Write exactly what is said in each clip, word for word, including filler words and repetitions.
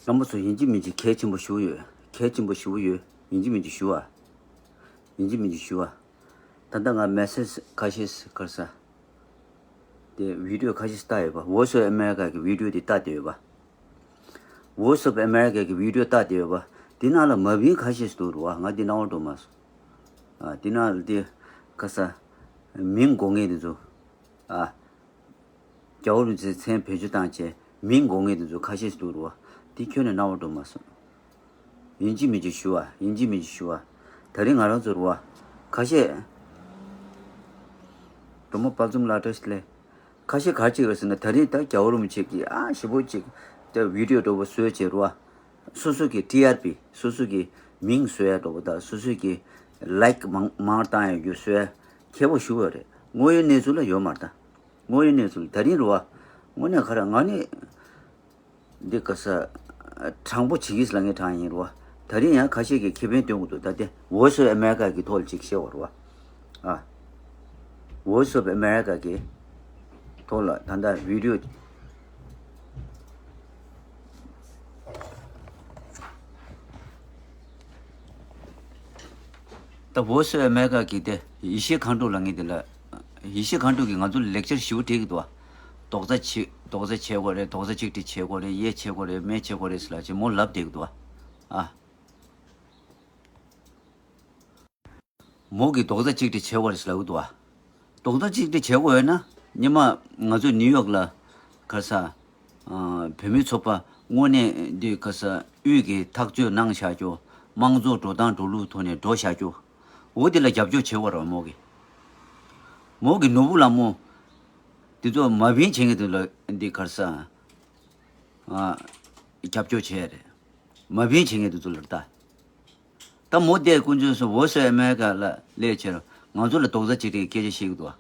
རྣམ་པ་ཚོ་ཡིན་གཅིག་མིན་གཅིག་གལ་ཆེན་པོ་ཞུ་ཡོད། གལ་ཆེན་པོ་ཞུ་ཡོད། ཡིན་གཅིག་མིན་གཅིག་ཞུ་བ། ཡིན་གཅིག་མིན་གཅིག་ཞུ་བ། ད་ལྟ་ང་མེ་སེ་ཇི་ཁ་ཤས་ག་རེ་ཟ། དེ་བི་ཌིའོ་ཁ་ཤས་ལྟ་ཡོད་པ། Voice of America གི་བི་ཌིའོ་དེ་ལྟ་བསྡད་ཡོད་པ། Voice of America གི་བི་ཌིའོ་ལྟ་བསྡད་ཡོད་པ། དེ་ནང་ལ་མ་བིན་ཁ་ཤས་འདུག་རུ་བ། ང་འདི་སྣང་བ་འགྲོ་མ་སོང་། ཨ། དེ་ནང་ལ་དེ་ག་རེ་ཟ། མིང་གོ་མཁན་དེ་ཚོ། ཨ། རྒྱལ་བ་རིན་པོ་ཆེའི་མཚན་བེད་སྤྱོད་བཏང་བྱས་མིང་གོ་མཁན་དེ་ཚོ་ཁ་ཤས་འདུག་རུ་བ། དེ་ཁྱོན་ནས་སྣང་བ་འགྲོ་མ་སོང་། ཡིན་གཅིག་མིན་གཅིག་ཞུ་བ། ཡིན་གཅིག་མིན་གཅིག་ཞུ་བ། ད་རིང་ང་རང་ཚོ་རུ་བ། ཁ་ཤས། གྲོགས་མོ་དཔལ་འཛོམས་ལགས་བཀྲ་ཤིས་བདེ་ལེགས། ཁ་ཤས་ག་རེ་བྱེད་ཀྱི་ཡོད་ཟེར་ན། ད་རིང་ད་རྒྱལ་བ་རིན་པོ་ཆེ་གི་ཨ་ཞེ་པོ་ཅིག་ད་བི་ཌིའོ་འདྲ་པོ་བཟོས་བྱས་རུ་བ། སོ་སོ་གི་ཊི་ཨར་པི། སོ་སོ་གི་མིང་བཟོ་ཡ་འདྲ་པོ་དང་། སོ་སོ་གི་ལའིཀ་མང་མང་བཏང་ཡ་རྒྱུ་བཟོ་ཡ་ཁེ་པོ་ཞེ་པོ་རེད། དངོས་ཡོད་གནས་ཚུལ་ལ་ཡོད་མ་རེད་ད། དངོས་ཡོད་གནས་ཚུལ་ད་རིང་རུ་བ། དངོས་གནས་ག་རེ་ང་ནི། འདི་ག་རེ་ཟ། དྲང་པོ་བྱེད་ཀྱི་ལ་ངས་དྲང་ཡིན་རུ་བ། ད་རིང་ཡང་ཁ་ཤས་ཀྱིས་ཁེ་ཕན་སྟོན་གྱི་འདུག་ད་ལྟ་Voice of America གི་ཐོག་ལ་ཅིག་བཤད་པ་རུ་བ། ཨ། Voice of America གི་ཐོག་ལ་ད་ལྟ་བི་ཌིའོ། ད་Voice of America གི་དེ་ཡེ་ཤེས་མཁའ་འགྲོ་ལབ་མཁན་དེ་ལ། ཡེ་ཤེས་མཁའ་འགྲོ་གིས་ང་ཚོ་ལ་ལེག་ཅར་ཞེ་པོ་སྤྲད་ཀྱི་འདུག་བ། རྡོག་རྩ་ཆེ་རྡོག་རྩ་ཆེ་དགོས་རེད། རྡོག་རྩ་གཅིག་སྒྲིལ་བྱེད་དགོས་རེད། ཡེ་བྱེད་དགོས་རེད། མེ་བྱེད་དགོས་རེད་ཟེར་ལབ་བྱས་མོ་ལབ་བསྡད་ཀྱི་འདུག་བ། ཨ། མོ་གིས་རྡོག་རྩ་གཅིག་སྒྲིལ་བྱེད་དགོས་རེད་ཟེར་ལབ་ཀྱི་འདུག་བ། རྡོག་རྩ་གཅིག་སྒྲིལ་བྱེད་དགོས་ཡོད་ན། སྔོན་མ་ང་ཚོ་ནིའུ་ཡོག་ལ་ག་རེ་ཟ། ཨ། བོད་མི་ཚོགས་པ་དངོས་གནས་འདི་ག་རེ་ཟ། དབུས་ཀྱི་འཐབ་རྩོད་གནང་བཞག་རྒྱུ། དམངས་གཙོ་འགྲོ་སྟངས་འགྲོ་ལུགས་ཐོག་ནས་འགྲོ་བཞག་རྒྱུ། འོ་དེ་ལ་རྒྱབ་སྐྱོར་བྱེད་དགོས་རེད་བ། མོ་གིས། མོ་གི་ནོར་བུ་ལ་མོ། འདི་ཚོ་མ་བིན་བྱེད་མཁན་དེ་ལ་འདི་ག་རེ་ཟ། ཨ། རྒྱབ་སྐྱོར་བྱས་རེད། མ་བིན་བྱེད་མཁན་དེ་ཚོ་ལ་ལྟ། ད་མོ་དེ་དཀོན་མཆོག་གསུམ་Voice of America ལ་སླེབས་བྱས་ང་ཚོ་ལ་རྡོག་རྩ་གཅིག་སྒྲིལ་གྱི་སྐད་ཆ་བཤད་ཀྱི་འདུག་བ།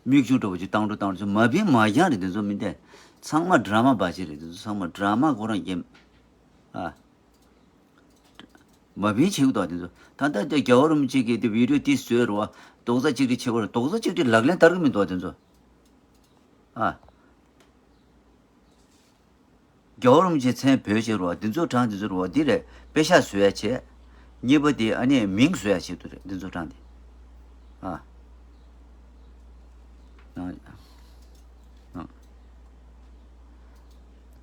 མིག་ཆུ་འདྲ་པོ་ཅིག་བཏང་འགྲོ་བཏང་འགྲོ་ཚོ་མ་བིན་མ་འགྱངས་རེད། དེ་ཚོ་མི་འདས་ཚང་མ་ཌ་ར་མ་བ་ཅིག་རེད། དེ་ཚོ་ཚང་མ་ཌ་ར་མ་ཁོ་རང་རྒྱབ། ཨ། མ་བིན་བྱེད་ཀྱི་འདུག་དེ་ཚོ། ད་ལྟ་དེ་རྒྱལ་བ་རིན་པོ་ཆེ་གིས་དེ་བི་ཌིའོ་དེ་བཟོས་རུ་བ། རྡོག་རྩ་གཅིག་སྒྲིལ་བྱེད་དགོས་རེད། རྡོག་རྩ་གཅིག་སྒྲིལ་ལག་ལེན་བསྟར་གྱི་མི་འདུག་དེ་ཚོ། ཨ། རྒྱལ་བ་རིན་པོ་ཆེའི་མཚན་བོད་ཅེས་རུ་བ་འདི་ཚོ་དྲངས། འདི་ཚོ་རུ་བ་འདི་རེད། པེ་ཤག་བཟོ་ཡ་བྱས། གཉིས་པ་དེ་ཨ་ནི་མིང་བཟོ་ཡ་ཆེད་དུ་རེད། འདི་ཚོ་དྲངས་ཏེ། ཨ། ཨ། ཨ།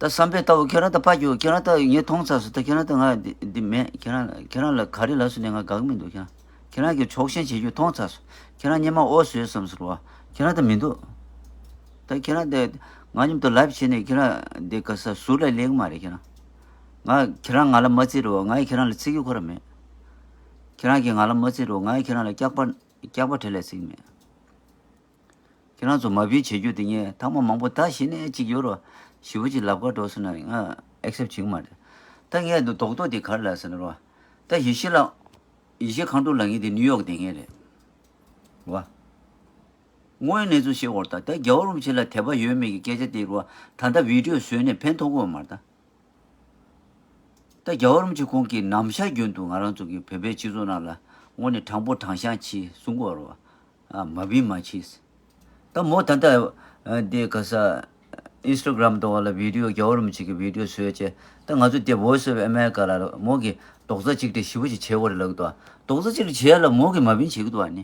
ད་བསམ་པའི་ལྟ་བུ་ཁྱེད་རང་ད་ཕ་རྒྱུག་ཁྱེད་རང་ད་ངས་མཐོང་ཚར་སོང་། ད་ཁྱེད་རང་ད་ང་འདི་འདི་མེད། ཁྱེད་རང་ཁྱེད་རང་ལ་ག་རེ་ལབ་སོང་ནས་ང་དགའ་གི་མི་འདུག་ཁྱེད་རང་ཁྱེད་རང་གི་ཕྱོགས་ཞེན་བྱེད་རྒྱུ་མཐོང་ཚར་སོང་། ཁྱེད་རང་སྔོན་མ་ཨོ་བཟོས་བསམ་སོང་རུ་བ། ཁྱེད་རང་ད་མི་འདུག་ད་ཁྱེད་རང་དེ་ང་མཉམ་དུ་ལབ་བྱས་ནས་ཁྱེད་རང་དེ་ག་ས་ཟུར་ལ་སླེབས་ཀྱི་མ་རེད། ཁྱེད་རང་ང་ཁྱེད་རང་ང་ལ་མ་བརྩི་རོགས། ང་ཡི་ཁྱེད་རང་ལ་བརྩི་གི་ཁོ་ར་མེད། ཁྱེད་རང་གིས་ང་ལ་མ་བརྩི་རོགས། ང་ཡི་ཁྱེད་རང་ལ་སྐྱག་པ་སྐྱག་པ་དྲིལ་ལས་བརྩི་གི་མེད། ཁྱེད་རང་ཚོ་མ་བིན་བྱེད་རྒྱུ་དེ་ངས་ཐེངས་མ་མང་པོ་ད་གཞི་ནས་ཅིག་ཡོད་རོགས། ཞེ་པོ་ཅིག་ལབ་ག་འགྲོ་སོང་ན་ང་ཨེག་སེབ་བྱེད་གི་མ་རེད། ད་ངས་འདི་རྡོག་རྡོག་དེ་ག་རེ་ལབ་ཟེར་ན་རོགས། ད་ཡེ་ཤེས་ལགས། ཡེ་ཤེས་མཁའ་འགྲོ་ལབ་མཁན་དེ་ནིའུ་ཡོག་བསྡད་མཁན་རེད། བ། དངོས་ཡོད་གནས་ཚུལ་བཤད་དགོས་རེད་ད། ད་རྒྱལ་བ་རིན་པོ་ཆེ་ལ་དད་པ་ཡོད་མེད་ཀྱི་སྐད་ཆ་དེ་རུ་བ། ད་ལྟ་བི་ཌིའོ་བཟོས་ནས་ཕན་ཐོགས་ཀྱི་མ་རེད་ད། ད་རྒྱལ་བ་རིན་པོ་ཆེ་ཁོང་གིས་ནམ་ཞག་རྒྱུན་དུ་ང་རང་ཚོ་གི་བོད་པའི་སྤྱི་ཚོགས་ནང་ལ་དངོས་གནས་དྲང་པོ་དྲང་བཞག་བྱེད་གསུང་གི་ཡོད་རེད་བ། ཨ། མ་བིན་མ་བྱེད། ད་མོ་ད་ལྟ་འདི་ག་ས་ཨིན་སི་ཊ་གྷ་རམ་དང་བ་ལ་བི་ཌིའོ་རྒྱལ་བ་རིན་པོ་ཆེ་གི་བི་ཌིའོ་བཟོས་བྱས། ད་ང་ཚོ་འདི་Voice of America ལ་མོ་གིས་རྡོག་རྩ་གཅིག་སྒྲིལ་ཞེ་པོ་ཅིག་བྱེད་དགོས་རེད་ལབ་ཀྱི་འདུག་རྡོག་རྩ་གཅིག་སྒྲིལ་བྱེད་ཡ་ལ་མོ་གིས་མ་བིན་བྱེད་ཀྱི་འདུག་ཨ་ནི།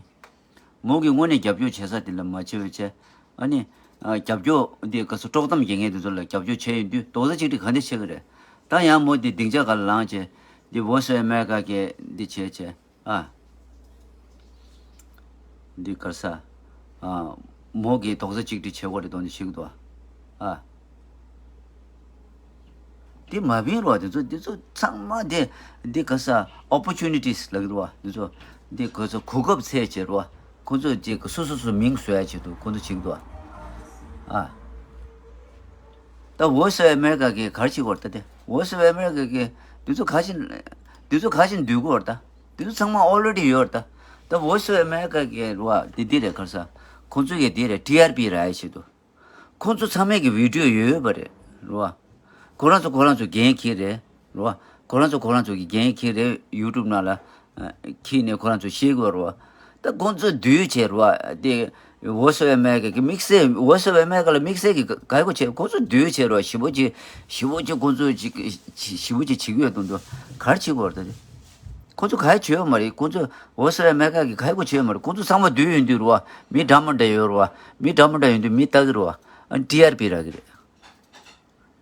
མོ་གིས་དངོས་གནས་རྒྱབ་སྐྱོར་བྱེད་ས་དེ་ལ་མ་བྱེད་པ་བྱས། ཨ་ནི། ཨ། རྒྱབ་སྐྱོར་འདི་ག་ཚོད་དཀྲོག་གཏམ་རྒྱག་མཁན་དེ་ཚོ་ལ་རྒྱབ་སྐྱོར་བྱས་ཡོང་དུས་རྡོག་རྩ་གཅིག་སྒྲིལ་ག་འདྲ་བྱེད་ཀྱི་རེད། ད་ཡང་མོ་འདི་སྡིངས་ཆ་སྒང་ལ་ལངས་བྱས་འདི་Voice of America གིས་འདི་བྱས་བྱས། ཨ། འདི་ག་རེ་ཟ། ཨ། མོ་གིས་རྡོག་རྩ་གཅིག་སྒྲིལ་བྱེད་དགོས་རེད་དོན་འདི་བྱེད་ཀྱི་འདུག་ཨ། ཨ། འདི་མ་བིན་རོ། འདི་ཚོ་འདི་ཚོ་ཚང་མ་འདི་འདི་ག་ས་ཨོ་པོར་ཅུ་ནི་ཊིས་ལབ་ཀྱི་འདུག་བ། འདི་ཚོ་འདི་ག་ཚོ་གོ་སྐབས་འཚོལ་བྱེད་རོ། ཁོ་ཚོ་འདི་ག་སོ་སོ་སོ་མིང་བཟོ་ཡ་ཆེད་དུ་ཁོ་ཚོ་བྱེད་ཀྱི་འདུག་བ། ཨ། ད་Voice of America གིས་ག་རེ་བྱེད་ཀྱི་ཡོད་རེད་ད། དེ་Voice of America གིས་འདི་ཚོ་ག་ཞིག་འདི་ཚོ་ག་ཞིག་འདུལ་གྱི་ཡོད་རེད་ད། འདི་ཚོ་ཚང་མ་ཨོ་རེ་ཌི་ཡོད་རེད་ད། ད་Voice of America གིས་རོ། འདི་འདི་རེད་ག་རེ་ཟ། ཁོ་ཚོ་གིས་འདི་རེད། ཊི་ཨར་པི་རག་ཡ་ཆེད་དུ། ཁོང་ཚོ་ཚང་མས་ཀྱི་བི་ཌིའོ་ཡོད་པ་རེད་རོ། ཁོ་རང་ཚོ་ཁོ་རང་ཚོ་འགན་འཁྱེར་རེད་རོ། ཁོ་རང་ཚོ་ཁོ་རང་ཚོ་གི་འགན་འཁྱེར་རེད། ཡུ་ཊུབ་ནང་ལ་ཨ་འཁྱེར་ནས་ཁོ་རང་ཚོ་བཤད་དགོས་རོ། ད་ཁོང་ཚོ་འདུལ་བྱས་རོ། དེ་ Voice of America གི་དམིགས་བསལ། Voice of America ལ་དམིགས་བསལ་གྱི་ག་ག་ཡེ་གོ་བྱེད། ཁོ་ཚོ་འདུས་བྱས་རོ། ཞི་བོ་ཅིག་ཞི་བོ་ཅིག་ཁོ་ཚོ་ཅིག་ཞི་བོ་ཅིག་བྱེད་ཀྱི་ཡོད་དུ་འདུག་ག་རེ་བྱེད་དགོས་རེད་ད། ཁོ་ཚོ་ག་ཡེ་བྱེད་ཡོད་མ་རེད། ཁོ་ཚོ་Voice of America གི་ག་ཡེ་གོ་བྱེད་ཡོད་མ་རེད། ཁོ་ཚོ་ཚང་མ་འདུས་ཡོད་དུས་རོ། མི་འདྲ་མི་འདྲ་ཡོད་རོ། མི་འདྲ་མི་འདྲ་ཡོད་དུས་མི་ལྟ་གི་རོ། ཨ་ཊི་ཨར་པི་རག་གི་རེད།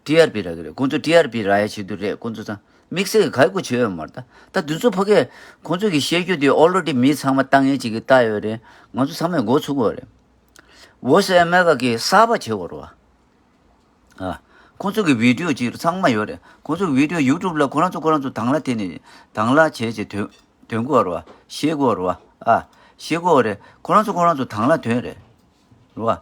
ཊི་ཨར་པི་རག་གི་རེད། ཁོང་ཚོ་ཊི་ཨར་པི་རག་ཡ་ཆེད་དུ་རེད། ཁོང་ཚོ་ཚང་དམིགས་བསལ་གྱི་ག་ཡེ་གོ་བྱེད་ཡོད་མ་རེད་ད། ད་དུས་ཚོད་ཕ་གིར་ཁོང་ཚོ་གི་བཤད་རྒྱུ་དེ་ཨོ་ལོ་དེ་མི་ཚང་མ་ལྟ་མཁན་ཅིག་གིས་ལྟ་ཡོད་རེད། ང་ཚོ་ཚང་མས་མགོ་ཚུགས་དགོས་རེད། Voice of America གི་གསར་པ་བྱེད་དགོས་རེད་བ། ཨ། ཁོང་ཚོ་གི་བི་ཌི་ཡོ་ཅིག་ཚང་མ་ཡོད་རེད། ཁོང་ཚོ་གི་བི་ཌི་ཡོ་ཡུ་ཊུབ་ལ་ཁོ་རང་ཚོ་ཁོ་རང་ཚོ་དང་བླངས་དེ་ནས་དང་བླངས་བྱས་བྱས་ཐོན་ཐོན་དགོས་རེད་བ། བཤད་དགོས་རེད་བ། ཨ། བཤད་དགོས་རེད། ཁོ་རང་ཚོ་ཁོ་རང་ཚོ་དང་བླངས་ཐོན་རེད། རེད་བ།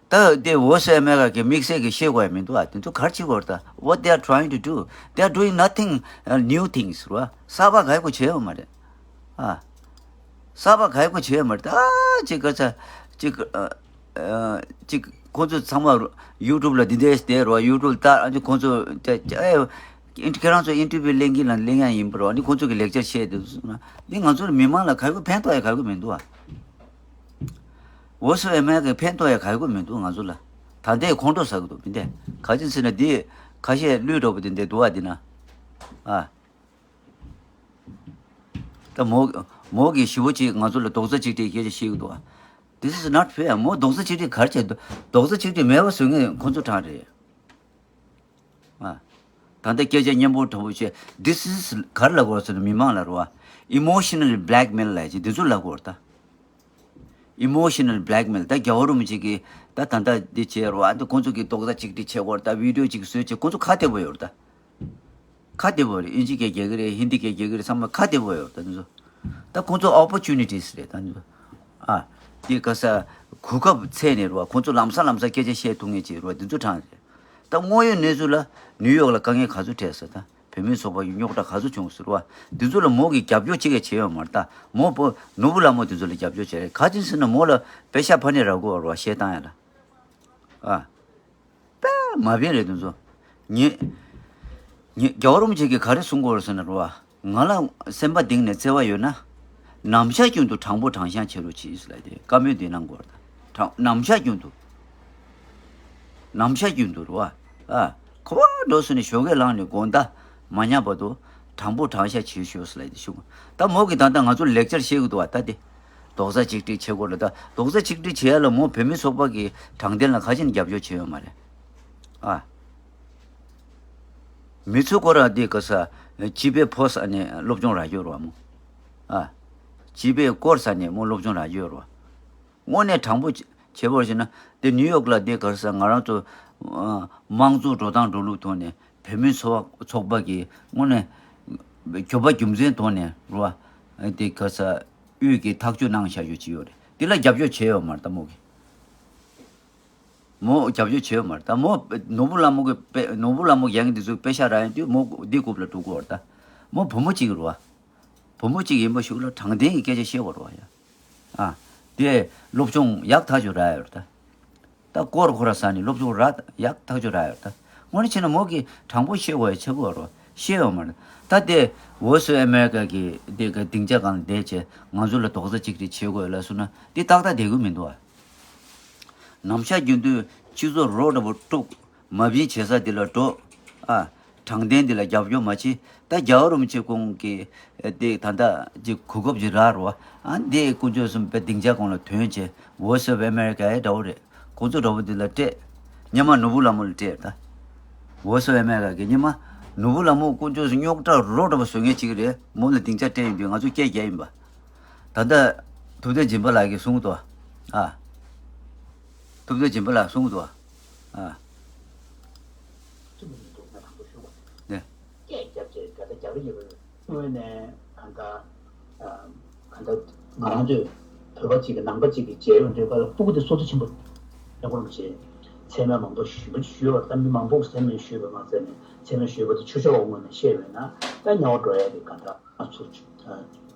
ད་དེ་Voice of America གི་དམིགས་བསལ་གྱི་བཤད་དགོས་ཡ་མི་འདུག་ཨ། དེ་ཚོ་ག་རེ་བྱེད་དགོས་རེད་ད། What they are trying to do, they are doing nothing, uh, new things རེད་བ། གསར་པ་ག་ཡེ་གོ་བྱེད་ཡོད་མ་རེད། ཨ། གསར་པ་ག་ཡེ་གོ་བྱེད་ཡོད་མ་རེད་ད། ཨ་ཅིག་ག་ས་ཅིག་ཨ་ཨ་ཅིག་ཁོང་ཚོ་ཚང་མ་ཡུ་ཊུབ་ལ་འདི་འདྲས་བསྡད་རོ། ཡུ་ཊུབ་ལྟ། ཨ་ནི་ཁོང་ཚོ་ཅ་ཅ་ཨེ་ཁྱེད་རང་ཚོ་ཨིན་ཊར་བིའུ་ལེན་གྱིན་ལ་ལེན་ཡ་ཡིན་པ་རོ། ཨ་ནི་ཁོང་ཚོ་གི་ལེག་ཅར་བཤད་དུས་སོང་ན་འདི་ང་ཚོ་ལ་མི་མང་ལ་ག་ཡེ་གོ་ཕན་ཐོགས་ཡ་ག་ཡེ་གོ་མི་འདུག་ཨ། Voice of America གི་ཕན་ཐོགས་ཡ་ག་ཡེ་གོ་མི་འདུག་ང་ཚོ་ལ། ད་ལྟའི་ཁོང་ཁྲོ་ཟ་གི་འདུག་མི་འདས། ག་ཅི་ཟེར་ན་འདི་ཁ་ཤས་བླུས་འགྲོ་བ་འདི་འདྲ་འདུག་ཨ། འདི་ན་ཨ། ད་མོ་མོ་གི་ཞི་བོ་ཅིག་ང་ཚོ་ལ་རྡོག་རྩ་གཅིག་སྒྲིལ་སྐད་ཆ་བཤད་ཀྱི་འདུག་ཨ། This is not fair. མོ་རྡོག་རྩ་གཅིག་སྒྲིལ་ག་རེ་བྱས་འདུག་རྡོག་རྩ་གཅིག་སྒྲིལ་མེད་པ་བཟོ་མཁན་ཁོ་ཚོ་གྲས་རེད། ཨ། ད་ལྟ་སྐད་ཆ་སྙན་པོ་དྲང་པོ་བཤད། This is ག་རེ་ལབ་དགོས་ཟེར་ན་མི་མང་ལ་རེད་བ། Emotional blackmail ལབ་ཅིག་འདི་ཚོ་ལབ་དགོས་རེད་ད། Emotional blackmail ད་རྒྱལ་བ་རིན་པོ་ཆེ་གིས་ད་ད་ལྟ་འདི་བྱས་རེད་བ། འདི་ཁོང་ཚོ་གིས་རྡོག་རྩ་གཅིག་སྒྲིལ་བྱེད་དགོས་རེད་ད། བི་ཌི་ཡོ་ཅིག་བཟོས་བྱས་ཁོང་ཚོ་ཁ་བདེ་པོ་ཡོད་རེད་ད། ཁ་བདེ་པོ་རེད། ཨིན་ཇི་སྐད་རྒྱག་གི་རེད། ཧིན་དི་སྐད་རྒྱག་གི་རེད། ཚང་མ་ཁ་བདེ་པོ་ཡོད་ད་འདི་ཚོ། ད་ཁོང་ཚོ་opportunities རེད་ད་འདི་ཚོ། ཨ། དེ་ག་ས་གོ་སྐབས་འཚོལ་ནས་རེད་བ། ཁོང་ཚོ་ལམ་སང་ལམ་སང་སྐད་ཆ་བཤད་ཐུབ་མཁན་ཅིག་རེད་བ། འདི་ཚོ་གྲས་རེད། ད་དངོས་ཡོད་གནས་ཚུལ་ལ་ནིའུ་ཡོག་ལ་དཀའ་ངལ་ག་ཚོད་འཕྲད་སོང་ད། བོད་མིའི་ཚོགས་པ་ཡི་རྙོག་དྲ་ག་ཚོད་བྱུང་སོང་རེད་བ། འདི་ཚོ་ལ་མོ་གིས་རྒྱབ་སྐྱོར་ཅི་གས་བྱས་ཡོད་མ་རེད་ད། མོ་བོ་ནོར་བུ་ལྷ་མོ་འདི་ཚོ་ལ་རྒྱབ་སྐྱོར་བྱས་རེད། ག་ཅི་ཟེར་ན་མོ་ལ་པེ་ཤག་ཕར་ནས་རག་གི་ཡོད་རེད་བ། བཤད་སྟངས་ཡ་ལ། ཨ། དཔེ་མ་ཕན་རེད་དེ་ཚོ། ངས་ངས་རྒྱལ་བ་རིན་པོ་ཆེ་གིས་ག་རེ་གསུང་གི་ཡོད་རེད་ཟེར་ན་རེད་བ། ང་ལ་སེམས་པ་གཏིང་ནས་བརྩེ་བ་ཡོད་ན། ནམ་ཞག་རྒྱུན་དུ་དྲང་པོ་དྲང་བཞག་བྱེད་རོགས་གྱིས་ལབ་དེ་བཀའ་མོལ་འདི་གནང་གི་ཡོད་རེད་ད། དྲང་ནམ་ཞག་རྒྱུན་དུ། ནམ་ཞག་རྒྱུན་དུ་རེད་བ། ཨ། ཁོ་བ་འགྲོ་སོང་ནས་ཞོགས་ཀས་ལངས་ནས་དགོང་དག་མ་ཉལ་བར་དུ་དྲང་པོ་དྲང་བཞག་བྱེད་ཤོག་ལབ་དེ་ཞུ། ད་མོ་གིས་ད་ལྟ་ང་ཚོར་ལེག་ཅར་བཤད་གི་འདུག་བ་ད་དེ། རྡོག་རྩ་གཅིག་སྒྲིལ་བྱེད་དགོས་ལ། ད་རྡོག་རྩ་གཅིག་སྒྲིལ་བྱེད་ཡ་ལ་མོ་བོད་མི་ཚོགས་པ་གི་དྲང་བདེན་ལ་ག་ཅི་ནས་རྒྱབ་སྐྱོར་བྱས་ཡོད་མ་རེད། ཨ། མི་ཚོ་ཁོ་རང་འདི་ག་ས་བྱིས་པའི་ཕོ་ས་ནས་སློབ་སྦྱོང་རག་ཡོད་རེད་བ་མོ། ཨ། བྱིས་པའི་སྐོར་ས་ནས་མོ་སློབ་སྦྱོང་རག་ཡོད་རེད་བ། དངོས་གནས་དྲང་པོ་བྱེད་པར་བྱས་ན་དེ་ནིའུ་ཡོག་ལ་དེ་ག་ས་ང་རང་ཚོ་ཨ་དམངས་གཙོ་འགྲོ་སྟངས་འགྲོ་ལུགས་ཐོག་ནས་བོད་མི་ཚོགས་ཚོགས་པ་གི་དངོས་གནས་གྱོད་པ་རྒྱུ་མཚན་ཐོག་ནས་རེད་བ། དེ་ག་ས་དབུས་ཀྱི་ཐག་གཅོད་གནང་བཞག་ཡོད་ཅི་ཡོད་རེད། དེ་ལ་རྒྱབ་སྐྱོར་བྱས་ཡོད་མ་རེད་ད་མོ་གི། མོ་རྒྱབ་སྐྱོར་བྱས་ཡོད་མ་རེད་ད། མོ་ནོར་བུ་ལྷ་མོ་གི་དཔེ་ནོར་བུ་ལྷ་མོ་གི་ཡང་འདི་ཚོ་པེ་ཤག་རག་ཡོང་དུས་མོ་འདི་རྐུབ་ལ་འགྲོ་གི་ཡོད་རེད་ད། མོ་བུ་མོ་གཅིག་རེད་བ། བུ་མོ་གཅིག་ཡིན་པ་ཞིག་ལ་དྲང་བདེན་གྱི་སྐད་ཆ་བཤད་དགོས་རེད་བ་ཡ། ཨ། དེ་སློབ་སྦྱོང་ཡག་ཐག་ཆོད་རག་ཡོད་རེད་ད། ད་སྐོར་ཁོ་ར་ས་ནས་སློབ་སྦྱོང་རག་ཡག་ཐག་ཆོད་རག་ཡོད་རེད་ད། དངོས་གནས་བྱས་ན་མོ་གིས་དྲང་པོ་བཤད་དགོས་ཡ་ཆགས་ཀྱི་ཡོད་རེད་བ། བཤད་ཡོད་མ་རེད། ད་དེ་Voice of America གི་དེ་ག་སྡིངས་ཆ་སྒང་ལ་བསྡད་བྱས་ང་ཚོ་ལ་རྡོག་རྩ་གཅིག་སྒྲིལ་བྱེད་དགོས་ལབ་སོང་ན་དེ་ཏག་ཏག་བསྡད་ཀྱི་མི་འདུག་ཨ། ནམ་ཞག་རྒྱུན་དུ་སྤྱི་ཚོགས་རོ་འདྲ་པོ་དཀྲུག་མ་བིན་བྱེད་ས་འདི་ལ་འགྲོ། ཨ། དྲང་བདེན་འདི་ལ་རྒྱབ་སྐྱོར་མ་བྱེད། ད་རྒྱལ་བ་རིན་པོ་ཆེ་ཁོང་གི་དེ་ད་ལྟ་ཅིག་གོ་སྐབས་ཅིག་རག་རོ། ཨ། འདི་དཀོན་མཆོག་གསུམ་པའི་སྡིངས་ཆ་གོང་ལ་ཐོན་བྱས་Voice of America ཡ་འདྲ་བོ་རེད། ཁོང་ཚོ་འདྲ་བོ་འདི་ལ་སྤྲད། སྔོན་མ་ནོར་བུ་ལྷ་མོ་ལ་སྤྲད་ད། Voice of America གི་སྔོན་མ་ནོར་བུ་ལྷ་མོ་དཀོན་མཆོག་གསུམ་རྙོག་དྲ་རོ་འདྲ་པོ་བཟོ་མཁན་ཅིག་རེད། མོ་ལ་སྡིངས་ཆ་སྤྲད་ཡོང་དུས་ང་ཚོ་སྐད་རྒྱག་ཡིན་པ། ད་ལྟ་ཐུབ་བསྟན་སྦྱིན་པ་ལགས་ཀྱིས་གསུངས་འདུག་ཨ། ཐུབ་བསྟན་སྦྱིན་པ་ལགས་གསུངས་འདུག་ཨ། ནས། དངོས་གནས་གང་ལྟར་གང་ལྟར་ང་རང་ཚོས་བོད་པ་གཅིག་གི་ནང་པ་གཅིག་གི་མཇལ་ཡོང་དུས་སྐབས་ལ་སྤུ་གུ་དེ་སོ་སོ་ཆེན་པོ་རེད། ཁོང་རྣམ་པས་མཚན་སྨད་མང་པོ་ཞུས་པ་ཞུས་པ་ད་མི་མང་པོ་མཚན་སྨད་ཞུས་པ་མ་ཚད་ནས་མཚན་སྨད་ཞུས་པ་དེ་ཆོས་ཕྱོགས་ངོས་ནས་བཤད་པས་ན་ད་དམྱལ་བ་འགྲོ་ཡ་དེ་གང་ལྟར་ང་ཚོ་ཕྱོགས་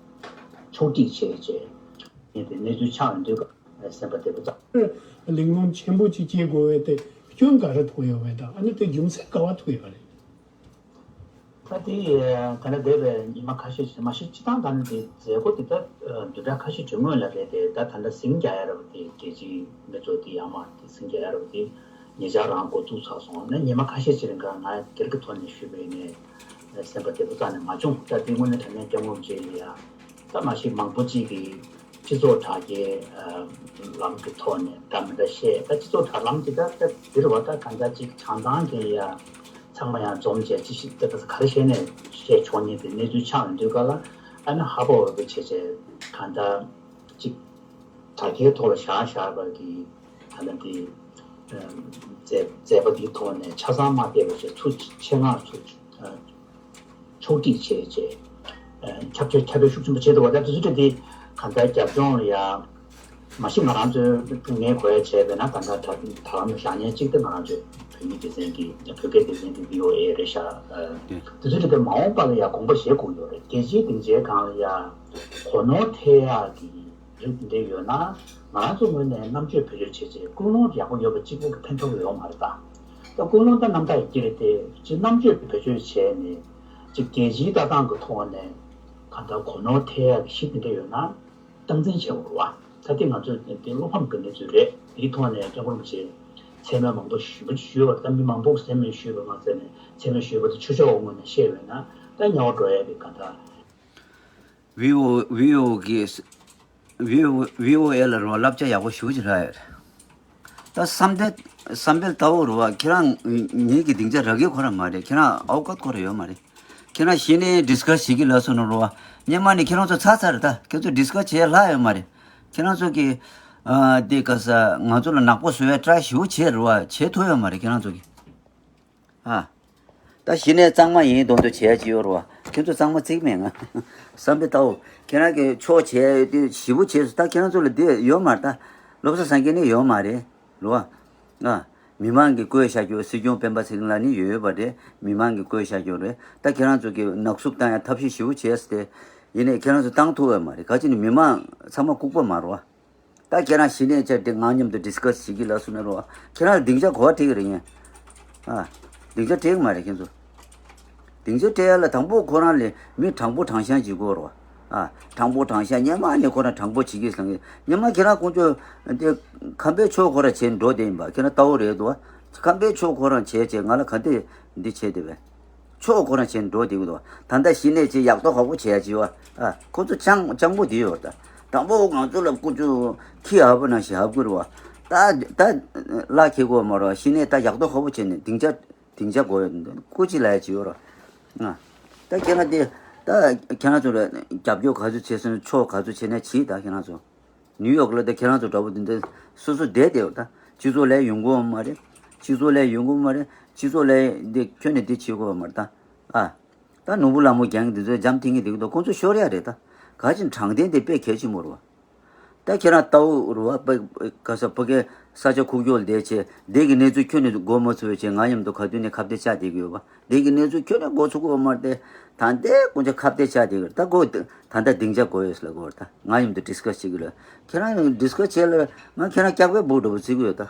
སྒྲིག་བྱས་བྱས་ངས་དེ་གནས་ཚུལ་ཆགས་ཡོང་དུས་སྐབས་སེམས་པ་བདེ་པོ་ཙམ། གླེང་སློང་ཆེན་པོ་ཅིག་སྐྱེ་དགོས་པའི་དེ་སྐྱོན་ག་རེ་ཐུག་ཡོད་པས་དང་ཨ་ནི་དེ་རྒྱུ་མཚན་ག་བ་ཐུག་ཡོད་རེད། ད་དེ་ད་ལྟ་འདས་པའི་ཉི་མ་ཁ་ཤས་ཤིག་མ་གཞི་སྤྱི་བཏང་ད་ནི་དེ་མཛད་སྒོ་དེ་ད་བདུན་ཕྲག་ཁ་ཤས་གྲོན་དངུལ་ལ་རེད་དེ། ད་ད་ལྟ་ཟིང་རྒྱག་ཡ་ར་བ་དེ་རྒྱལ་སྤྱིའི་མི་ཚོ་དེ་ཡར་མར་དེ་ཟིང་རྒྱག་ཡ་ར་བ་དེ་ཉེ་ཆར་རང་འགོ་བཙུགས་ཚར་སོང་ན། ཉི་མ་ཁ་ཤས་ཤིག་རིང་ག་ང་སྒེར་གྱི་ཐོག་ནས་ཞུས་པ་ཡིན་ནའི་སེམས་པ་བདེ་པོ་རྩ་ནས་མ་བྱུང་། ད་དེ་དངོས་གནས་དྲང་གནས་སྐྱབས་མགོན་རིན་པོ་ཆེ་ལ་ཡ་ད་མ་གཞི་མང་པོ་ཅིག་གིས་སྤྱི་ཚོགས་དྲ་རྒྱའི་ལམ་གྱི་ཐོག་ནས་འདྲ་མི་འདྲ་བཤད། ད་སྤྱི་ཚོགས་དྲ་ལམ་གྱི་ད་ད་འདིར་བ་ད་གང་ལྟར་ཅིག་བྱང་ཐང་གི་ཡ་ཚང་མ་ཡང་འཛོམས་བྱས་ཅི་ཞིག་ད་ག་ས་ག་རེ་བཤད་ནས་བཤད་ཆོག་མཁན་དེ་གནས་ཚུལ་ཆགས་ཡོང་དུས་ག་ལ། ཨ་ནི་ཧ་པོ་བ་བྱས་བྱས་གང་ལྟར་ཅིག་དྲ་རྒྱའི་ཐོག་ལ་བཞག་བཞག་པ་གི་ད་ལྟ་འདི་མཛད་མཛད་པ་འདིའི་ཐོག་ནས་ཆ་ཚང་མ་བལྟས་པ་བྱས་ཚུར་ཆེད་མངགས་ཚུར་ཕྱོགས་སྒྲིག་བྱས་བྱས། ཁྱབ་ཆེ་ཁྱབ་སྤེལ་ཤུགས་ཆེན་པོ་བྱས་འདུག་བ། ད་དུས་ཚོད་དེ་གང་ལྟར་རྒྱབ་ལྗོངས་ལ་ཡ་མ་གཞི་ང་རང་ཚོའི་ངས་གོ་ཡ་བྱས་པས་ན། གང་ལྟར་ད་ད་ལམ་ལ་བཞག་མཁན་གཅིག་དེ་ང་རང་ཚོའི་བོད་མི་སྡེ་ཚན་གྱི་བོད་སྐད་སྡེ་ཚན་གྱི་བྷི་ཨོ་ཨེ་རེད་ཤག་དེ་ཚོ་ཅིག་དེ་མ་འོངས་པ་ལ་ཡ་དགོངས་པ་བཞེས་དགོས་ཡོད་རེད། རྒྱལ་སྤྱིའི་སྡིངས་ཆའི་སྒང་ལ་ཡ་གོ་ནོར་ཐེབས་ཡག་གི་རིགས་འདི་འདྲ་ཡོད་ན། ང་རང་ཚོ་ངོས་ནས་རྣམ་དཔྱོད་བེད་སྤྱོད་བྱས་བྱས་ཀུན་སློང་ཡག་པོ་ཡོད་པ་གཅིག་པུ་གིས་ཕན་ཐོགས་ཡོད་མ་རེད་ད། ད་ཀུན་སློང་ད་རྣམ་དག་ཡིན་གྱི་རེད་དེ། ཅིག་རྣམ་དཔྱོད་བེད་སྤྱོད་བྱས་ནས་ཅིག་རྒྱལ་སྤྱིའི་ལྟ་སྟངས་ཀྱི་ཐོག་ནས་གང་ལྟར་གོ་ནོར་ཐེབས་ཡག་གི་གཞི་འདི་འདྲ་ཡོད་ན། སྟངས་འཛིན་བྱེད་དགོས་རེད་བ། ད་ལྟ་ང་ཚོ་འདི་བློ་ཕམ་གྱི་གནས་ཚུལ་རེད། དེའི་ཐོག་ནས་སྐྱབས་མགོན་རིན་པོ་ཆེ་མཚན་སྨད་མང་པོ་ཞེ་པོ་ཅིག་ཞུས་པ་རེད། ད་མི་མང་པོ་མཚན་སྨད་ཞུས་པ་མ་ཟད་ནས་མཚན་སྨད་ཞུས་པ་དེ་ཆོས་ཕྱོགས་ངོས་ནས་བཤད་པས་ན་ད་དམྱལ་བར་འགྲོ་ཡ་དེ་ག་འདྲ། བྷི་ཨོ་བྷི་ཨོ་གི་བྷི་ཨོ་བྷི་ཨོ་ཨེ་ལ་རོ་བསླབ་བྱ་ཡག་པོ་ཞེ་པོ་ཅིག་རག་ཡོད་རེད། ད་བསམ་འཕེལ་བསམ་འཕེལ་ལྟ་བུ་རུ་བ་ཁྱེད་རང་ངེད་ཀྱི་སྡིངས་ཆ་རག་གི་ཁོ་རང་མ་རེད། ཁྱེད་རང་ཨའུ་ཀ་ཁོ་རང་ཡོད་མ་རེད། ཁྱེད་རང་གཞི་ནས་ཌིས་ཀ་སི་བྱེད་ཀྱི་ལབ་སོང་ན་རུ་བ་སྔོན་མ་ནས་ཁྱེད་རང་ཚོ་ཚར་ཚར་རེད། ད་ཁྱེད་ཚོ་ཌིས་ཀ་སི་བྱེད་ལྷག་ཡོད་མ་རེད། ཁྱེད་རང་ཚོ་གི་ཨ་དེ་ག་ས་ང་ཚོ་ལ་ནག་པོ་བཟོ་བའི་ཊ་རའི་ཞེ་པོ་བྱེད་རུ་བ་བྱེད་ཐུབ་ཡོད་མ་རེད་ཁྱེད་རང་ཚོ་གི། ཨ། ད་གཞི་ནས་གཙང་མ་ཡིན་མདོག་མདོག་བྱས་ཀྱི་ཡོད་རེད་བ། ཁྱེད་ཚོ་གཙང་མ་བརྩིགས་མེད་ང་། བསམ་པའི་ལྟ་བུ། ཁྱེད་རང་གི་ཕྱོགས་བྱས་དེ་ཞེ་པོ་བྱས་སོང་། ད་ཁྱེད་རང་ཚོ་ལ་དེ་ཡོད་མ་རེད་ད། བློ་བཟང་སངས་རྒྱས་ནི་ཡོད་མ་རེད། རེད་བ། ཨ། མི་མང་གིས་བསྐོས་བཞག་རྒྱུ་སྲིད་སྐྱོང་སྤེན་པ་ཚེ་རིང་ལགས་ནི་ཡོད་ཡོད་པ་རེད། མི་མང་གིས་བསྐོས་བཞག་རྒྱུ་རེད། ད་ཁྱེད་རང་ཚོ་གི་ནག་བསུབ་བཏང་ཡ་ཐབས་ཤེས་ཞེ་པོ་བྱས་ཏེ། ཡིན་ནའི་ཁྱེད་རང་ཚོ་བཏང་ཐུབ་ཡོད་མ་རེད། ག་ཅི་ནི་མི་མང་ཚང་མ་ལྐུགས་པ་མ་རེད་བ། ད་ཁྱེད་རང་གཞི་ནས་ཅར་དེ་ང་མཉམ་དུ་ཌིས་ཀ་སི་བྱེད་ཀྱི་ལབ་སོང་ན་རོ། ཁྱེད་རང་སྡིངས་ཆ་གོ་བ་ཁྲིད་ཀྱི་རེད་ཡིན། ཨ། སྡིངས་ཆ་ཁྲིད་ཀྱི་མ་རེད་ཁྱེད་ཚོ། སྡིངས་ཆ་ཁྲིད་ཡ་ལ་དང་པོ་ཁོ་རང་ལས་མི་དྲང་པོ་དྲང་བཞག་བྱེད་དགོས་རོ། ཨ། དྲང་པོ་དྲང་བཞག་སྔོན་མ་ནས་ཁོ་རང་དྲང་པོ་བྱེད་ཀྱི་བསམ་གི། སྔོན་མ་ཁྱེད་རང་དཀོན་མཆོག་དེ་ཁམས་པའི་ཕྱོགས་ཁོ་རང་བྱས་འགྲོ་བསྡད་ཡིན་པ་ཁྱེད་རང་ལྟ་བུ་རེད་འདུག་ཁམས་པའི་ཕྱོགས་ཁོ་རང་བྱས་བྱས་ང་ལ་ག་འདི་འདི་བྱས་བསྡད་པས། ཕྱོགས་ཁོ་རང་བྱས་འགྲོ་བསྡད་ཀྱི་འདུག་ད་ལྟ་གཞི་ནས་ཅིག་ཡག་ཐོག་ཁག་པོ་བྱས་ཡ་ཅིག་ཡོད། ཨ། ཁོ་ཚོ་སྤྱང་སྤྱང་པོ་དེ་ཡོད་ད། དང་པོ་ང་ཚོ་ལ་ཀུ་ཅུ་ཁྱི་ཧབ་ན་ཞིག་ཧབ་དགོས་རེད་བ། ད་ད་ལ་ཁྱི་དགོས་མ་རེད་བ། གཞི་ནས་ད་ཡག་ཐོག་ཁག་པོ་བྱས་ནས་སྡིངས་ཆ་སྡིངས་ཆ་དགོས་ཡོད་ཀུ་ཅི་ལ་ཡ་ཅིག་ཡོད་རེད། ཨ། ད་ཁྱེད་རང་དེ་ད་ཁྱེད་རང་ཚོ་ལ་རྒྱབ་སྐྱོར་ག་ཚོད་བྱས་སོང་ཕྱོགས་ག་ཚོད་བྱས་ན་བྱིས་ད་ཁྱེད་རང་ཚོ། ནིའུ་ཡོག་ལ་ད་ཁྱེད་རང་ཚོ་འདྲ་པོ་དེ་འདྲ་སོ་སོ་བསྡད་བསྡད་ཡོད་ད། སྤྱི་ཚོགས་ལ་ཡོང་གི་ཡོད་མ་རེད། སྤྱི་ཚོགས་ལ་ཡོང་གི་ཡོད་མ་རེད། སྤྱི་ཚོགས་ལ་འདི་ཁྱོན་ནས་འདི་བྱེད་དགོས་པ་མ་རེད་ད། ཨ། ད་ནོར་བུ་ལྷ་མོ་རྒྱང་འདི་ཚོས་འཇམ་ཐིང་ངེ་འདུག་ད་ཁོང་ཚོ་ཤོར་ཡ་རེད་ད། ག་ཅིག་དྲང་བདེན་དེ་དཔེ་གལ་ཆེན་པོ་རེད་བ། ད་ཁྱེད་རང་ལྟ་བུ་རེད་བ། ཕ་ག་ས་ཕ་གའི་ས་ཆ་ཁུག་ཀྱོག་བསྡད་བྱས་བདེ་གི་གནས་ཚུལ་ཁྱོན་ནས་མགོ་མ་ཚོས་བྱས་ང་མཉམ་དུ་ག་དུས་ནས་ཁ་གཏད་བཅག་བསྡད་ཀྱི་ཡོད་པ། བདེ་གི་གནས་ཚུལ་ཁྱོན་ནས་མགོ་ཚུགས་ཀྱི་ཡོད་མ་རེད་དེ། ད་ལྟའི་སྐུ་མཆེད་ཁ་གཏད་བཅག་བསྡད་ཀྱི་རེད་ད། ཁོ་ད་ལྟ་སྡིངས་ཆ་དགོས་ཡོད་ཟེར་ལབ་ཀྱི་ཡོད་རེད་ད། ང་མཉམ་དུ་ཌིས་ཀ་སི་བྱེད་ཀྱི་ལ་ཁྱེད་རང་ཌིས་ཀ་སི་བྱེད་ལ་ང་ཁྱེད་རང་སྐྱག་པའི་སྦུག་འདྲ་པོ་བརྩི་གི་ཡོད་ད།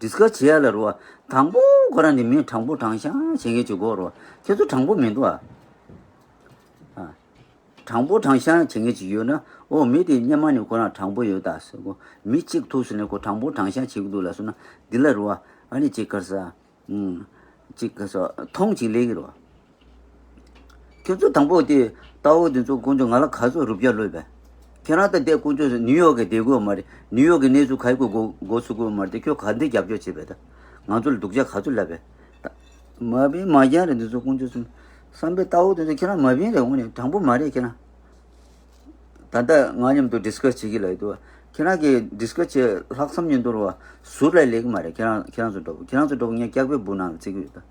ཌིས་ཀ་སི་བྱེད་ཡ་ལ་རོ། དང་པོ་ཁོ་རང་ནི་མི་དྲང་པོ་དྲང་བཞག་བྱེད་མཁན་ཅིག་དགོས་རོ། ཁྱེད་ཚོ་དྲང་པོ་མི་འདུག་ཨ། ཨ། དྲང་པོ་དྲང་བཞག་བྱེད་མཁན་ཅིག་ཡོད་ན་ཨོ་མི་དེ་སྔོན་མ་ནས་ཁོ་རང་དྲང་པོ་ཡོད་ད་ཟེར་གོ། མི་གཅིག་ཐུག་སོང་ནས་ཁོ་དྲང་པོ་དྲང་བཞག་བྱེད་ཀྱི་འདུག་ལབ་སོང་ན་འདི་ལ་རོ། ཨ་ནི་ཅིག་ག་རེ་ཟ། ཨུམ། ཅིག་ག་རེ་ཟ་མཐོང་ཅིག་ལེགས་ཀྱི་རོ། ཁྱོད་ཚོ་དང་པོ་དེ་ལྟ་བ་དེ་ཚོ་དཀོན་མཆོག་ང་ལ་ག་ཚོད་རུབ་རྒྱག་ལོས་པས། ཁྱེད་རང་ད་ལྟའི་དཀོན་མཆོག་ནིའུ་ཡོག་གི་བསྡད་དགོས་མ་རེད། ནིའུ་ཡོག་གི་གནས་ཚུལ་ག་ཡི་གོ་འགོ་འགོ་ཚུགས་དགོས་མ་རེད་དེ། ཁྱོད་ག་འདི་རྒྱབ་སྐྱོར་བྱེད་པས་ད། ང་ཚོ་ལ་སྡུག་ཅག་ག་ཚོད་ལབ་པས། ད་མ་བིན་མ་རྒྱང་རེད་འདི་ཚོ་དཀོན་མཆོག་གསུམ། བསམ་པའི་ལྟ་བ་དེ་ཚོ་ཁྱེད་རང་མ་བིན་རེད། དངོས་གནས་དྲང་པོ་མ་རེད་ཁྱེད་རང་། ད་ལྟ་ང་མཉམ་དུ་ཌིས་ཀ་སི་བྱེད་ཀྱི་ལབ་འདུག་ཁྱེད་རང་གིས་ཌིས་ཀ་སི་བྱེད་ལྷག་བསམ་ཉིན་དུ་རུ་བ་ཟུར་ལ་ལེགས་མ་རེད། ཁྱེད་རང་ཁྱེད་རང་ཚོ་འགྲོ་ཁྱེད་རང་ཚོ་འགྲོ་ངས་སྐྱག་པའི་སྦུག་ནང་ལ་བརྩི་གི་ཡོད་ད།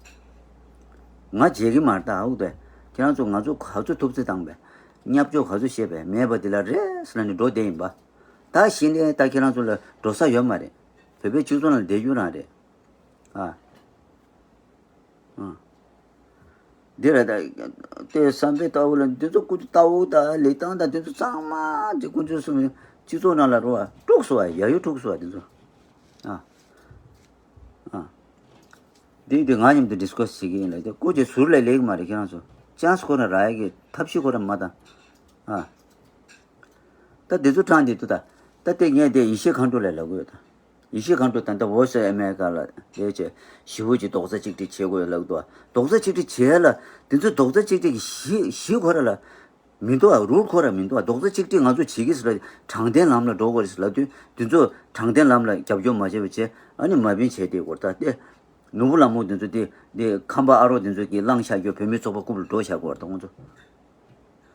ང་བརྗེད་ཀྱི་མ་རེད་ད། ཨུ་ཏེ། ཁྱེད་རང་ཚོ་ང་ཚོ་ག་ཚོད་ཐུབ་ཚོད་བཏང་པས། བརྙས་བཅོས་ག་ཚོད་བཤད་པས། མེད་པ་འདི་ལ་རེད་ཟེར་ནས་འགྲོ་བསྡད་ཡིན་པ། ད་གཞི་ནས་ད་ཁྱེད་རང་ཚོ་ལ་འགྲོ་ས་ཡོད་མ་རེད། བོད་པའི་སྤྱི་ཚོགས་ནང་ལ་བསྡད་རྒྱུ་རང་རེད། ཨ། ཨ། འདི་རེད་ད། ལྟོས་བསམ་པའི་ལྟ་བུ་ལ་འདི་ཚོ་ཀུ་ཅོ་ལྟ་བུ་དང་ལི་ཐང་དང་འདི་ཚོ་ཚང་མ་འདི་ཀུ་ཅོ་གསུམ་སྤྱི་ཚོགས་ནང་ལ་རུ་བ་དཀྲུགས་སོ་བ། ཡ་ཡོ་དཀྲུགས་སོ་བ་འདི་ཚོ། ཨ། ཨ། འདི་འདི་ང་མཉམ་དུ་ཌིས་ཀ་སི་བྱེད་ཀྱི་ཡིན་ལ་དེ་ཀུ་ཅོ་ཟུར་ལ་ལེགས་མ་རེད་ཁྱེད་རང་ཚོ། ཅན་སི་ཁོ་རང་རག་ཡ་གི་ཐབས་ཤེས་ཁོ་རང་མ་བཏང་། ཨ། ད་འདི་ཚོ་དྲངས་འདི་འདུག་ད། ད་དེ་ངས་དེ་ཡེ་ཤེས་མཁའ་འགྲོ་ལ་ལབ་གི་ཡོད་ད། ཡེ་ཤེས་མཁའ་འགྲོ་ད་ལྟ་Voice of America ལ་དེ་བྱས་ཞི་བོ་གཅིག་རྡོག་རྩ་གཅིག་སྒྲིལ་བྱེད་དགོས་ལབ་འདུག་རྡོག་རྩ་གཅིག་སྒྲིལ་བྱེད་ལ་དེ་ཚོ་རྡོག་རྩ་གཅིག་སྒྲིལ་གྱི་གཞི་གཞི་ཁོ་ར་ལ་མི་འདུག་ཨ། རུལ་ཁོ་ར་མི་འདུག་ཨ། རྡོག་རྩ་གཅིག་སྒྲིལ་ང་ཚོ་བྱེད་ཀྱི་ཟེར་ལ་དྲང་བདེན་ལམ་ལ་འགྲོ་དགོས་རེད་ཟེར་ལབ་དུས་དེ་ཚོ་དྲང་བདེན་ལམ་ལ་རྒྱབ་སྐྱོར་མ་བྱས་པ་བྱས་ཨ་ནི་མ་བིན་བྱས་དེ་སྐོར་ད་དེ་ནོར་བུ་ལྷ་མོ་དེ་ཚོ་དེ་དེ་ཁམས་པ་ཨ་རོགས་དེ་ཚོ་གིས་བླངས་བཞག་རྒྱུ་བོད་མི་ཚོགས་པ་རྐུབ་ལ་སྒྲོག་བཞག་གི་ཡོད་རེད་ད་ཁོང་ཚོ།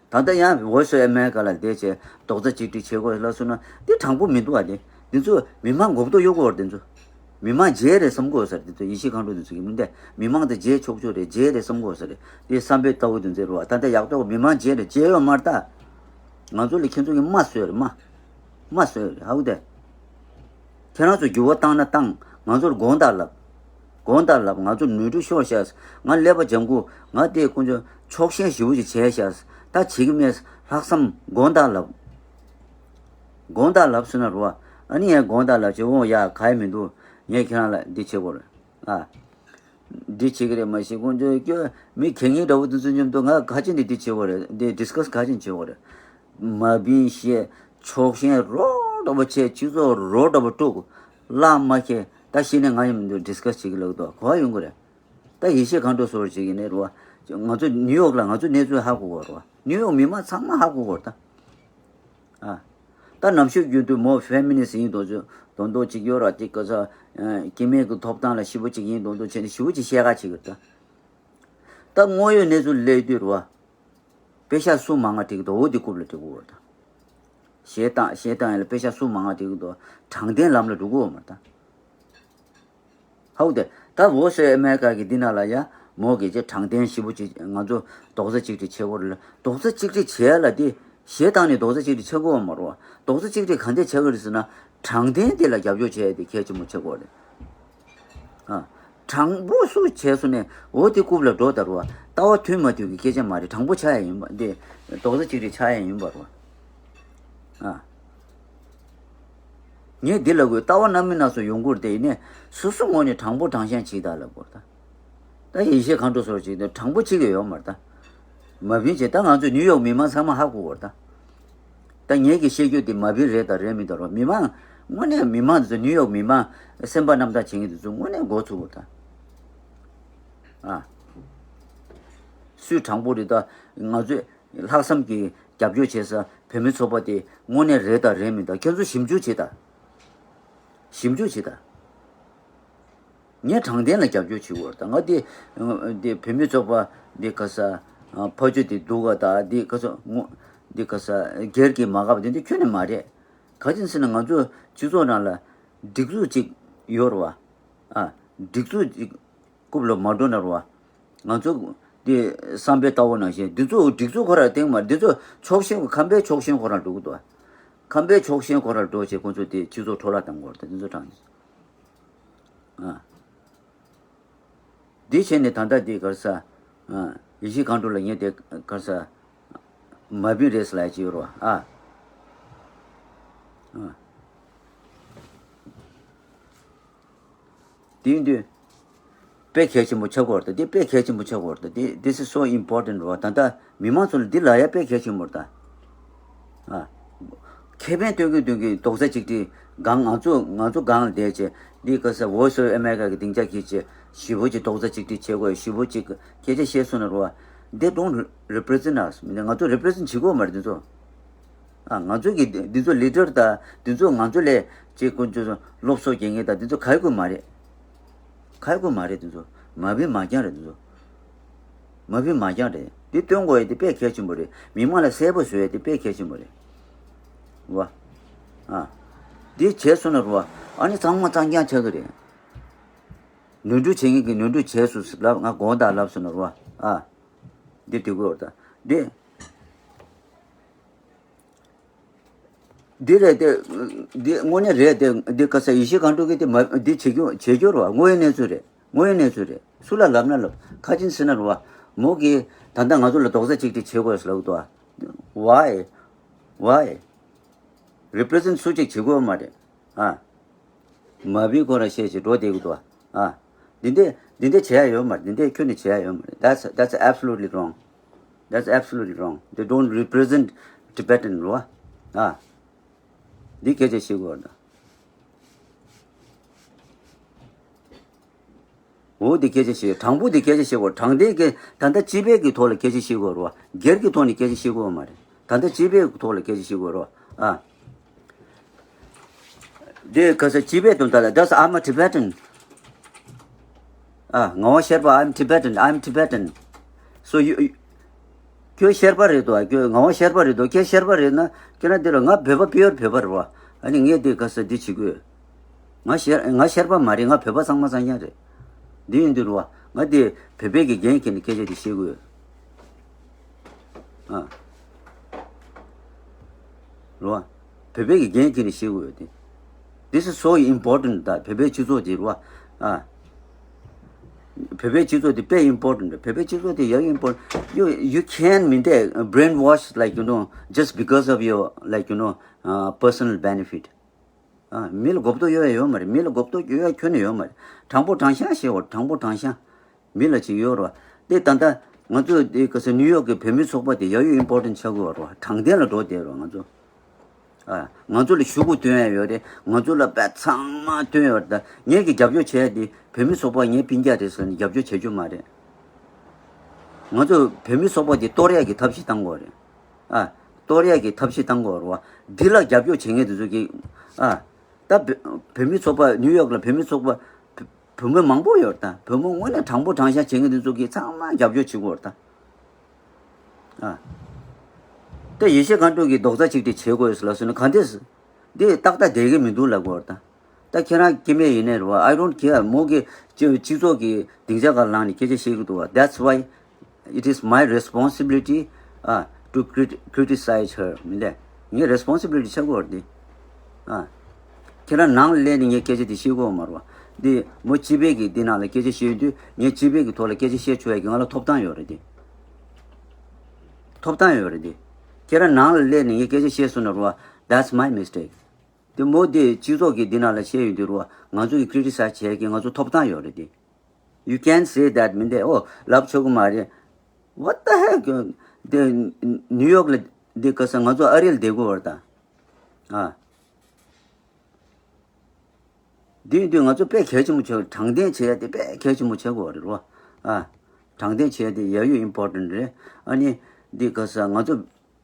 ད་ལྟ་ཡང་Voice of America ལ་བསྡད་བྱས་རྡོག་རྩ་གཅིག་སྒྲིལ་བྱེད་དགོས་ལབ་སོང་ན་འདི་དྲང་པོ་མི་འདུག་ཨ། འདི་འདི་ཚོ་མི་མང་མགོ་སྐོར་གཡོག་གི་ཡོད་རེད། འདི་ཚོ་མི་མང་བརྗེད་རེད་བསམ་གི་ཡོད་ས་རེད། འདི་ཚོ་ཡེ་ཤེས་མཁའ་འགྲོ་འདི་ཚོ་གི་མི་འདི་མི་མང་དེ་བརྗེད་ཆོག་ཆོག་རེད། བརྗེད་རེད་བསམ་གི་ཡོད་ས་རེད། འདི་བསམ་པའི་ལྟ་བུ་འདི་ཚོ་རེད་བ། ད་ལྟ་ཡག་ཐོག་མི་མང་བརྗེད་རེད། བརྗེད་ཡོད་མ་རེད་ད། ང་ཚོ་ལ་ཁྱེད་ཚོ་གི་རྨ་བཟོས་རེད། རྨ། རྨ་བཟོས་རེད་ཧ་གོ་དེ། ཁྱེད་རང་ཚོ་འགྱུར་བ་བཏང་ན་བཏང་། ང་ཚོར་དགོངས་དག་ལབ། དགོངས་དག་ལབ། ང་ཚོ་ནོར་འཁྲུལ་ཤོར་ཤག་ང་ཀླད་པ་ལྗང་ཁུ། ང་དེ་ཁོང་ཚོ་ཕྱོགས་ཞེན་ཞེ་པོ་ཅིག་བྱས་ཤག་ད་བྱེད་ཀྱི་མེད། ལྷག་བསམ་དགོངས་དག་ལབ། དགོངས་དག་ལབ་སོང་ན་རོ། ཨ་ནི་ཡང་དགོངས་དག་ལབ་བྱེད་འོང་ཡ་ག་ཡེ་མི་འདུག་ངས་ཁྱེད་རང་ལ་འདི་བྱེད་དགོས་རེད། ཨ། འདི་བྱེད་ཀྱི་རེད་མ་གཞི་ཁོང་ཚོའི་སྐྱོ་མི་གད་སྙིགས་འདྲ་པོ་དེ་ཚོ་མཉམ་དུ་ང་ག་ཅི་འདི་འདི་བྱེད་དགོས་རེད། འདི་ཌིས་ཀ་སི་ག་ཅི་བྱེད་དགོས་རེད། མ་བིན་ཞེས་ཕྱོགས་ཞེན་རོ་འདྲ་པོ་བྱས། སྤྱི་ཚོགས་རོ་འདྲ་པོ་དཀྲུགས། བླ་མ་ཁྱེད་ད་ཤི་ནས་ང་ཡི་མི་འདུག་ཌིས་ཀ་སི་བྱེད་ཀྱི་ལབ་འདུག་ག་པར་ཡོང་གི་རེད། ད་ཡེ་ཤེས་མཁའ་འགྲོ་སོགས་བྱེད་ཀྱི་ནས་རོ། ང་ཚོ་ནིའུ་ཡོག་ལ་ང་ཚོ་གནས་ཚུལ་ཧ་གོ་གོ་རོ། ནིའུ་ཡོག་མི་མང་ཚང་མ་ཧ་གོ་གོ་རེད་ད། ཨ། ད་ནམ་ཞིག་རྒྱུན་དུ་མོ་ཕེ་མི་ནི་སི་ཡིན་དོ་ཚོ་དོན་དོ་གཅིག་ཡོད་ར་དེ་ག་ས། སྐྱེ་དམན་གྱི་ཐོབ་ཐང་ལ་ཞིབ་པོ་གཅིག་ཡིན་དོན་དོ་བྱས་ནས་ཞིབ་པོ་གཅིག་བཤད་ག་བྱེད་གི་རེད་ད། ད་དངོས་ཡོད་གནས་ཚུལ་སླེབས་དུས་ར། པེ་ཤག་སུ་མང་ང་སྤྲད་ཀྱི་འདུག་འོ་དེ་རྐུབ་ལ་སྤྲད་དགོས་རེད་ད། གཞས་བཏང་གཞས་བཏང་ཡིན་ལ་པེ་ཤག་སུ་མང་ང་སྤྲད་ཀྱི་འདུག་དྲང་བདེན་ལམ་ལ་འགྲོ་གི་ཡོད་མ་རེད་ད། ཧའུ་དེ། ད་Voice of America གི་འདི་ནང་ལ་ཡ། མོ་གི་ཅེ་དྲང་བདེན་ཞིབ་པོ་ཅིག་ང་ཚོ་རྡོག་རྩ་གཅིག་སྒྲིལ་བྱེད་དགོས་རེད་ལ། རྡོག་རྩ་གཅིག་སྒྲིལ་བྱེད་ཡ་ལ་དེ། གཞས་བཏང་ནས་རྡོག་རྩ་གཅིག་སྒྲིལ་བྱེད་དགོས་པ་མ་རེད་བ། རྡོག་རྩ་གཅིག་སྒྲིལ་ག་འདྲས་བྱེད་དགོས་རེད་ཟེར་ན། དྲང་བདེན་དེ་ལ་རྒྱབ་སྐྱོར་བྱེད་ཡ་དེ་གལ་ཆེན་པོ་ཆགས་ཀྱི་ཡོད་རེད། ཨ། དྲང་པོ་སུ་བྱས་སོང་ནས་འོ་དེ་རྐུབ་ལ་འགྲོ་ད་རེད་བ། ལྟ་བ་མཐུན་མ་མཐུན་གྱི་སྐད་ཆ་མ་རེད། དྲང་པོ་ཆགས་ཡ་ཡིན་པ་དེ། རྡོག་རྩ་གཅིག་སྒྲིལ་ཆགས་ཡ་ཡིན་པ་རེད་བ། ཨ། ངས་འདི་ལབ་དགོས། ལྟ་བ་སྣ་མིན་སྣ་ཚོགས་ཡོང་གི་རེད་དེ། ཡིན་ནའི་སོ་སོ་ངོས་ནས་དྲང་པོ་དྲང་བཞག་བྱེད་དང་ལབ་དགོས་ད། ད་ཡེ་ཤེས་མཁའ་འགྲོ་སོགས་ཅིག་དང་དྲང་པོ་བྱེད་ཀྱི་ཡོད་མ་རེད་ད། མ་བིན་བྱས་ད་ང་ཚོ་ནིའུ་ཡོག་མི་མང་ཚང་མ་ཧ་གོ་གི་རེད་ད། ད་ངས་ཀྱི་བཤད་རྒྱུ་དེ་མ་བིན་རེད་དང་རེད་མིན་དང་རོ། མི་མང་དངོས་གནས་མི་མང་དེ་ཚོ་ནིའུ་ཡོག་མི་མང་སེམས་པ་རྣམ་དག་བྱེད་མཁན་དེ་ཚོ་དངོས་གནས་མགོ་ཚོས་གི་རེད་ད། ཨ། སུས་དྲང་པོ་རེད་ད། ང་ཚོས་ལྷག་བསམ་གྱིས་རྒྱབ་སྐྱོར་བྱེད་ས་བོད་མི་ཚོགས་པ་དེ་དངོས་གནས་རེད་དང་རེད་མིན་དང་ཁྱེད་ཚོ་ཞིབ་འཇུག་བྱེད་དང་། ཞིབ་འཇུག་བྱེད་དང་། ངས་དྲང་བདེན་ལ་རྒྱབ་སྐྱོར་བྱེད་དགོས་རེད་ད། ང་དེ་དེ་བོད་མི་ཚོགས་པ་འདི་ག་ས། ཕ་ཆོས་དེ་སྡུག་ག་ད་འདི་ག་ས་ངོ་འདི་ག་ས་སྒེར་གྱི་མ་དགའ་བ་དེ་འདི་ཁྱོན་ནས་མ་རེད། ག་ཅི་ཟེར་ན་ང་ཚོ་སྤྱི་ཚོགས་ནང་ལ་སྒྲིག་འཛུགས་གཅིག་ཡོད་རེད་བ། ཨ། སྒྲིག་འཛུགས་གཅིག་རྐུབ་ལ་མ་འགྲོ་ན་རེད་བ། ང་ཚོ་འདི་བསམ་པའི་ལྟ་བ་ནང་བཞིན་འདི་ཚོ་སྒྲིག་འཛུགས་ཁོ་རང་སྟེང་མ་འདི་ཚོ་ཕྱོགས་ཞེན་ཁམས་པའི་ཕྱོགས་ཞེན་ཁོ་རང་འགྲོ་གི་འདུག་ཁམས་པའི་ཕྱོགས་ཞེན་ཁོ་རང་འགྲོ་བྱས་ཁོ་ཚོ་དེ་སྤྱི་ཚོགས་འཕྲོ་བརླག་གཏང་གི་ཡོད་རེད་ད། འདི་ཚོ་དྲང་། ཨ། འདི་བྱས་ནས་ད་ལྟ་འདི་ག་རེ་ཟ། ཨ། ཡེ་ཤེས་མཁའ་འགྲོ་ལ་ངས་དེ་ག་རེ་ཟ། མ་བིན་རེད་ཟེར་ལབ་ཡ་ཅིག་ཡོད་རེད་བ། ཨ། ཨ། དེ་ཡིན་དུས། དཔེ་གལ་ཆེན་པོ་ཆགས་ཀྱི་ཡོད་རེད་ད། འདི་དཔེ་གལ་ཆེན་པོ་ཆགས་ཀྱི་ཡོད་རེད་ད། འདི་This is so important རེད་བ། ད་ལྟ་མི་མང་ཚོ་ལ་འདི་ལབ་ཡ་དཔེ་གལ་ཆེན་པོ་རེད་ད། ཨ། ཁེ་ཕན་སྟོན་གྱི་སྟོན་གྱི་རྡོག་རྩ་གཅིག་སྒྲིལ་སྒང་ང་ཚོ་ང་ཚོ་སྒང་ལ་བསྡད་བྱས་འདི་ག་ས་Voice of America གི་སྡིངས་ཆ་འཁྱེར་བྱས་ཞེ་པོ་ཅིག་རྡོག་རྩ་གཅིག་སྒྲིལ་བྱེད་དགོས། ཞེ་པོ་ཅིག་སྐད་ཆ་བཤད་སོང་ན་རེད་བ། They don't represent us. ང་ཚོ་represent བྱེད་ཀྱི་ཡོད་མ་རེད་འདི་ཚོ། ཨ། ང་ཚོ་གི་འདི་ཚོ་leader དང་འདི་ཚོ་ང་ཚོ་ལས་ཅིག་ཀུན་སྤྱོད་སློབ་གསོ་རྒྱག་མཁན་དང་འདི་ཚོ་ག་ཡི་ཀུན་མ་རེད། ག་ཡི་ཀུན་མ་རེད་འདི་ཚོ། མ་བིན་མ་རྐྱང་རེད་འདི་ཚོ། མ་བིན་མ་རྐྱང་རེད། འདི་སྟོན་དགོས་ཡ་དེ་དཔེ་གལ་ཆེན་པོ་རེད། མི་མང་ལ་གསལ་པོ་བཟོ་ཡ་དེ་དཔེ་གལ་ཆེན་པོ་རེད། བ། ཨ། འདི་བྱས་སོང་ན་རུ་བ། ཨ་ནི་གཙང་མ་གཙང་རྐྱང་ཆགས་ཀྱི་རེད། ནོར་འཁྲུལ་བྱེད་མཁན་གྱིས་ནོར་འཁྲུལ་བྱས་སོང་ལབ་ང་དགོངས་དག་ལབ་སོང་ན་རུ་བ། ཨ། འདི་འགྲིག་གི་ཡོད་ད། འདི། འདི་རེད་དེ། འདི་དངོས་གནས་རེད་དེ། འདི་ག་ས་ཡེ་ཤེས་མཁའ་འགྲོ་གིས་དེ་མ་འདི་བྱེད་རྒྱུ་བྱེད་རྒྱུ་རེད་བ། དངོས་ཡོད་གནས་ཚུལ་རེད། དངོས་ཡོད་གནས་ཚུལ་རེད། སུ་ལ་ལབ་ན་ལབ། ཁ་ཅིན་ཟེར་ན་རེད་བ། མོ་གིས་ད་ལྟ་ང་ཚོ་ལ་རྡོག་རྩ་གཅིག་སྒྲིལ་བྱེད་དགོས་ཟེར་ལབ་འདུག་བ། Why? Why? Represent སུ་གཅིག་བྱེད་དགོས་མ་རེད། ཨ། མ་བིན་ཁོ་རང་བཤད་ཅིག་འགྲོ་བསྡད་ཀྱི་འདུག་བ། ཨ། འདི་འདྲས་འདི་འདྲས་བྱེད་ཡ་ཡོད་མ་རེད། འདི་འདྲས་ཁྱོན་ནས་བྱེད་ཡ་ཡོད་མ་རེད། That's that's absolutely wrong. That's absolutely wrong. They don't represent Tibetan རེད་བ། ཨ། འདི་སྐད་ཆ་བཤད་དགོས་རེད། འོ་འདི་སྐད་ཆ་བཤད། དྲང་པོ་འདི་སྐད་ཆ་བཤད་དགོས། དྲང་བདེན་གྱི་ད་ལྟ་སྤྱི་པའི་གི་ཐོག་ལ་སྐད་ཆ་བཤད་དགོས་རེད་བ། སྒེར་གྱི་ཐོག་ནས་སྐད་ཆ་བཤད་དགོས་བ་མ་རེད། ད་ལྟ་སྤྱི་པའི་ཐོག་ལ་སྐད་ཆ་བཤད་དགོས་རེད་བ། ཨ། འདི་ག་ས་སྤྱི་པའི་དོན་དག་ལ། That's, I'm a Tibetan. ཨ། ངག་དབང་ཤར་པ། I'm Tibetan. I'm Tibetan. So you, you- ཁྱོད་ཤར་པ་རེད་དོ། ཁྱོད་ངག་དབང་ཤར་པ་རེད་དོ། ཁྱོད་ཤར་པ་རེད་ན་ཁྱོད་རང་འདི་ར། ང་བོད་པ། pure བོད་པ་རེད་བ། ཨ་ནི་ངས་འདི་ག་ས་འདི་བྱེད་དགོས། ང་ཤར་ང་ཤར་པ་མ་རེད། ང་བོད་པ་གཙང་མ་གཙང་རྐྱང་རེད། འདི་ཡིན་དུས་རེད་བ། ང་འདི་བོད་པའི་གི་འགན་འཁྱེར་ནས་སྐད་ཆ་འདི་བཤད་དགོས། ཨ། རེད་བ། བོད་པའི་གི་འགན་འཁྱེར་ནས་བཤད་དགོས་ཡོད་དེ། This is so important. ད་བོད་པའི་སྤྱི་ཚོགས་འདི་རེད་བ། ཨ། བོད་པའི་སྤྱི་ཚོགས་འདི་དཔེ་important རེད། བོད་པའི་སྤྱི་ཚོགས་འདི་ཡ་important. You, you can't མིན་ཏེ་brainwash, like, you know, just because of your, like, you know, uh, personal benefit. ཨ། མི་ལ་མགོ་སྐོར་གཡོ་ཡ་ཡོད་མ་རེད། མི་ལ་མགོ་སྐོར་གཡོ་ཡ་ཁྱོན་ནས་ཡོད་མ་རེད། དྲང་པོ་དྲང་བཞག་བཤད་དགོས། དྲང་པོ་དྲང་བཞག་མི་ལ་ཅིག་ཡོད་རེད་བ། དེ་ད་ལྟ་ང་ཚོ་དེ་ག་ས་ནིའུ་ཡོག་གི་བོད་མི་ཚོགས་པ་དེ་ཡ་ཡོད་important ཆགས་ཀྱི་ཡོད་རེད་བ། དྲང་བདེན་ལ་འགྲོ་བསྡད་རེད་བ་ང་ཚོ། ཨ། ང་ཚོ་ལ་ཤོག་གུ་སྟོན་ཡ་ཡོད་རེད། ང་ཚོ་ལ་དཔེ་ཚང་མ་སྟོན་ཡོད་རེད། ད་ངེད་ཀྱི་རྒྱབ་སྐྱོར་བྱས་དེ་བོད་མི་ཚོགས་པ་ངའི་སྤུན་ཀྱག་རེད་ཟེར་ནས་རྒྱབ་སྐྱོར་བྱེད་རྒྱུ་མ་རེད། ང་ཚོ་བོད་མི་ཚོགས་པ་དེ་གཏོར་ཡ་གི་ཐབས་ཤེས་བཏང་དགོས་རེད། ཨ། གཏོར་ཡ་གི་ཐབས་ཤེས་བཏང་དགོས་རེད་བ། འདི་ལ་རྒྱབ་སྐྱོར་བྱེད་མཁན་དེ་ཚོ་གི། ཨ། ད་བོད་བོད་མི་ཚོགས་པ། ནིའུ་ཡོག་ལ་བོད་མི་ཚོགས་པ་བོད་མི་མང་པོ་ཡོད་རེད། ད་བོད་མི་དངོས་གནས་དྲང་པོ་དྲང་བཞག་བྱེད་མཁན་དེ་ཚོ་གིས་ཚང་མ་རྒྱབ་སྐྱོར་བྱེད་དགོས་རེད་ད། ཨ། ད་ཡེ་ཤེས་མཁའ་འགྲོ་གིས་རྡོག་རྩ་གཅིག་སྒྲིལ་བྱེད་དགོས་ལབ་སོང་ན་ག་འདྲས། འདི་ཏག་ཏག་བསྡད་ཀྱི་མི་འདུག་ལབ་དགོས་རེད་ད། ད་ཁྱེད་རང་སྐྱེ་དམན་ཡིན་ནའི་རེད་བ། I don't care. མོ་གི་སྤྱི་སྤྱི་ཚོགས་ཀྱི་སྡིངས་ཆ་སྒང་ལངས་ནས་སྐད་ཆ་བཤད་ཀྱི་འདུག་བ། That's why it is my responsibility, uh, to crit- criticize her. མིན་ཏེ། ངའི་responsibility ཆགས་ཀྱི་ཡོད་རེད་དེ། ཨ། ཁྱེད་རང་ནང་ལ་སླེབས་ནས་ངས་སྐད་ཆ་དེ་བཤད་ཀྱི་ཡོད་མ་རེད་བ། འདི་མོ་སྤྱི་པའི་གི་འདི་ནང་ལ་སྐད་ཆ་བཤད་ཡོང་དུས། ངས་སྤྱི་པའི་གི་ཐོག་ལ་སྐད་ཆ་བཤད་ཆོག་ཡ་གི་ང་ལ་ཐོབ་ཐང་ཡོད་རེད་དེ། ཐོབ་ཐང་ཡོད་རེད་དེ། ཁྱེད་རང་ནང་ལ་སླེབས་ནས་ངས་སྐད་ཆ་བཤད་སོང་ན་རེད་བ། That's my mistake. དེ་མོ་དེ་སྤྱི་ཚོགས་ཀྱི་འདི་ནང་ལ་བཤད་ཡོང་དུས་རེད་བ། ང་ཚོ་གི་criticize བྱེད་ཀྱི་ང་ཚོ་ཐོབ་ཐང་ཡོད་རེད་དེ། You can't say that. མིན་ཏེ། ཨོ། ལབ་ཆོག་གི་མ་རེད། What the heck? དེ་ནིའུ་ཡོག་ལ་འདི་ག་ས་ང་ཚོ་ཨ་རི་ལ་བསྡད་དགོས་བ་རེད་ད། ཨ། འདི་འདི་ང་ཚོ་དཔེ་གལ་ཆེན་པོ་ཆགས། དྲང་བདེན་བྱེད་ཡ་དེ་དཔེ་གལ་ཆེན་པོ་ཆགས་དགོས་རེད་བ། ཨ། དྲང་བདེན་བྱེད་ཡ་དེ་ཡ་ཡོད་important རེད། ཨ་ནི་འདི་ག་ས་ང་ཚོ་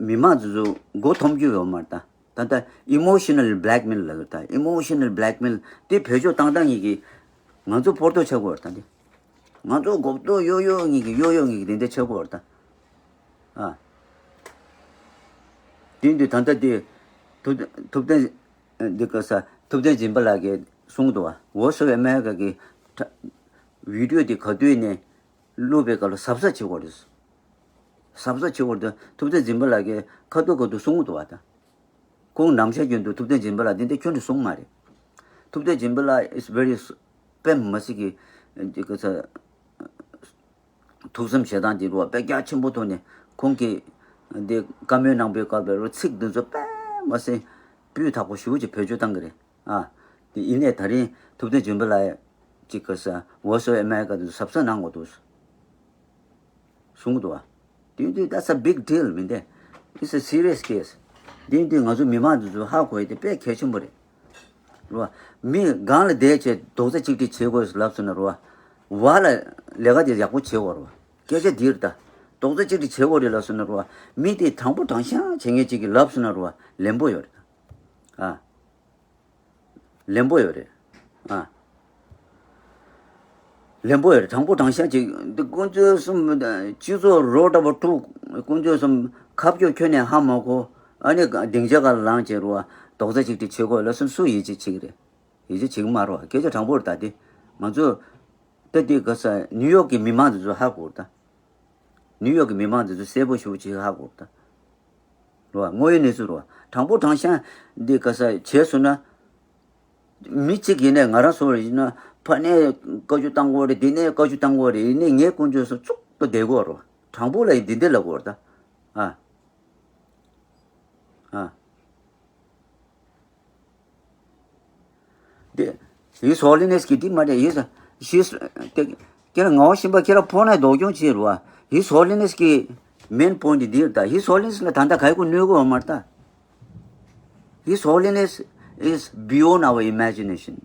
མི་མང་ཚོ་ཚོ་མགོ་འཐོམ་རྒྱུ་ཡོད་མ་རེད་ད། ད་ལྟ་emotional blackmail ལབ་ཀྱི་རེད་ད། Emotional blackmail དེ་བེད་སྤྱོད་བཏང་སྟངས་ཉིད་ཀྱིས་ང་ཚོ་ཕོར་ཐོག་ཆགས་དགོས་རེད་ད། འདི་ང་ཚོ་མགོ་སྐོར་གཡོ་གཡོ་ཉིད་ཀྱིས་གཡོ་གཡོ་ཉིད་ཀྱིས་དེ་འདྲ་ཆགས་དགོས་རེད་ད། ཨ། དེ་འདི་ད་ལྟ་དེ་ཐུབ་ཐུབ་བསྟན། འདི་ག་ས་ཐུབ་བསྟན་སྦྱིན་པ་ལགས་ཀྱིས་གསུངས་འདུག་བ། Voice of America གི་ཁྲ- video དེ་ག་དུས་ནས་བླུགས་པའི་སྐབས་ལ་གཟབ་གཟབ་བྱེད་དགོས་རེད། གཟབ་གཟབ་བྱེད་དགོས་རེད། ཐུབ་བསྟན་སྦྱིན་པ་ལགས་ཀྱིས་ཁ་ཐུག་ཁ་ཐུག་གསུངས་འདུག་བ་ད། ཁོང་ནམ་ཞག་རྒྱུན་དུ་ཐུབ་བསྟན་སྦྱིན་པ་ལགས་འདི་འདྲ་ཁྱོན་ནས་གསུངས་མ་རེད། ཐུབ་བསྟན་སྦྱིན་པ་ལགས་is very ས- དཔེ་མི་སྲིད་ཀྱི་འདི་ག་ས་ཐུགས་བསམ་བཞེས་སྟངས་དེ་རུ་བ་དཔེ་རྒྱ་ཆེན་པོ་ཐོག་ནས་ཁོང་གིས་འདི་བཀའ་མོལ་གནང་པའི་སྐབས་ལ་རུ་ཚིག་འདི་ཚོ་དཔེ་མི་སྲིད་སྤུས་དག་པོ་ཞེ་པོ་ཅིག་བེད་སྤྱོད་བཏང་གི་རེད། ཨ། དེ་ཡིན་ནའི་ད་རིང་ཐུབ་བསྟན་སྦྱིན་པ་ལགས་ཅིག་ག་ས་Voice of America དེ་ཚོ་གཟབ་གཟབ་གནང་དགོས་འདུག་གསུང་གི་འདུག་བ། དེ་དུས་that's a big deal མིན་ཏེ། It's a serious case. དེ་དུས་ང་ཚོ་མི་མང་དེ་ཚོ་ཧ་གོ་ཡ་དེ་དཔེ་གལ་ཆེན་པོ་རེད། རེད་བ། མི་སྒང་ལ་བསྡད་བྱས་རྡོག་རྩ་གཅིག་སྒྲིལ་བྱེད་དགོས་ལབ་སོང་ན་རེད་བ། བར་ལ་ལས་ཀ་དེ་ཡག་པོ་བྱེད་དགོས་རེད་བ། སྐད་ཆ་འདི་རེད་ད། རྡོག་རྩ་གཅིག་སྒྲིལ་བྱེད་དགོས་རེད་ལབ་སོང་ན་རེད་བ། མི་དེ་དྲང་པོ་དྲང་བཞག་བྱེད་མཁན་ཅིག་གིས་ལབ་སོང་ན་རེད་བ། ལན་པོ་ཡོད་རེད་ད། ཨ། ལན་པོ་ཡོད་རེད། ཨ། ལན་པོ་ཡོད་རེད། དྲང་པོ་དྲང་བཞག་ཅིག་འདི་དཀོན་མཆོག་གསུམ་སྤྱི་ཚོགས་རོ་ཏྲ་བ་ཕྲུག་དཀོན་མཆོག་གསུམ་ཁ་བསྐྱོད་ཁྱོན་ནས་ཧ་མ་གོ། ཨ་ནི་སྡིངས་ཆ་སྒང་ལངས་བྱས་རུ་བ་རྡོག་རྩ་གཅིག་སྒྲིལ་བྱེད་དགོས་ལབ་སོང་ན་སུ་ཡིད་ཆེས་བྱེད་ཀྱི་རེད། ཡིད་ཆེས་བྱེད་ཀྱི་མ་རེད་བ། སྐད་ཆ་དྲང་པོ་རེད་ད་དེ། ང་ཚོ་ད་དེ་ག་ས་ནིའུ་ཡོག་གི་མི་མང་དེ་ཚོ་ཧ་གོ་རེད་ད། ནིའུ་ཡོག་གི་མི་མང་དེ་ཚོ་གསལ་པོ་ཞེ་པོ་ཅིག་ཧ་གོ་རེད་ད། རེད་བ། དངོས་ཡོད་གནས་ཚུལ་རེད་བ། དྲང་པོ་དྲང་བཞག་འདི་ག་ས་བྱས་སོང་ན། མི་གཅིག་ཡིན་ནའི་ང་རང་ཚོ་ཡིན་ན་ཕ་ནས་བཀའ་བཀྱོན་བཏང་དགོས་རེད། འདི་ནས་བཀའ་བཀྱོན་བཏང་དགོས་རེད། ཡིན་ནའི་ངས་དཀོན་མཆོག་གསུམ་བཙུགས་ཏུ་བསྡད་དགོས་རེད་བ། དྲང་པོ་ལ་ཡིན་འདི་འདྲ་ལབ་དགོས་རེད་ད། ཨ། ཨ། དེ། His Holiness གིས་འདི་མ་རེད། His- His- དེ། ཁྱེད་རང་ངག་དབང་སྦྱིན་པ་ཁྱེད་རང་ཕོ་ནས་སྡུག་གྱོང་བྱེད་རུ་བ། His Holiness གིས་ main point འདི་ད། His Holiness ལ་ད་ལྟ་ག་གི་གནོད་གོ་མ་རེད་ད། His Holiness is beyond our imagination.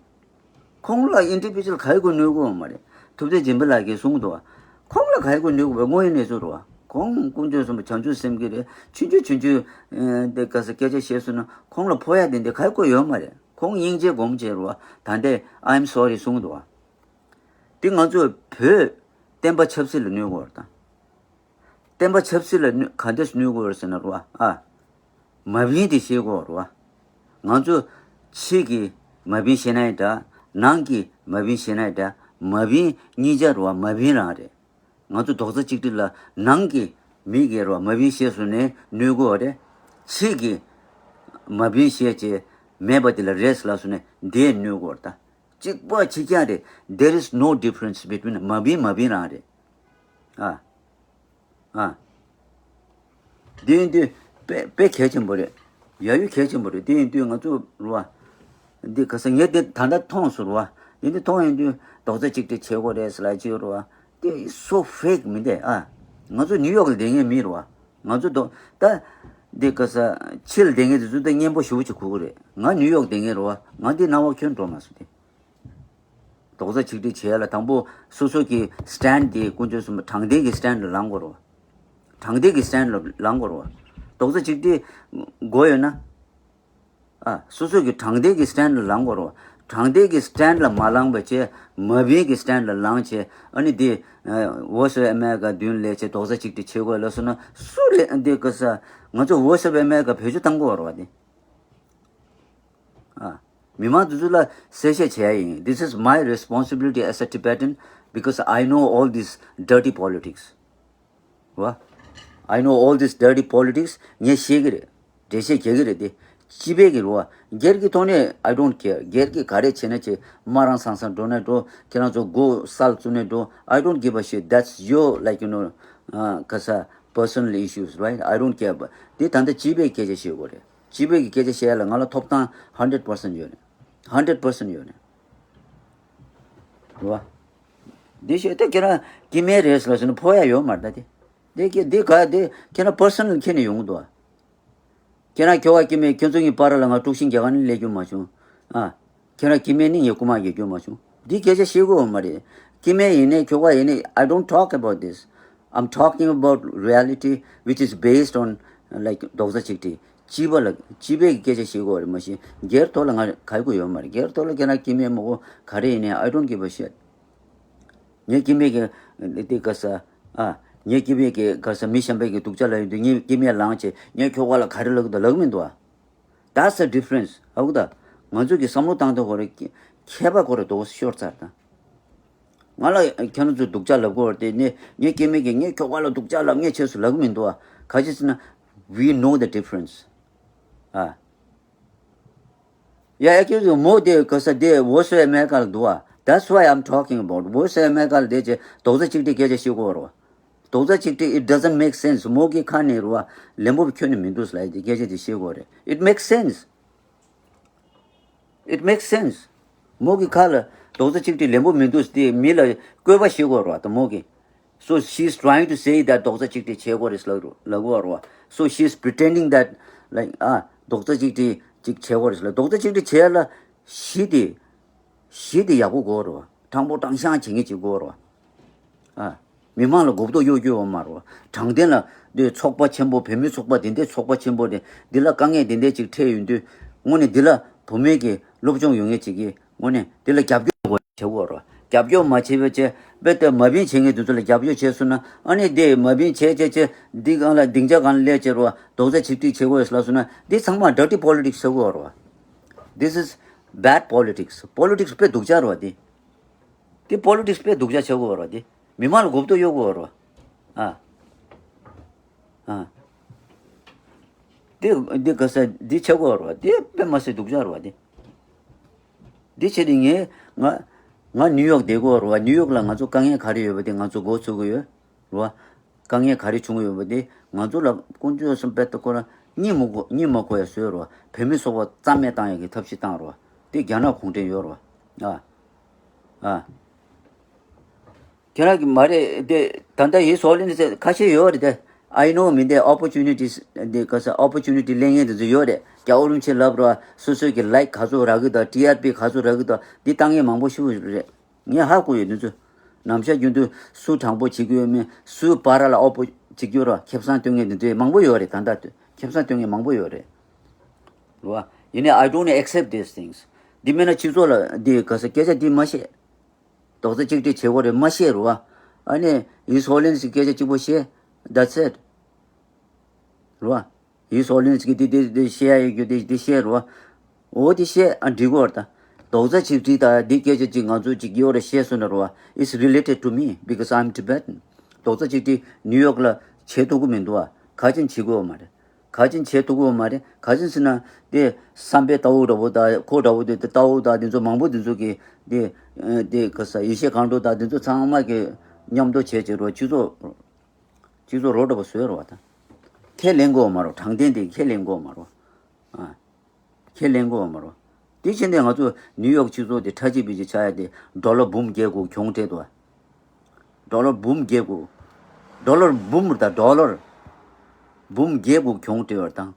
ཁོང་ལ་individual ག་གི་གནོད་གོ་མ་རེད། ཐུབ་བསྟན་སྦྱིན་པ་ལགས་ཀྱིས་གསུངས་འདུག་ཁོང་ལ་ག་གི་གནོད་གོ་བའི་དངོས་ཡོད་གནས་ཚུལ་རེད་བ། ཁོང་དཀོན་མཆོག་གསུམ་པོ་བྱང་ཆུབ་སེམས་ཀྱི་རེད། ཆུང་ཆུང་ཆུང་ཆུང་དེ་ག་ས་སྐད་ཆ་བཤད་སོང་ན་ཁོང་ལ་ཕོག་ཡ་དེ་འདི་ག་གི་གོ་ཡོད་མ་རེད། ཁོང་སྙིང་རྗེ་སྒོམ་བྱས་རེད་བ། ད་ལྟའི་I'm sorry གསུངས་འདུག་བ། འདི་ང་ཚོ་བོད་བསྟན་པ་ཆབ་སྲིད་ལ་གནོད་གོ་བ་དང་། བསྟན་པ་ཆབ་སྲིད་ལ་གནོད་ག་འདྲས་གནོད་གོ་བ་ཟེར་ན་རེད་བ། ཨ། མ་བིན་དེ་ཤེས་དགོས་རེད་བ། ང་ཚོ་ཕྱི་གི་མ་བིན་ཤེས་ན་ཡང་འདྲ། ནང་གི་མ་བིན་ཤེས་ན་ཡང་འདྲ། མ་བིན་གཉིས་ཆ་རེད་བ། མ་བིན་རང་རེད། ང་ཚོ་རྡོག་རྩ་གཅིག་སྒྲིལ་ལ་ནང་གི་མི་གིས་རེད་བ། མ་བིན་ཤེས་སོང་ནས་གནོད་གོ་བ་རེད། ཕྱི་གི་མ་བིན་ཤེས་བྱས་མེད་པ་དེ་ལ་རེད་ལབ་སོང་ནས་འདིས་གནོད་གོ་བ་རེད་ད། གཅིག་པ་གཅིག་རྐྱང་རེད། There is no difference between མ་བིན་མ་བིན་རང་རེད། ཨ། ཨ། འདི་ཡིན་དུས་དཔེ་དཔེ་གལ་ཆེན་པོ་རེད། ཡ་ཡོ་གལ་ཆེན་པོ་རེད། འདི་ཡིན་དུས་ང་ཚོ་རེད་བ། འདི་ག་ས་ངས་འདི་ད་ལྟ་མཐོང་སོང་རེད་བ། འདི་འདི་མཐོང་ཡོང་དུས་རྡོག་རྩ་གཅིག་སྒྲིལ་བྱེད་དགོས་རེད་ཟེར་ལབ་ཀྱི་ཡོད་རེད་བ། འདི་so fake མི་འདུག་ཨ། ང་ཚོ་ནིའུ་ཡོག་ལ་བསྡད་མཁན་མི་རེད་བ། ང་ཚོ་རྡོག་ད་འདི་ག་ས་ཕྱི་ལ་བསྡད་མཁན་དེ་ཚོ་ད་སྙན་པོ་ཞེ་པོ་ཅིག་གོ་གི་རེད། ང་ནིའུ་ཡོག་བསྡད་མཁན་རེད་བ། ང་འདི་སྣང་བ་ཁྱོན་འགྲོ་མ་སོང་སྟེ། རྡོག་རྩ་གཅིག་སྒྲིལ་བྱེད་ཡ་ལ་དང་པོ་སོ་སོ་གི་stand དེ་དཀོན་མཆོག་གསུམ་པོ་དྲང་བདེན་གྱི་stand ལ་ལངས་དགོས་རེད་བ། དྲང་བདེན་གྱི་stand ལ་ལངས་དགོས་རེད་བ། རྡོག་རྩ་གཅིག་སྒྲིལ་དགོས་ཡོད་ན། ཨ། སོ་སོ་གི་དྲང་བདེན་གྱི་stand ལ་ལངས་དགོས་རེད་བ། དྲང་བདེན་གྱི་stand ལ་མ་ལངས་པ་བྱས་མ་བིན་གྱི་stand ལ་ལངས་བྱས་ཨ་ནི་དེ་Voice of America མདུན་ལ་བྱས་རྡོག་རྩ་གཅིག་སྒྲིལ་བྱེད་དགོས་ལབ་སོང་ན་སུ་ལས་འདི་ག་ས་ང་ཚོ་Voice of America བེད་སྤྱོད་གཏང་དགོས་རེད་བ་དེ། ཨ། མི་མང་དེ་ཚོ་ལ་གསལ་བཤད་བྱེད་ཡ་ཡིན། This is my responsibility as a Tibetan because I know all this dirty politics. བ། I know all this dirty politics. ངས་ཤེས་ཀྱི་རེད། འགྲེལ་བཤད་རྒྱག་གི་རེད་དེ། སྤྱི་པའི་གི་རེད་བ། སྒེར་གྱི་ཐོག་ནས་I don't care. སྒེར་གྱི་ག་རེ་བྱས་ན་བྱས། མ་རང་སང་སང་འགྲོ་ན་འགྲོ། ཁྱེད་རང་ཚོ་སྒོ་སལ་བཙུགས་ནས་འགྲོ། I don't give a shit. That's your, like, you know, uh, ག་ས་personal issues, right? I don't care. དེ་ད་ལྟ་སྤྱི་པའི་སྐད་ཆ་བཤད་དགོས་རེད། སྤྱི་པའི་གི་སྐད་ཆ་བཤད་ཡ་ལ་ང་ལ་ཐོབ་ཐང་hundred percent ཡོད་རེད། hundred percent ཡོད་རེད། རེད་བ། འདི་བཤད་ད་ཁྱེད་རང་སྐྱེ་དམན་རེད་ཟེར་ལབ་སོང་ན་ཕོག་ཡ་ཡོད་མ་རེད་ད་དེ། འདི་སྐྱེ་འདི་ག་འདི་ཁྱེད་རང་personal ཁྱེར་ནས་ཡོང་གི་འདུག་བ། ཁྱེད་རང་ཁྱོ་ག་སྐྱེ་དམན་ཁྱོད་ཚོ་གཉིས་བར་ལ་ང་དཀྲུག་ཤིང་རྒྱག་ག་ནི་སླེབས་རྒྱུ་མ་བྱུང་། ཨ། ཁྱེད་རང་སྐྱེ་དམན་ནི་ངས་རྐུ་མ་རྒྱག་རྒྱུ་མ་བྱུང་། འདི་སྐད་ཆ་བཤད་དགོས་མ་རེད། སྐྱེ་དམན་ཡིན་ནའི་ཁྱོ་ག་ཡིན་ནའི། I don't talk about this. I'm talking about reality which is based on, like, རྡོག་རྩ་གཅིག་སྒྲིལ། སྤྱི་པ་ལ་སྤྱི་པའི་སྐད་ཆ་བཤད་དགོས་རེད། མ་གཞི་སྒེར་ཐོག་ལ་ང་ག་གི་ཡོད་མ་རེད། སྒེར་ཐོག་ལ་ཁྱེད་རང་སྐྱེ་དམན་མོ་ག་རེ་ཡིན་ནའི། I don't give a shit. ངའི་སྐྱེ་དམན་གྱི་དེ་ག་ས། ཨ། ངའི་སྐྱེ་དམན་གྱི་ག་ས་མི་གཞན་པའི་གི་སྡུག་ཅག་ལབ་ཡོང་དུས་ངའི་སྐྱེ་དམན་ལངས་བྱས་ངའི་ཁྱོ་ག་ལ་ག་རེ་ལབ་གི་འདུག་ལབ་གི་མི་འདུག་ཨ། That's the difference. ཨ་ཁུ་ད། ང་ཚོ་གི་བསམ་བློ་བཏང་སྟངས་ཁོ་རེ་ཁྱད་པར་ཁོ་རེ་དོ་ཤོར་ཚར་ད། ང་ལ་ཁྱེད་རང་ཚོས་སྡུག་ཅག་ལབ་དགོས་རེད་དེ་ནས་ངའི་སྐྱེ་དམན་གྱིས་ངའི་ཁྱོ་ག་ལ་སྡུག་ཅག་ལབ་ངས་བྱས་སོང་ལབ་གི་མི་འདུག་ཨ། ག་ཅི་ཟེར་ན། We know the difference. ཨ། ཡ་ཡ་ཁྱོད་ཚོ་མོ་དེ་ག་ས་དེ་Voice of America ལ་འདུག་ཨ། That's why I'm talking about Voice of America ལ་དེ་ཅེ་རྡོག་རྩ་གཅིག་སྒྲིལ་སྐད་ཆ་བཤད་དགོས་རེད་བ། རྡོག་རྩ་གཅིག་སྒྲིལ། It doesn't make sense. མོ་གི་ཁ་ནས་རེད་བ། ལན་པོ་ཁྱོན་ནས་མི་འདུག་ལབ་ཡ་དེ་སྐད་ཆ་དེ་བཤད་དགོས་རེད། It makes sense. It makes sense. མོ་གི་ཁ་ལ་རྡོག་རྩ་གཅིག་སྒྲིལ་ལན་པོ་མི་འདུག་དེ་མི་ལ་བཀོད་པ་བཤད་དགོས་རེད་བ། ད་མོ་གི། So she's trying to say that རྡོག་རྩ་གཅིག་སྒྲིལ་བྱེད་དགོས་རེད་ལབ་རོ་ལབ་དགོས་རེད་བ། So she's pretending that, like, ཨ། རྡོག་རྩ་གཅིག་སྒྲིལ་ཅིག་བྱེད་དགོས་རེད་ལབ། རྡོག་རྩ་གཅིག་སྒྲིལ་བྱེད་ཡ་ལ་གཞི་དེ། གཞི་དེ་ཡག་པོ་དགོས་རེད་བ། དྲང་པོ་དྲང་གཞག་བྱེད་མཁན་ཅིག་དགོས་རེད་བ། ཨ། མི་མང་ལ་མགོ་སྐོར་གཡོག་རྒྱུ་ཡོད་མ་རེད་བ། དྲང་བདེན་ལ་འདི་ཚོགས་པ་ཆེན་པོ། བོད་མི་ཚོགས་པ་འདི་འདྲའི་ཚོགས་པ་ཆེན་པོ་དེ་འདི་ལ་དཀའ་ངལ་འདི་འདྲའི་ཅིག་འཕྲད་ཡོང་དུས་དངོས་གནས་འདི་ལ་བུད་མེད་ཀྱི་སློབ་སྦྱོང་ཡོད་མཁན་ཅིག་གིས་དངོས་གནས་འདི་ལ་རྒྱབ་སྐྱོར་དགོས་བྱེད་དགོས་རེད་བ། རྒྱབ་སྐྱོར་མ་བྱས་པའི་ཆེད་དཔེ་ལྟ་མ་བིན་བྱེད་མཁན་དེ་ཚོ་ལ་རྒྱབ་སྐྱོར་བྱས་སོང་ན། ཨ་ནི་དེ་མ་བིན་བྱས་བྱས་བྱས་འདི་སྒང་ལ་སྡིངས་ཆ་སྒང་ལ་སླེབས་བྱས་རེད་བ། རྡོག་རྩ་གཅིག་སྒྲིལ་བྱེད་དགོས་ལབ་སོང་ན་འདི་ཚང་མ་dirty politics བྱེད་དགོས་རེད་བ། This is bad politics. Politics དཔེ་སྡུག་ཅག་རེད་བ་འདི། འདི་politics དཔེ་སྡུག་ཅག་བྱེད་དགོས་རེད་བ་འདི། མི་མང་ལ་མགོ་སྐོར་གཡོག་དགོས་རེད་བ། ཨ། ཨ། འདི་འདི་ག་ས་འདི་བྱེད་དགོས་རེད་བ། འདི་དཔེ་མ་སྲིད་སྡུག་ཅག་རེད་བ་འདི། འདི་བྱས་ཏེ་ངས་ང་ང་ནིའུ་ཡོག་བསྡད་དགོས་རེད་བ། ནིའུ་ཡོག་ལ་ང་ཚོ་དཀའ་ངལ་ག་རེ་ཡོད་པ་དེ་ང་ཚོ་མགོ་ཚོད་ཀྱི་ཡོད་རེད་བ། དཀའ་ངལ་ག་རེ་བྱུང་ཡོད་པ་དེ་ང་ཚོ་ལ་དཀོན་མཆོག་གསུམ་དཔེ་ལྟ་ཁོ་རང་གཉིད་མ་གོ་གཉིད་མ་གོ་ཡ་བཟོས་རེད་བ། བོད་མི་ཚོགས་པ་རྩ་མེད་བཏང་ཡ་གི་ཐབས་ཤེས་བཏང་རེད་བ། དེ་རྒྱ་ནག་གུང་ཁྲན་ཡོད་རེད་བ། ཨ། ཨ། ཁྱེད་རང་གི་མ་རེད་དེ། ད་ལྟ་ཡིན་སོགས་ལེན་ཟེར་ཁ་ཤས་ཡོད་རེད་དེ། I know མི་འདི་opportunities འདི་ག་ས་opportunity ལེན་མཁན་དེ་ཚོ་ཡོད་རེད། རྒྱལ་བ་རིན་པོ་ཆེ་ལབ་རོགས། སོ་སོའི་གི་like ག་ཚོད་རག་གི་དང་ཊི་ཨར་པི་ག་ཚོད་རག་གི་དང་འདི་བཏང་མཁན་མང་པོ་ཞིག་རེད། ངས་ཧ་གོ་ཡོད་འདི་ཚོ། ནམ་ཞག་རྒྱུན་དུ་སུ་དྲང་པོ་བྱེད་ཀྱི་ཡོད་མེད། སུ་བར་ལ་ཨོ་པོ་བྱེད་ཀྱི་ཡོད་ར། ཁེ་བཟང་སྟོན་མཁན་འདི་ཚོ་མང་པོ་ཡོད་རེད། ད་ལྟ་ཁེ་བཟང་སྟོན་མཁན་མང་པོ་ཡོད་རེད། རེད་བ། ཡིན་ནའི་I don't accept these things. འདི་མེད་ན་སྤྱི་ཚོགས་ལ་འདི་ག་ས་སྐད་ཆ་འདི་མ་བཤད། རྡོག་རྩ་གཅིག་སྒྲིལ་བྱེད་དགོས་རེད་མ་བཤད་རེད་བ། ཨ་ནི་His Holiness གི་སྐད་ཆ་གཅིག་པོ་བཤད། That's it. རེད་བ། His Holiness གི་འདི་འདི་འདི་བཤད་ཡ་ཡོད་རྒྱུ་འདི་འདི་བཤད་རེད་བ། འོ་འདི་བཤད་ཨ་འགྲིག་གོ་རེད་ད། རྡོག་རྩ་གཅིག་སྒྲིལ་ད་འདི་སྐད་ཆ་གཅིག་ང་ཚོ་གཅིག་ཡོད་རེད་བཤད་སོང་ན་རེད་བ། It's related to me because I'm Tibetan. རྡོག་རྩ་གཅིག་སྒྲིལ་ནིའུ་ཡོག་ལ་བྱེད་ཐུབ་ཀྱི་མི་འདུག་བ། ག་ཅིན་བྱེད་དགོས་བ་མ་རེད། ག་ཅིན་བྱེད་ཐུབ་ཀྱི་བ་མ་རེད། ག་ཅིན་ཟེར་ན་དེ་བསམ་པའི་ལྟ་བ་འདྲ་པོ་དང་ཁོ་འདྲ་པོ་དེ་ལྟ་བ་དང་དེ་ཚོ་མང་པོ་དེ་ཚོ་གི་དེ་དེ་ག་ས་ཡེ་ཤེས་གང་འགྲོ་དང་དེ་ཚོ་ཚང་མ་གི་མཉམ་དུ་བྱས་བྱས་རོགས་སྤྱི་ཚོགས་སྤྱི་ཚོགས་རོགས་འདྲ་པོ་བཟོས་རོགས་དང་། ཁས་ལེན་དགོས་བ་མ་རོགས། དྲང་བདེན་དེ་ཁས་ལེན་དགོས་བ་མ་རོགས། ཨ། ཁས་ལེན་དགོས་བ་མ་རོགས། དེ་བྱས་ནས་ང་ཚོ་ནིའུ་ཡོག་སྤྱི་ཚོགས་དེ་ཁྲ་ཆིལ་པི་ཆིལ་ཆགས་ཡ་དེ་ཌོ་ལར་འབུམ་བརྒྱད་དགུ་གྱོང་སྤྲད་འདུག་བ། ཌོ་ལར་འབུམ་བརྒྱད་དགུ། ཌོ་ལར་འབུམ་རེད་ད། ཌོ་ལར་འབུམ་བརྒྱད་དགུ་གྱོང་སྤྲད་པ་དང་།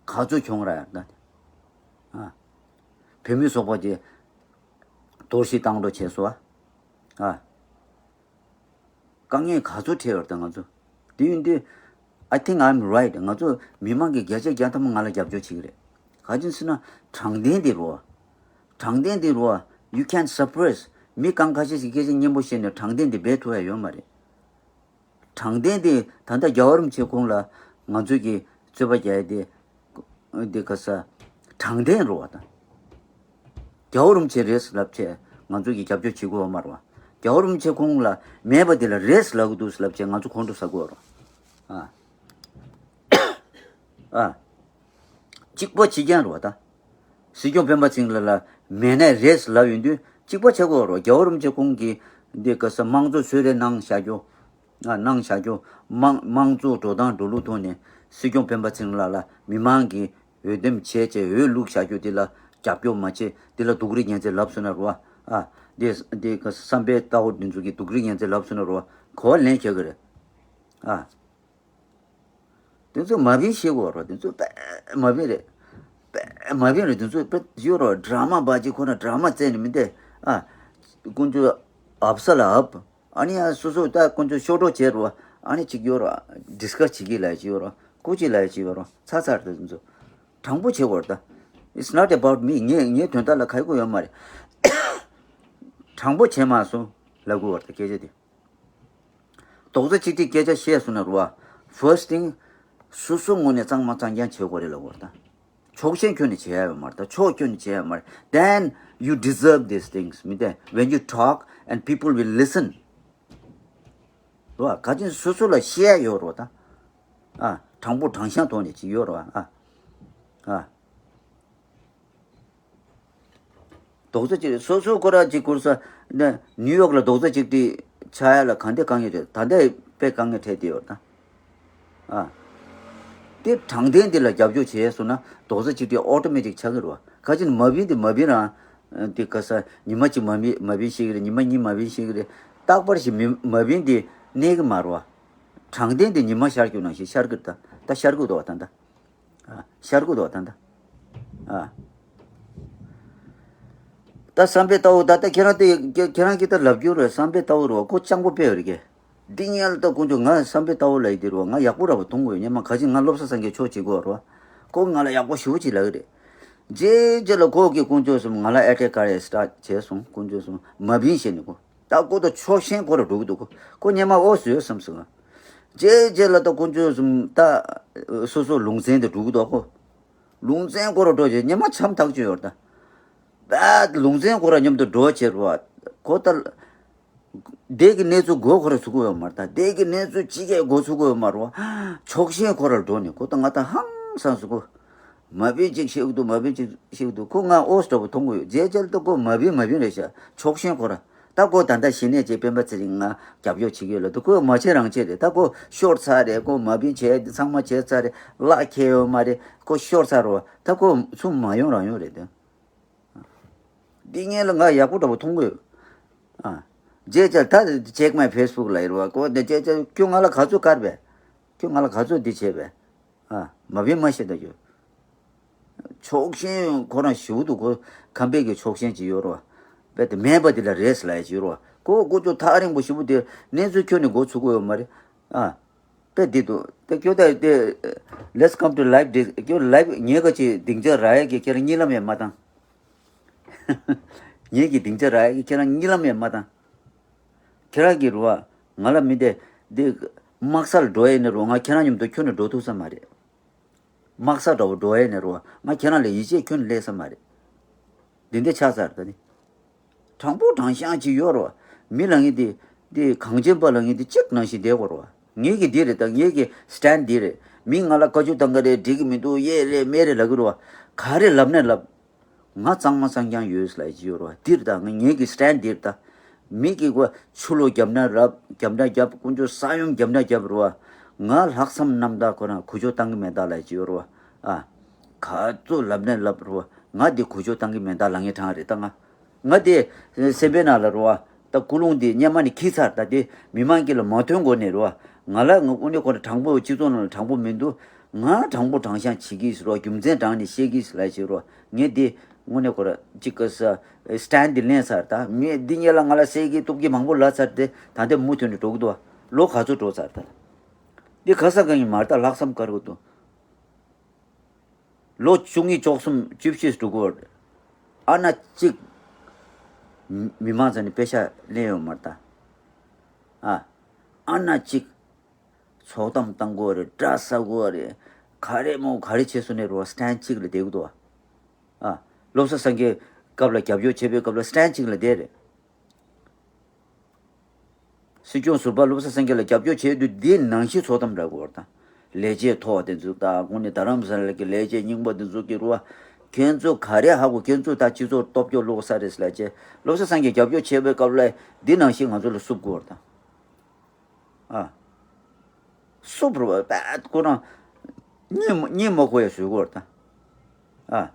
ག་ཚོད་གྱོང་རག་ཡ་ད། ཨ། བོད་མི་ཚོགས་པ་དེ་གཏོར་བཤིག་བཏང་འགྲོ་བྱས་སོང་ཨ། ཨ། དཀའ་ངལ་ག་ཚོད་འཕྲད་ཡོད་རེད་ད་ང་ཚོ། དེ་ཡིན་དུས། I think I'm right. ང་ཚོ་མི་མང་གི་བརྒྱ་ཆ་བརྒྱ་ཐམ་པ་ང་ལ་རྒྱབ་སྐྱོར་བྱེད་ཀྱི་རེད། ག་ཅིན་ཟེར་ན་དྲང་བདེན་དེ་རོ། དྲང་བདེན་དེ་རོ། You can't suppress. མི་གང་ཁ་ཤས་ཤིག་སྐད་ཆ་སྙན་པོ་བཤད་ནས་དྲང་བདེན་དེ་སྦས་ཐུབ་ཡ་ཡོད་མ་རེད། དྲང་བདེན་དེ་ད་ལྟ་རྒྱལ་བ་རིན་པོ་ཆེ་ཁོང་ལ་ང་ཚོས་ཀྱི་རྩོད་པ་རྒྱག་ཡ་དེ། དེ་ག་ས། དྲང་བདེན་རོ་བ་དང་། རྒྱལ་བ་རིན་པོ་ཆེ་རེད་ལབ་བྱས་ང་ཚོས་ཀྱི་རྒྱབ་སྐྱོར་བྱེད་དགོས་བ་མ་རེད་བ། རྒྱལ་བ་རིན་པོ་ཆེ་ཁོང་ལ་མེད་པ་དེ་ལ་རེད་ལབ་གི་འདུག་ལབ་བྱས་ང་ཚོ་ཁོང་ཁྲོ་ཟ་དགོས་རོ། ཨ། ཨ། གཅིག་པ་གཅིག་རྐྱང་རེད་བ་ད། སྲིད་སྐྱོང་སྤེན་པ་ཚེ་རིང་ལགས་ལ་མེད་ནའི་རེད་ལབ་ཡོང་དུས་གཅིག་པ་བྱེད་དགོས་རོ། རྒྱལ་བ་རིན་པོ་ཆེ་ཁོང་གིས་འདི་ག་ས་དམངས་གཙོ་གསོལ་རས་གནང་བཞག་རྒྱུ། ཨ། གནང་བཞག་རྒྱུ། དམངས་དམངས་གཙོ་འགྲོ་སྟངས་འགྲོ་ལུགས་ཐོག་ནས་སྲིད་སྐྱོང་སྤེན་པ་ཚེ་རིང་ལགས་ལ་མི་མང་གིས་འོས་འདེམས་བྱས་བྱས་འོས་བླུགས་བཞག་རྒྱུ་འདི་ལ་རྒྱབ་སྐྱོར་མ་བྱེད། འདི་ལ་སྡུག་རུས་ངན་ཚད་ལབ་སོང་ན་རོ། ཨ། འདི་འདི་ག་ས་བསམ་པའི་ལྟ་བ་འདི་ཚོ་གིས་སྡུག་རུས་ངན་ཚད་ལབ་སོང་ན་རོ། གོ་བ་ལེན་ཁྱོད་ཀྱི་རེད། ཨ། དེ་ཚོ་མ་བིན་ཤེས་དགོས་རོ། དེ་ཚོ་དཔེ་མ་བིན་རེད། དཔེ་མ་བིན་རེད། དེ་ཚོ་དཔེ་ཡོད་རོ། ཌ་ར་མ་བ་ཅིག་ཁོ་ན་ཌ་ར་མ་རྩེ་ནས་མི་འདེ། ཨ། དཀོན་མཆོག་ཨབ་ས་ལ་ཨབ། ཨ་ནི་ཡང་སོ་སོ་ད་དཀོན་མཆོག་ཤོར་གྲོགས་བྱེད་རོ། ཨ་ནི་ཅིག་ཡོད་རོ། ཌིས་ཀ་སི་བྱེད་ཀྱི་ལ་ཅིག་ཡོད་རོ། ཀུ་ཅི་ལ་ཅིག་ཡོད་རོ། ཚ་ཚ་རེད་དེ་ཚོ། དྲང་པོ་བྱེད་དགོས་རེད་ད། It's not about me. ངས་ངའི་དོན་དག་ལ་ཁ་ཡོད་ཀྱི་ཡོད་མ་རེད། དྲང་པོ་བྱེད་མ་སོང་ལབ་དགོས་རེད་ད་སྐད་ཆ་དེ། རྡོག་རྩ་གཅིག་སྒྲིལ་སྐད་ཆ་བཤད་སོང་ན་རུ་བ། First thing། སོ་སོ་ངོས་ནས་གཙང་མ་གཙང་རྐྱང་བྱེད་དགོས་རེད་ལབ་དགོས་རེད་ད། ཕྱོགས་ཞེན་ཁྱོན་ནས་བྱེད་ཡ་ཡོད་མ་རེད་ད། ཕྱོགས་ཁྱོན་ནས་བྱེད་ཡ་ཡོད་མ་རེད། Then you deserve these things. མི་དེ། When you talk and people will listen. རོ། ག་ཅིན་སོ་སོ་ལ་བཤད་ཡ་ཡོད་རོ་ད། ཨ། དྲང་པོ་དྲང་བཞག་ཐོག་ནས་ཅིག་ཡོད་རོ། ཨ། ཨ། རྡོག་རྩ་གཅིག་སོ་སོ་ཁོ་ར་གཅིག་ཁུར་ས་ནས་ནིའུ་ཡོག་ལ་རྡོག་རྩ་གཅིག་སྒྲིལ་ཆགས་ཡ་ལ་གང་འདྲ་དཀའ་ངལ་རེད། ད་ལྟ་དཔེ་དཀའ་ངལ་འཕྲད་དེ་ཡོད་ད། ཨ། དེ་དྲང་བདེན་འདི་ལ་རྒྱབ་སྐྱོར་བྱས་སོང་ན་རྡོག་རྩ་གཅིག་སྒྲིལ་ཨོ་ཊོ་མེ་ཊིག་ཆགས་ཀྱི་རེད་བ། ག་ཅིན་མ་བིན་དེ་མ་བིན་རང་། དེ་ག་ས་ཉི་མ་གཅིག་མ་བིན་མ་བིན་ཤེས་ཀྱི་རེད། ཉི་མ་གཉིས་མ་བིན་ཤེས་ཀྱི་རེད། རྟག་པར་ཞིག་མི་མ་བིན་དེ་གནས་ཀྱི་མ་རེད་བ། དྲང་བདེན་དེ་ཉི་མ་ཤར་རྒྱུ་ནང་བཞིན་ཤར་གྱི་རེད་ད། ད་ཤར་གྱི་འདུག་བ་ད་ད། ཨ། ཤར་གྱི་འདུག་བ་ད་ད། ཨ། ད་བསམ་པའི་ལྟ་བ་ད་ལྟ་ཁྱེད་རང་དེ་ཁྱེད་ཁྱེད་རང་གིས་ད་ལབ་རྒྱུ་རེད། བསམ་པའི་ལྟ་བ་རེད་བ། ཁོ་སྤྱང་པོ་དཔེ་ཡོད་རེད་ཀྱེ། འདི་ཉལ་ད་དཀོན་མཆོག་ང་བསམ་པའི་ལྟ་བ་ལ་ཡི་དེ་རེད་བ། ང་ཡག་པོ་ར་བ་མཐོང་གི་ཡོད། སྙན་མ་ག་ཅིན་ང་བློ་བཟང་སངས་རྒྱས་ཕྱོགས་བྱེད་དགོས་རེད་བ། ཁོ་ང་ལ་ཡག་པོ་ཞེ་པོ་ཅིག་ལབ་ཀྱི་རེད། རྗེས་རྗེས་ལ་ཁོ་གིས་དཀོན་མཆོག་གསུམ་ང་ལ་ཨེ་ཊེག་ག་རེ་སི་ཊཱཊ་བྱས་སོང་། དཀོན་མཆོག་གསུམ་མ་བིན་བྱས་ནས་ཁོ། ད་ཁོ་ད་ཕྱོགས་ཞེན་ཁོ་ར་འགྲོ་གི་འདུག་ཁོ། ཁོ་སྙན་མ་ཨོ་བཟོས་བསམ་སོང་ང་། རྗེས་རྗེས་ལ་ད་དཀོན་མཆོག་གསུམ་ད་སོ་སོ་ལུང་ཚན་དེ་འགྲོ་གི་འདུག་ཁོ། ལུང་ཚན་ཁོ་ར་འགྲོ་རྗེས་སྙན་མ་འཆམ་ཐག་ཆོད་ཡོད་རེད་ད། ད་ལུང་ཚན་ཁོ་ར་མཉམ་དུ་འགྲོ་བྱེད་རོགས། ཁོ་ད། འདས་ཀྱི་གནས་ཚུལ་མགོ་ཁོ་ར་ཚུགས་ཀྱི་ཡོད་མ་རེད་ད། འདས་ཀྱི་གནས་ཚུལ་ཅི་གས་མགོ་ཚུགས་ཀྱི་ཡོད་མ་རེད་བ། ཕྱོགས་ཞེན་ཁོ་ར་འགྲོ་ནས་ཁོ་ད་ང་ད་ཧང་སངས་སུ་ཁོ། མ་བིན་ཅིག་ཤེས་ཀྱི་འདུག་མ་བིན་ཅིག་ཤེས་ཀྱི་འདུག་ཁོ་ང་ཨོ་སི་འདྲ་པོ་མཐོང་གི་ཡོད། རྗེས་རྗེས་ལ་ད་ཁོ་མ་བིན་མ་བིན་རེད་ཤག་ཕྱོགས་ཞེན་ཁོ་ར། ད་ཁོ་ད་ལྟ་གཞི་ནས་ཅིག་སྤེན་པ་ཚེ་རིང་ང་རྒྱབ་སྐྱོར་བྱེད་ཀྱི་ཡོད་ལ། ད་ཁོ་མ་བྱེད་རང་བྱེད་རེད། ད་ཁོ་ཤོར་ཚར་རེད། ཁོ་མ་བིན་བྱས་འདི་ཚང་མ་བྱས་ཚར་རེད། ལག་ཁྱེར་ཡོད་མ་རེད། ཁོ་ཤོར་ཚར་རོ། ད་ཁོ་ཚུར་མ་ཡོང་རང་ཡོང་རེད་དེ། འདི་ངས་ལ་ང་ཡག་པོ་འདྲ་པོ་མཐོང་གི་ཡོད། ཨ། རྗེས་ཅར་ད་check my Facebook ལ་ཡིན་རོ། ཁོ་འདི་རྗེས་ཅར་ཁྱོད་ང་ལ་ག་ཚོད་དཀར་བས། ཁྱོད་ང་ལ་ག་ཚོད་འདི་བྱས་པས། ཨ། མ་བིན་མ་ཤེས་ད་ཁྱོད། ཕྱོགས་ཞེན་ཁོ་རང་ཞེ་པོ་འདུག་ཁོ་ཁམས་པའི་གི་ཕྱོགས་ཞེན་ཅིག་ཡོད་རེད་བ། རྦད་དེ་མེད་པ་འདི་ལ་རེད་ལབ་ཡ་ཅིག་ཡོད་རེད་བ། ཁོ་ཁོ་ཚོ་ཐག་རིང་པོ་ཞེ་པོ་དེ་གནས་ཚུལ་ཁྱོན་ནས་མགོ་ཚུགས་ཀྱི་ཡོད་མ་རེད། ཨ། དཔེ་འདི་འདུག་དེ་ཁྱོད་ད་དེ། Let's come to life this. ཁྱོད་ལའིབ་ངའི་ག་ཅིག་སྡིངས་ཆ་རག་ཡ་གི་ཁྱེད་རང་གཉིད་ལམ་ཡང་མ་བཏང་། ངེད་ཀྱི་སྡིངས་ཆ་རག་ཡ་གི་ཁྱེད་རང་གཉིད་ལམ་ཡང་མ་བཏང་། ཁྱེད་རང་གི་རུ་བ། ང་ལ་མི་དེ། འདི། དམག་སར་འགྲོ་ཡས་ནས་རུ་བ་ང་ཁྱེད་རང་མཉམ་དུ་ཁྱོན་ནས་འགྲོ་ཐུབ་ས་མ་རེད། དམག་ས་འདྲ་བོ་འགྲོ་ཡས་ནས་རུ་བ་ང་ཁྱེད་རང་ལ་ཡིད་ཆེས་ཁྱོན་ནས་སླེབས་ས་མ་རེད། འདི་འདྲ་ཆགས་ཚར་ད་ནི། དྲང་པོ་དྲང་བཞག་ཅིག་ཡོད་རུ་བ། མི་ལ་ངེད་འདི། འདི་གངས་ཅན་པ་ལ་ངེད་འདི་གཅིག་ནང་བཞིན་བསྡད་དགོས་རུ་བ། ངེད་ཀྱི་འདི་རེད་ད་ངེད་ཀྱི་སི་ཊེན་ཌི་འདི་རེད། མི་ང་ལ་བཀའ་བཀྱོན་བཏང་གི་རེད་འགྲིག་གི་མི་འདུག་ཡས་རེད་མེད་རེད་ལབ་གི་རུ་བ། ག་རེ་ལབ་ནས་ལབ། ང་གཙང་མ་གཙང་རྐྱང་ཡོད་ལབ་ཀྱི་ཡོད་རེད་བ། འདིར་ད་ངེད་ཀྱི་སི་ཊེན་ཌི་འདིར་ད། མི་གི་གོ་ཆུ་ལོག་རྒྱབ་ན་རབ་རྒྱབ་ན་རྒྱབ་དཀོན་མཆོག་ས་ཡོམ་རྒྱབ་ན་རྒྱབ་རེད་བ། ང་ལྷག་བསམ་རྣམ་དག་ཁོ་རང་གུ་ཅོ་བཏང་གི་མེད་ད་ལབ་ཀྱི་ཡོད་རེད་བ། ཨ། ག་ཚོད་ལབ་ནས་ལབ་རེད་བ། ང་འདི་གུ་ཅོ་བཏང་གི་མེད་ད་ལབ་ངེས་དྲང་རེད་ད་ང་། ང་དེ་སེམས་པའི་ནང་ལ་རུ་བ། ད་ཀུན་སློང་དེ་སྔོན་མ་ནས་འཁྱེར་ཚར། ད་དེ་མི་མང་གི་ལ་མ་ཐོན་གོང་ནས་རུ་བ། ང་ལ་ང་དངོས་གནས་ཁོ་ན་དྲང་པོ་སྤྱི་ཚོགས་ནང་ལ་དྲང་པོ་མི་འདུག་ང་དྲང་པོ་དྲང་བཞག་བྱེད་ཀྱི་ཟེར་རུ་བ། རྒྱུ་མཚན་དྲངས་ནས་བཤད་ཀྱི་ཟེར་ལབ་བྱས་རུ་བ། ངས་དེ་དངོས་གནས་ཁོ་ར་གཅིག་གི་ས་སི་ཊེན་ཌི་དེ་ལེན་ཚར། ད་མི་འདི་གཉིས་ལ་ང་ལ་བཤད་ཀྱི་གཏུབ་ཀྱི་མང་པོ་ལབ་ཚར་ཏེ་ད་ལྟ་མུ་མཐུད་ནས་འགྲོ་གི་འདུག་བ། ལོ་ག་ཚོད་འགྲོ་ཚར་ད། འདི་ག་ས་ག་ཡིན་མ་རེད་ད་ལྷག་བསམ་དཀར་པོ་འདུག་ལོ་བཅུ་གཉིས་བཅུ་གསུམ་བཅུ་བཞི་འགྲོ་གི་ཡོད་རེད། ཨ་ན་གཅིག་མི་མང་ཚོ་ནས་པེ་ཤག་ལེན་ཡོད་མ་རེད་ད། ཨ། ཨ་ན་གཅིག་ཚོགས་གཏམ་བཏང་གི་ཡོད་རེད་དགྲ་ཟ་གི་ཡོད་རེད། ག་རེ་མོ་ག་རེ་བྱེད་སོང་ནས་རུ་བ་སི་ཊེན་ཌི་གཅིག་ལ་བསྡད་གི་འདུག་བ། ཨ། བློ་བཟང་སེང་གེ་སྐབས་ལ་རྒྱབ་སྐྱོར་བྱེད་པའི་སྐབས་ལ་སི་ཊེན་ཌི་གཅིག་ལ་བསྡད་རེད། སྲིད་སྐྱོང་ཟུར་པ་བློ་བཟང་སེང་གེ་ལ་རྒྱབ་སྐྱོར་བྱས་དུས་འདི་ནང་བཞིན་ཚོགས་གཏམ་རག་གི་ཡོད་རེད་ད། ལས་བྱེད་མཐོ་བ་དེ་ཚོ་དང་དངོས་གནས་རྡ་རམ་ས་ལ་གི་ལས་བྱེད་རྙིང་པ་དེ་ཚོ་གི་རུ་བ། ཁྱེད་ཚོ་ག་རེ་ཧ་གོ་ཁྱེད་ཚོ་ད་སྤྱི་ཚོགས་སྟོབས་སྐྱོ་ལོག་ས་རེད་ལབ་བྱས་བློ་བཟང་སེང་གེ་རྒྱབ་སྐྱོར་བྱས་པའི་སྐབས་ལ་འདི་ནང་བཞིན་ང་ཚོ་ལ་བསུབ་དགོས་རེད་ད། ཨ། སུ་བུར་བ་པད་ཁོ་རང་གཉིད་མ་གཉིད་མ་ཁུག་ཡ་བཟོས་གོ་ར་ད། ཨ།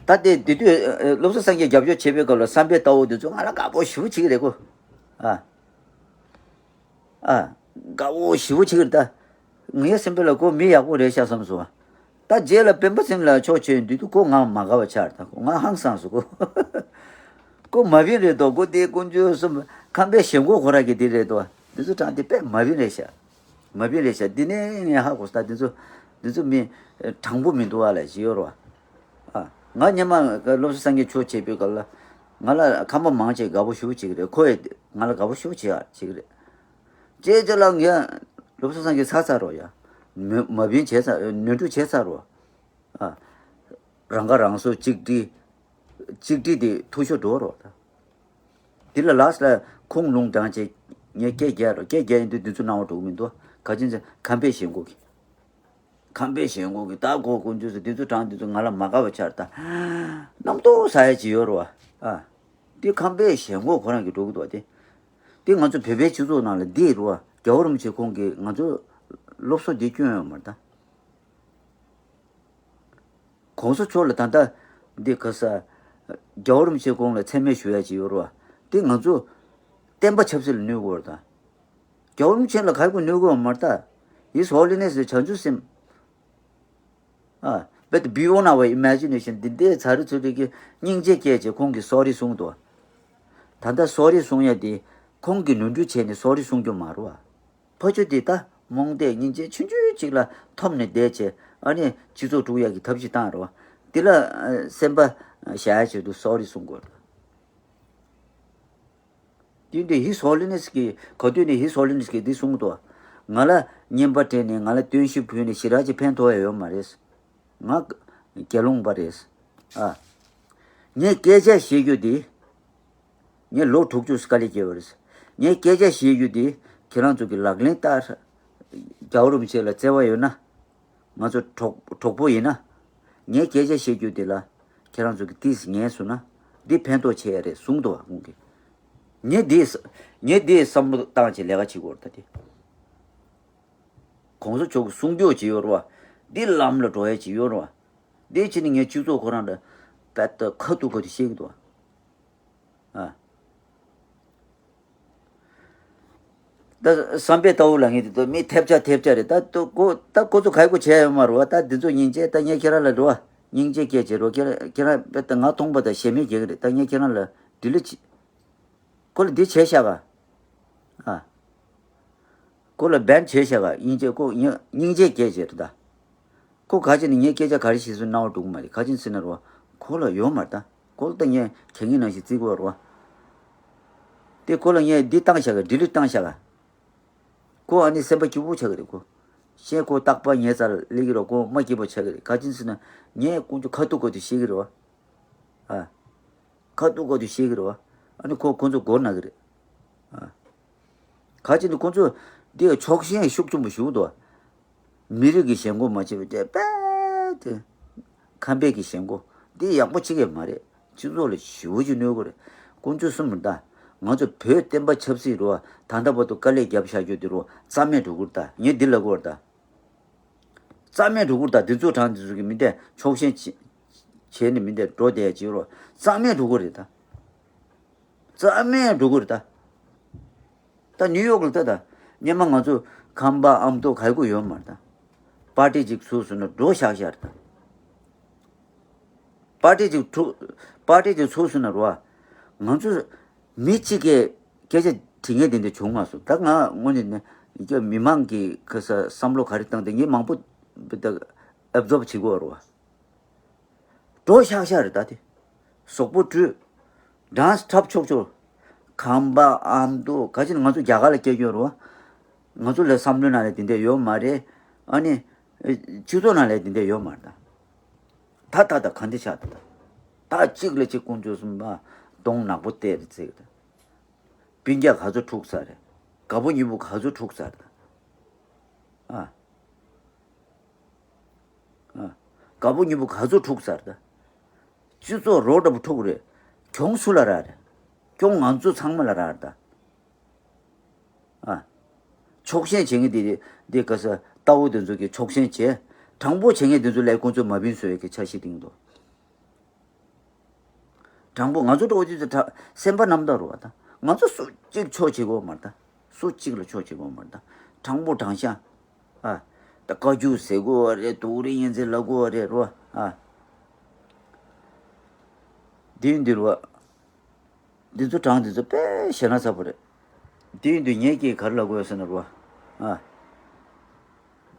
ད་དེ་དེ་དུས་ཨ། བློ་བཟང་སེང་གེ་རྒྱབ་སྐྱོར་བྱེད་པའི་སྐབས་ལ་བསམ་པའི་ལྟ་བ་དེ་ཚོ་ང་ལ་དགའ་པོ་ཞེ་པོ་བྱེད་ཀྱི་རེད་གོ། ཨ། ཨ། དགའ་པོ་ཞེ་པོ་བྱེད་ཀྱི་རེད་ད། ངའི་སེམས་པ་ལ་ཁོ་མི་ཡག་པོ་རེད་ཤག་བསམ་སོང་། ད་རྗེས་ལ་སྤེན་པ་སེང་ལགས་ཕྱོགས་ཆེ་འདུག་ཁོ་ང་མ་དགའ་བ་ཆགས་ད་ཁོ་ང་ཧང་སངས་སོང་ཁོ། ཁོ་མ་བིན་རེད་དོ་ཁོ་དེ་དཀོན་མཆོག་གསུམ་ཁམས་པའི་ཞེན་ཁོག་ཁོ་ར་གི་དེ་རེད་དོ། འདི་ཚོ་དྲང་དེ་དཔེ་མ་བིན་རེད་ཤག་མ་བིན་རེད་ཤག་འདི་ནས་ངས་ཧ་གོ་ད་འདི་ཚོ་འདི་ཚོ་མི་དྲང་པོ་མི་འདུག་ཨ་ལ་ཞིག་ཡོད་རོ། ཨ། ང་སྔོན་མ་བློ་བཟང་སེང་གེ་ཕྱོགས་ཆེ་པོའི་སྐབས་ལ་ང་ལ་ཁམས་པ་མང་ཆེ་དགའ་པོ་ཞེ་པོ་བྱེད་ཀྱི་རེད། ཁོ་ཡི་ང་ལ་དགའ་པོ་ཞེ་པོ་བྱེད་ཡ་བྱེད་ཀྱི་རེད། ཅེས་ཅེ་ལ་ངས་བློ་བཟང་སེང་གེ་ཚར་ཚར་རོ་ཡ། མ་མ་བིན་བྱས་ཚར་ནོར་འཁྲུལ་བྱས་ཚར་རོ། ཨ། རང་ཁ་རང་གསོ་གཅིག་སྒྲིལ། གཅིག་སྒྲིལ་དེ་འཐུས་ཤོར་འགྲོ་རོགས་ད། དེ་ལ་ལགས་ལ་ཁུངས་ལུང་དྲངས་བྱས་ངས་སྐད་རྒྱག་རོགས། སྐད་རྒྱག་ཡིན་དུས་འདི་ཚོ་སྣང་བ་འགྲོ་གི་མི་འདུག་ག་ཅི་ཟེར་ཁམས་པའི་ཞེན་ཁོག་གི། ཁམས་པའི་ཞེན་ཁོག་གི་ད་གོ་དཀོན་མཆོག་ཟེར་འདི་ཚོ་དྲངས་འདི་ཚོ་ང་ལ་མ་དགའ་བ་ཆགས་ད། རྣམ་རྟོག་ཟ་ཡ་ཅིག་ཡོད་རོ་བ། ཨ། འདི་ཁམས་པའི་ཞེན་ཁོག་ཁོ་རང་གི་འགྲོ་གི་འདུག་བ་དེ། འདི་ང་ཚོ་བོད་པའི་སྤྱི་ཚོགས་ནང་ལ་འདི་རོ་བ་རྒྱལ་བ་རིན་པོ་ཆེ་ཁོང་གིས་ང་ཚོ་སློབ་གསོ་འདི་སྐྱོན་ཡོད་མ་རེད་ད། གོང་ས་མཆོག་ལ་ད་ལྟ་འདི་ག་ས་རྒྱལ་བ་རིན་པོ་ཆེ་ཁོང་ལ་མཚན་སྨད་ཞུ་ཡ་ཅིག་ཡོད་རེད་བ། འདི་ང་ཚོ་བསྟན་པ་ཆབ་སྲིད་ལ་གནོད་དགོས་རེད་ད། རྒྱལ་བ་རིན་པོ་ཆེ་ལ་ག་གི་གནོད་དགོས་མ་རེད་ད། His Holiness བྱང་ཆུབ་སེམས། ཨ། But beyond our imagination འདི་འདྲའི་ཚ་རུ་ཚུ་རུ་གི་སྙིང་རྗེ་སྐྱེས་བྱས་ཁོང་གིས་sorry གསུངས་འདུག་ད་ལྟ་sorry གསུང་ཡ་དེ་ཁོང་གིས་ནོར་འཁྲུལ་བྱས་ནས་sorry གསུང་རྒྱུ་མ་རེད་བ། ཕ་ཆོས་འདི་ད་རྨོངས་དད་སྙིང་རྗེ་ཆུང་ཆུང་ཅིག་ལ་འཐོམ་ནས་བསྡད་བྱས་ཨ་ནི་སྤྱི་ཚོགས་དཀྲུག་ཡག་གི་ཐབས་ཤིག་བཏང་རོགས། འདི་ལ་ཨ། སེམས་པ་ཨ། བཞག་ཡ་ཆེད་དུ་སོ་རི་གསུང་དགོས་རེད། དེ་འདི་His Holiness གི་ག་དུས་ནས་His Holiness གི་འདི་གསུང་གི་འདུག་ང་ལ་བསྙེན་པ་སྤྲད་ནས་ང་ལ་སྟོན་ཤུགས་ཕུལ་ནས་ཞེ་དྲག་ཅིག་ཕན་ཐོགས་ཡ་ཡོད་མ་རེད། ང་དགེ་སློང་པ་རེད། ཨ། ངས་སྐད་ཆ་བཤད་རྒྱུ་འདི། ངས་ལོ་དྲུག་ཅུ་དཀའ་ལས་བརྒྱབ་པ་རེད། ངས་སྐད་ཆ་བཤད་རྒྱུ་འདི་ཁྱེད་རང་ཚོ་གི་ལག་ལེན་བསྟར། རྒྱལ་བ་རིན་པོ་ཆེ་ལ་བརྩེ་བ་ཡོད་ན། ང་ཚོ་གྲོགས་གྲོགས་པོ་ཡིན་ན། ངས་སྐད་ཆ་བཤད་རྒྱུ་འདི་ལ་ཁྱེད་རང་ཚོ་གི་ཏིས་ངས་གསུངས་ན་འདི་ཕན་ཐོགས་ཆེ་ཡ་རེད་གསུངས་འདུག་བ་ཁོང་གིས། ངས་འདི་ངས་འདི་བསམ་བློ་བཏང་བྱས་ལས་ཀ་བྱེད་དགོས་རེད་ད་དེ། གོང་ས་མཆོག་གི་གསུང་སྐྱོར་ཅིག་ཡོད་རེད་བ། འདི་ལམ་ལ་འགྲོ་ཡ་ཅིག་ཡོད་རེད་བ། འདི་ཕྱིན་ནས་ངས་སྤྱི་ཚོགས་ཁོ་རང་ལ་པད་ཁ་ཐུག་ཁ་ཐུག་བཤད་ཀྱི་འདུག་བ། ཨ། ད་བསམ་པའི་ལྟ་བུ་ལ་ངེས་དེ་ད་མི་ཐེབས་ཆག་ཐེབས་ཆག་རེད། ད་ད་ཁོ་ད་ཁོ་ཚོ་ག་གོ་བྱས་ཡོད་མ་རེད་བ། ད་འདི་ཚོ་སྙིང་རྗེ། ད་ངས་ཁྱེད་རང་ལ་རེད་བ། སྙིང་རྗེ་སྐྱེས་བྱེད་རོགས། ཁྱེད་རང་ཁྱེད་རང་ད་ང་མཐོང་པ་ད་ཞེ་མེད་སྐྱེ་གི་རེད། ད་ངས་ཁྱེད་རང་ལ་འདི་ལ་ཅི་ཁོ་ལ་འདི་བྱས་ཤག་ག་ཨ། ཁོ་ལ་བན་བྱས་ཤག་ག་སྙིང་རྗེ་ཁོ་སྙིང་སྙིང་རྗེ་སྐྱེས་བྱེད་རེད་ད། ཁོ་ག་ཅི་ནས་ངས་སྐད་ཆ་ག་རེ་བཤད་སོང་སྣང་བ་འགྲོ་གི་མ་རེད། ག་ཅི་ཟེར་ན་རོ། ཁོ་ལ་ཡོད་མ་རེད་ད། ཁོ་ལ་ད་ངས་གད་སྙིགས་ནང་བཞིན་བརྩི་དགོས་རོ། དེ་ཁོ་ལ་ངས་འདི་བཏང་བཞག་ག་ཌི་ལིཊ་བཏང་བཞག་ག་ཁོ་ཨ་ནི་སེམས་པ་སྐྱིད་པོ་ཆགས་ཀྱི་རེད་ཁོ། བཤད་ཁོ་རྟག་པར་ཉལ་སར་སླེབས་ཀྱི་རོ། ཁོ་མ་སྐྱིད་པོ་ཆགས་ཀྱི་རེད། ག་ཅི་ཟེར་ན་ངས་ཁོང་ཚོ་ཁ་ཐུག་ཁ་ཐུག་བཤད་ཀྱི་རེད་བ། ཨ། ཁ་ཐུག་ཁ་ཐུག་བཤད་ཀྱི་རེད་བ། ཨ་ནི་ཁོ་ཁོང་ཚོ་མགོ་ན་གི་རེད། ཨ། ག་ཅི་ནས་ཁོང་ཚོ་འདི་ཕྱོགས་ཞེན་ཤུགས་ཆེན་པོ་ཞིག་འདུག་མི་རིགས་ཀྱི་ཞེན་ཁོག་མ་བྱེད་པའི་དེ་དཔེ་དེ་ཁམས་པའི་གི་ཞེན་ཁོག་འདི་ཡག་པོ་བྱེད་ཀྱི་མ་རེད། སྤྱི་ཚོགས་ལ་ཞེ་པོ་ཅིག་གནོད་གི་རེད། ཁོང་ཚོས་གསུངས་མི་འདུག་ང་ཚོ་བོད་བསྟན་པ་ཆབ་སྲིད་རུ་བ་ད་ལྟ་བར་དུ་དཀའ་ལས་བརྒྱབ་བཞག་རྒྱུ་དེ་རུ་རྩ་མེད་འགྲོ་གི་རེད་ད། ངས་འདི་ལབ་དགོས་རེད་ད། རྩ་མེད་འགྲོ་གི་རེད་ད། འདི་ཚོ་གྲངས་འདི་ཚོ་གི་མི་འདས་ཕྱོགས་ཞེན་བྱེད་བྱས་ནས་མི་འདས་འགྲོ་བསྡད་ཀྱི་རོ། རྩ་མེད་འགྲོ་གི་རེད་ད། རྩ་མེད་འགྲོ་གི་རེད་ད། ད་ནིའུ་ཡོག་ལ་ད་ད་སྙེ་མ་ང་ཚོ་ཁམས་པ་ཨ་མདོ་ག་གི་ཡོད་མ་རེད་ད། པར་ཊི་ཅིག་ཚུགས་སོང་ན་འགྲོ་ཤག་ཤག་རེད་ད། པར་ཊི་ཅིག་ཚུགས་པར་ཊི་ཅིག་ཚུགས་སོང་ན་རོ། ང་ཚོ་མི་གཅིག་གིས་སྐད་ཆ་དྲི་ངེས་དེ་འདྲ་བྱུང་མ་སོང་། ད་ང་དངོས་གནས་ནས་མི་མང་གི་ཁ་ས་བསམ་བློ་ག་རེ་བཏང་སྟེ་ངས་མང་པོ་ད་ཨེབ་ཛོབ་བྱེད་དགོས་རོ། འགྲོ་ཤག་ཤག་རེད་ད་དེ། གཟུགས་པོ་བཀྲུས། སྦྲང་ཁྲབ་ཆོག་ཆོག་ཁམས་པ་ཨ་མདོ་ག་ཅི་ང་ཚོ་རྒྱ་གར་ལ་སྐྱེས་ཡོད་རོ། ང་ཚོ་ལ་བསམ་བློའི་ནང་ལ་དེ་འདྲ་ཡོད་མ་རེད། ཨ་ནི་སྤྱི་ཚོགས་ནང་ལ་དེ་འདྲ་ཡོད་མ་རེད་ད། ད་ད་ད་ག་འདྲ་ཆགས་ད་ད། ད་གཅིག་ལ་གཅིག་ཀུན་སྤྱོད་གསུམ་པ་གདོང་ནག་པོ་བལྟས་རེད་ཚེ་གི་ད། སྤུན་ཀྱག་ག་ཚོད་འཁྲུག་ཚར་རེད། དགའ་པོ་ཉེ་པོ་ག་ཚོད་འཁྲུག་ཚར་རེད། ཨ། ཨ། དགའ་པོ་ཉེ་པོ་ག་ཚོད་འཁྲུག་ཚར་རེད། སྤྱི་ཚོགས་རོ་འདྲ་པོ་འཁྲུག་རེད། གྱོང་སུ་ལ་རག་རེད། གྱོང་ང་ཚོ་ཚང་མ་ལ་རག་རེད་ད། ཨ། ཕྱོགས་ཞེན་བྱེད་མཁན་དེ་དེ་ག་ས་ལྟ་བུ་དེ་ཚོ་གི་ཕྱོགས་ཞེན་བྱེད། དྲང་པོ་བྱེད་མཁན་དེ་ཚོ་ལས་ཁོང་ཚོ་མ་བིན་བཟོ་ཡས་ཀྱི་འཆར་གཞི་བཏིང་འདུག་དྲང་པོ་ང་ཚོ་འགྲོ་ཅི་ཚོ་དྲ་སེམས་པ་རྣམ་དག་རུ་བ་དང་ང་ཚོ་སུ་གཅིག་ཕྱོགས་བྱེད་དགོས་མ་རེད་ད། སུ་གཅིག་ལ་ཕྱོགས་བྱེད་དགོས་མ་རེད་ད། དྲང་པོ་དྲང་བཞག་ཨ། ད་བཀའ་བཀྱོན་ཟེར་དགོས་བ་རེད། སྡུག་རུས་ཡིན་ཚེ་ལབ་དགོས་བ་རེད་རུ་བ་ཨ། འདི་འདི་རུ་བ། འདི་ཚོ་གྲངས་འདི་ཚོ་དཔེ་ཞེ་ན་ཚ་པོ་རེད། དེ་ཡིན་དུས་ངས་ཀྱིས་ག་རེ་ལབ་དགོས་ཟེར་ན་རོ། ཨ།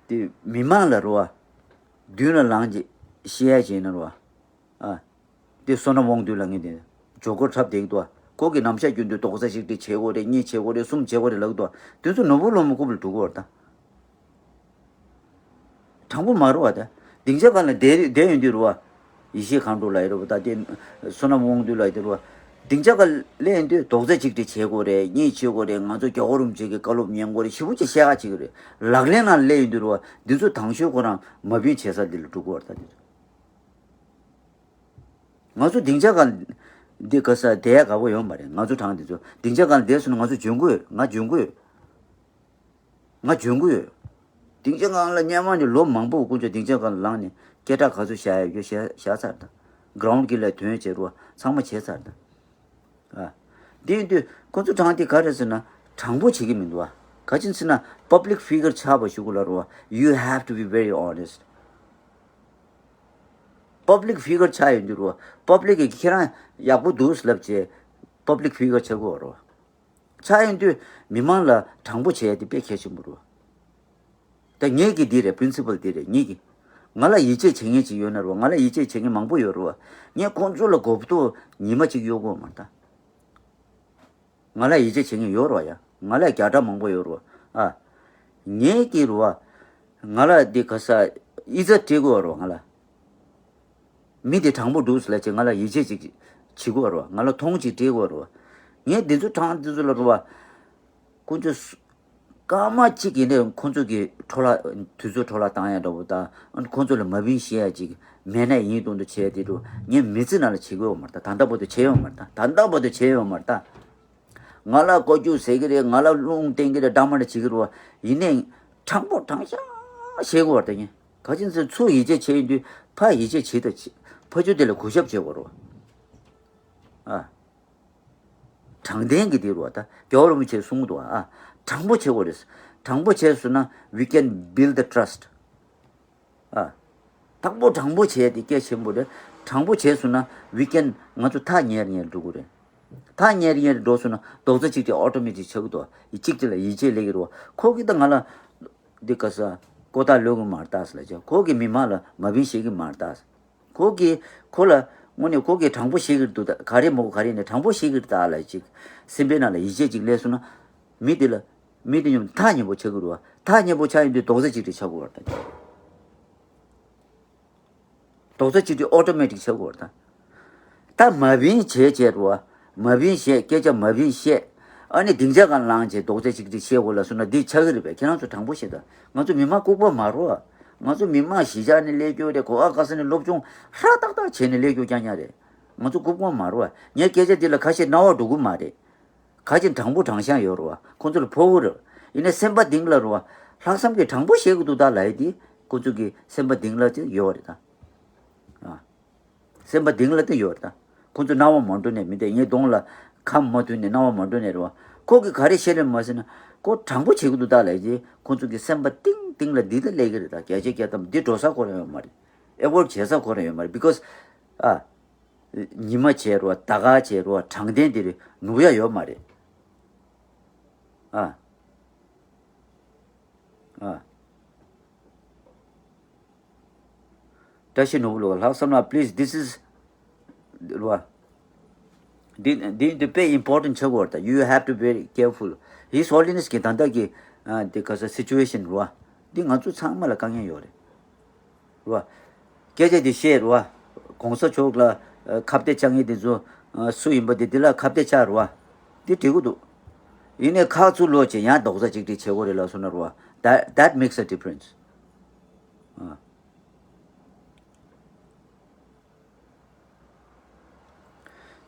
དེ་མི་མང་ལ་རོ། མདུན་ལ་ལངས་ཀྱི་བཤད་ཡ་བྱས་ན་རོ། ཨ། དེ་བསོད་ནམས་དབང་འདུས་ལ་ངས་དེ་ཇོ་ཁོ་འཁྲབ་བསྡད་ཀྱི་འདུག་ཁོ་གི་ནམ་ཞག་རྒྱུན་དུ་རྡོག་རྩ་གཅིག་སྒྲིལ་བྱེད་དགོས་རེད། གཉིས་བྱེད་དགོས་རེད། གསུམ་བྱེད་དགོས་རེད་ལབ་ཀྱི་འདུག་དེ་ཚོ་ནོར་བུ་སློབ་མ་རྐུབ་ལ་འགྲོ་གི་བར་ད། དྲང་པོ་མ་རུ་བ་ད། སྡིངས་ཆ་སྒང་ལ་བསྡད་བསྡད་ཡོང་དུས་རུ་བ། ཡེ་ཤེས་མཁའ་འགྲོ་ལ་ཡི་རུ་བ་ད་དེ། བསོད་ནམས་དབང་འདུས་ལ་ཡི་དུ་རུ་བ། སྡིངས་ཆ་སྒང་སླེབས་ཡོང་དུས་རྡོག་རྩ་གཅིག་སྒྲིལ་བྱེད་དགོས་རེད། གཉིས་བྱེད་དགོས་རེད། ང་ཚོ་རྒྱལ་བ་རིན་པོ་ཆེ་གི་བཀའ་སློབ་ཉན་དགོས་རེད། ཞེ་པོ་ཅིག་བཤད་ཁ་བྱེད་ཀྱི་རེད། ལག་ལེན་ནང་སླེབས་ཡོང་དུས་རུ་བ་འདི་ཚོ་དང་ཤོས་ཁོ་རང་མ་བིན་བྱེད་ས་འདི་ལ་འགྲོ་གི་བ་ད་འདི་རེད། ང་ཚོ་སྡིངས་ཆ་སྒང་འདི་ག་ས་བསྡད་ཡ་དགའ་པོ་ཡོད་མ་རེད། ང་ཚོ་གྲངས་འདི་ཚོ་སྡིངས་ཆ་སྒང་བསྡད་སོང་ན་ང་ཚོ་འཇོན་གི་ཡོད། ང་འཇོན་གི་ཡོད། ང་འཇོན་གི་ཡོད། སྡིངས་ཆ་སྒང་ལ་སྔོན་མ་ནས་ལོ་མང་པོ་ཀུན་སྤྱོད་སྡིངས་ཆ་སྒང་ལ་ལངས་ནས་སྐད་གྲགས་ག་ཚོད་བཞག་ཡ་རྒྱུ་བཞག་བཞག་ཚར་དང་། གྷི་རའུན་ཌི་གི་ལ་དོན་བྱེད་རོགས་ཚང་མ་བྱས་ཚར་དང་། ཨ། དེ་ཡིན་དུས་ཁོ་ཚོ་གྲངས་དེ་ག་རེ་ཟེར་ན་དྲང་པོ་བྱེད་ཀྱི་མི་འདུག་ཨ། ག་ཅི་ཟེར་ན་པབ་ལིག་ཕི་གར་ཆགས་པ་ཞུ་དགོས་ལ་རོ། You have to be very honest. པབ་ལིག་ཕི་གར་ཆགས་ཡོང་དུས་རོ། པབ་ལིག་གིས་ཁྱེད་རང་ཡག་པོ་འདུག་ལབ་བྱས་པབ་ལིག་ཕི་གར་ཆགས་དགོས་རོ། ཆགས་ཡོང་དུས་མི་མང་ལ་དྲང་པོ་བྱེད་ཡ་དེ་དཔེ་གལ་ཆེན་པོ་རེད། ད་ངེད་ཀྱི་འདི་རེད། པི་རིན་སི་པལ་འདི་རེད་ངེད་ཀྱི། ང་ལ་ཡིད་ཆེས་བྱེད་མཁན་ཅིག་ཡོད་ན་རེད་བ། ང་ལ་ཡིད་ཆེས་བྱེད་མཁན་མང་པོ་ཡོད་རེད་བ། ངས་ཁོང་ཚོ་ལ་གོ་རྟོགས་ཉི་མ་གཅིག་གཡོལ་དགོས་མ་རེད་ད། ང་ལ་ཡིད་ཆེས་བྱེད་མཁན་ཡོད་རེད་བ་ཡ། ང་ལ་རྒྱ་གྲམ་མང་པོ་ཡོད་རེད་བ། ཨ། ངེད་ཀྱི་རེད་བ། ང་ལ་འདི་ག་ས་ཨི་ཛ་སྤྲད་དགོས་རེད་བ་ང་ལ། མི་དེ་དྲང་པོ་འདུག་ཟེར་ལབ་བྱས་ང་ལ་ཡིད་ཆེས་ཅིག་བྱེད་དགོས་རེད་བ། ང་ལ་མཐོང་ཅིག་སྤྲད་དགོས་རེད་བ། ངས་འདི་ཚོ་གྲངས་འདི་ཚོ་ལ་རེད་བ། ཀུན་སྤྱོད་སུ་སྐར་མ་གཅིག་ཡིན་ནའི་ཁོང་ཚོ་གི་འཕྲོ་བརླག་དུས་ཚོད་འཕྲོ་བརླག་བཏང་ཡ་འདྲ་བོ་དང་ཁོང་ཚོ་ལ་མ་བིན་བཤད་ཡ་ཅིག་མེད་ན་ཡིན་དུང་དུ་བྱས་དེ་འདྲ་ངས་མི་ཚེ་ནང་ལ་བྱེད་དགོས་ཡོད་མ་རེད་ད། ད་ལྟ་བར་དུ་བྱས་ཡོད་མ་རེད་ད། ད་ལྟ་བར་དུ་བྱས་ཡོད་མ་རེད་ད། ང་ལ་ཀོ་ཅུ་ཟེར་གི་རེད། ང་ལ་རླུང་བསྟན་གི་རེད། འདྲ་མ་འདྲ་བྱེད་གི་རེད་བ། ཡིན་ནའི་དྲང་པོ་དྲང་བཞག་བྱེད་དགོས་བ་ད་ཡིན། ག་ཅི་ཟེར་ཚུར་ཡིད་ཆེས་བྱེད་ཡོང་དུས་ཕར་ཡིད་ཆེས་བྱེད་ད་བྱེད། ཕར་ཚུར་དེ་ལ་གུས་ཞབས་བྱེད་དགོས་རེད་བ། ཨ། དྲང་བདེན་གྱི་དེ་རུ་བ་ད་རྒྱལ་བ་རིན་པོ་ཆེས་གསུངས་འདུག་ཨ། དྲང་པོ་བྱེད་དགོས་རེད། དྲང་པོ་བྱས་སོང་ན་we can build the trust. ཨ། དྲང་པོ་དྲང་པོ་བྱས་དེ་གལ་ཆེན་པོ་རེད། དྲང་པོ་བྱས་སོང་ན་we can ང་ཚོ་ཐག་ཉེ་རུ་ཉེ་རུ་འགྲོ་གི་རེད། ཐག་ཉེ་རུ་ཉེ་རུ་འགྲོ་སོང་ན་རྡོག་རྩ་གཅིག་སྒྲིལ་ཨོ་ཊོ་མེ་ཊིག་ཆགས་ཀྱི་འདུག་ཡིད་གཅིག་དེ་ལ་ཡིད་ཆེས་སླེབས་ཀྱི་རེད་བ། ཁོ་གིས་ད་ང་ལ་འདི་ག་ས་ཀོ་ཐག་ལོག་གི་མ་རེད་ད་ཟེར་ལབ་བྱས། ཁོ་གིས་མི་མང་ལ་མ་བིན་བཤད་ཀྱི་མ་རེད་ད། ཁོ་གིས་ཁོ་ལ་དངོས་གནས་ཁོ་གིས་དྲང་པོ་བཤད་ཀྱི་འདུག་ད་ག་རེ་མོ་ག་རེ་ནས་དྲང་པོ་བཤད་ཀྱི་རེད་ད་ལ་ཅིག་སེམས་པའི་ནང་ལ་ཡིད་ཆེས་ཅིག་སླེབས་སོང་ན། མི་དེ་ལ་མི་དེ་མཉམ་དུ་ཐག་ཉེ་པོ་ཆགས་ཀྱི་རེད་བ། ཐག་ཉེ་པོ་ཆགས་ཡོང་དུས་རྡོག་རྩ་གཅིག་སྒྲིལ་ཆགས་དགོས་པ་རེད་ད། རྡོག་རྩ་གཅིག་སྒྲིལ་ཨོ་ཊོ་མེ་ཊིག་ཆགས་དགོས་པ་རེད་ད། ད་མ་བིན་བྱས་བྱས་རེད་བ། མ་བིན་བཤད། སྐད་ཆ་མ་བིན་བཤད། ཨ་ནི་སྡིངས་ཆ་སྒང་ལངས་བྱས་རྡོག་རྩ་གཅིག་སྒྲིལ་བཤད་དགོས་ལབ་སོང་ན་འདི་ཆགས་ཀྱི་རེད་པས། ཁྱེད་རང་ཚོ་དྲང་པོ་བཤད་ད། ང་ཚོ་མི་མང་ལྐུགས་པ་མ་རེད་བ། ང་ཚོ་མི་མང་གཞིས་ཆགས་ནས་སླེབས་རྒྱུ་རེད། གོ་བ་ག་ས་ནས་སློབ་སྦྱོང་ཧྲ་ཏག་ཏག་བྱས་ནས་སླེབས་རྒྱུ་རྐྱང་རྐྱང་རེད། ང་ཚོ་ལྐུགས་པ་མ་རེད་བ། ངའི་སྐད་ཆ་འདི་ལ་ཁ་ཤས་རྣ་བ་འགྲོ་གི་མ་རེད། ཁ་ཅིག་དྲང་པོ་དྲང་བཞག་ཡོད་རེད་བ། ཁོང་ཚོ་ལ་ཕོག་གི་རེད། ཡིན་ནའི་སེམས་པ་གཏིང་ལ་རེད་བ། ལྷག་བསམ་གྱིས་དྲང་པོ་བཤད་ཀྱི་འདུག་ད་ལབ་ཡ་དེ་ཁོང་ཚོ་གི་སེམས་པ་གཏིང་ལ་དེ་ཡོད་རེད་ད། ཨ། སེམས་པ་གཏིང་ལ་དེ་ཡོད་རེད་ད། ཁོང་ཚོ་རྣ་བ་མ་འགྲོ་ནས་མི་དེ་ངའི་གདོང་ལ་ཁ་མ་ཐུག་ནས་རྣ་བ་མ་འགྲོ་ནས་རེད་བ། ཁོ་གིས་ག་རེ་བཤད་ལེ་མ་ཟེར་ན་ཁོ་དྲང་པོ་བྱེད་ཀྱི་འདུག་ད་ལབ་ཡ་དེ་ཁོང་ཚོ་གི་སེམས་པ་གཏིང་གཏིང་ལ་འདི་ལྟ་སླེབས་ཀྱི་རེད་ད། བརྒྱ་ཆ་བརྒྱ་ཐམ་འདི་འགྲོ་ས་ཁོ་རང་ཡོད་མ་རེད། ཨེ་ཝོར་བྱེད་ས་ཁོ་རང་ཡོད་མ་རེད། because ཨ། ཉི་མ་བྱས་རོ། ཟླ་སྐར་བྱས་རོ། དྲང་བདེན་འདིར་ནུབ་ཡ་ཡོད་མ་རེད། ཨ། ཨ། བཀྲ་ཤིས་ནོར་བུ་ལོ་ལྷག་བསམ་ལགས། Please, this is རོ། འདི་འདི་འདི་དཔེ་important ཆགས་ཀྱི་ཡོད་རེད་ད། You have to be very careful. His Holiness གི་ད་ལྟ་གི་ཨ་འདི་ག་ས་situation རོ། འདི་ང་ཚོ་ཚང་མ་ལ་དཀའ་ངལ་ཡོད་རེད། རུ་བ། སྐད་ཆ་འདི་བཤད་རུ་བ། གོང་ས་མཆོག་ལ་ཨ་ཁ་གཏད་བཅག་མཁན་དེ་ཚོ་ཨ་སུ་ཡིན་པ་དེ་འདི་ལ་ཁ་གཏད་བཅག་རུ་བ། འདི་འགྲིག་གི་འདུག་ཡིན་ནའི་ཁག་ཚུར་ལོག་བྱས་ཡང་རྡོག་རྩ་གཅིག་སྒྲིལ་བྱེད་དགོས་རེད་ལབ་སོང་ན་རུ་བ། That, that makes a difference. ཨ།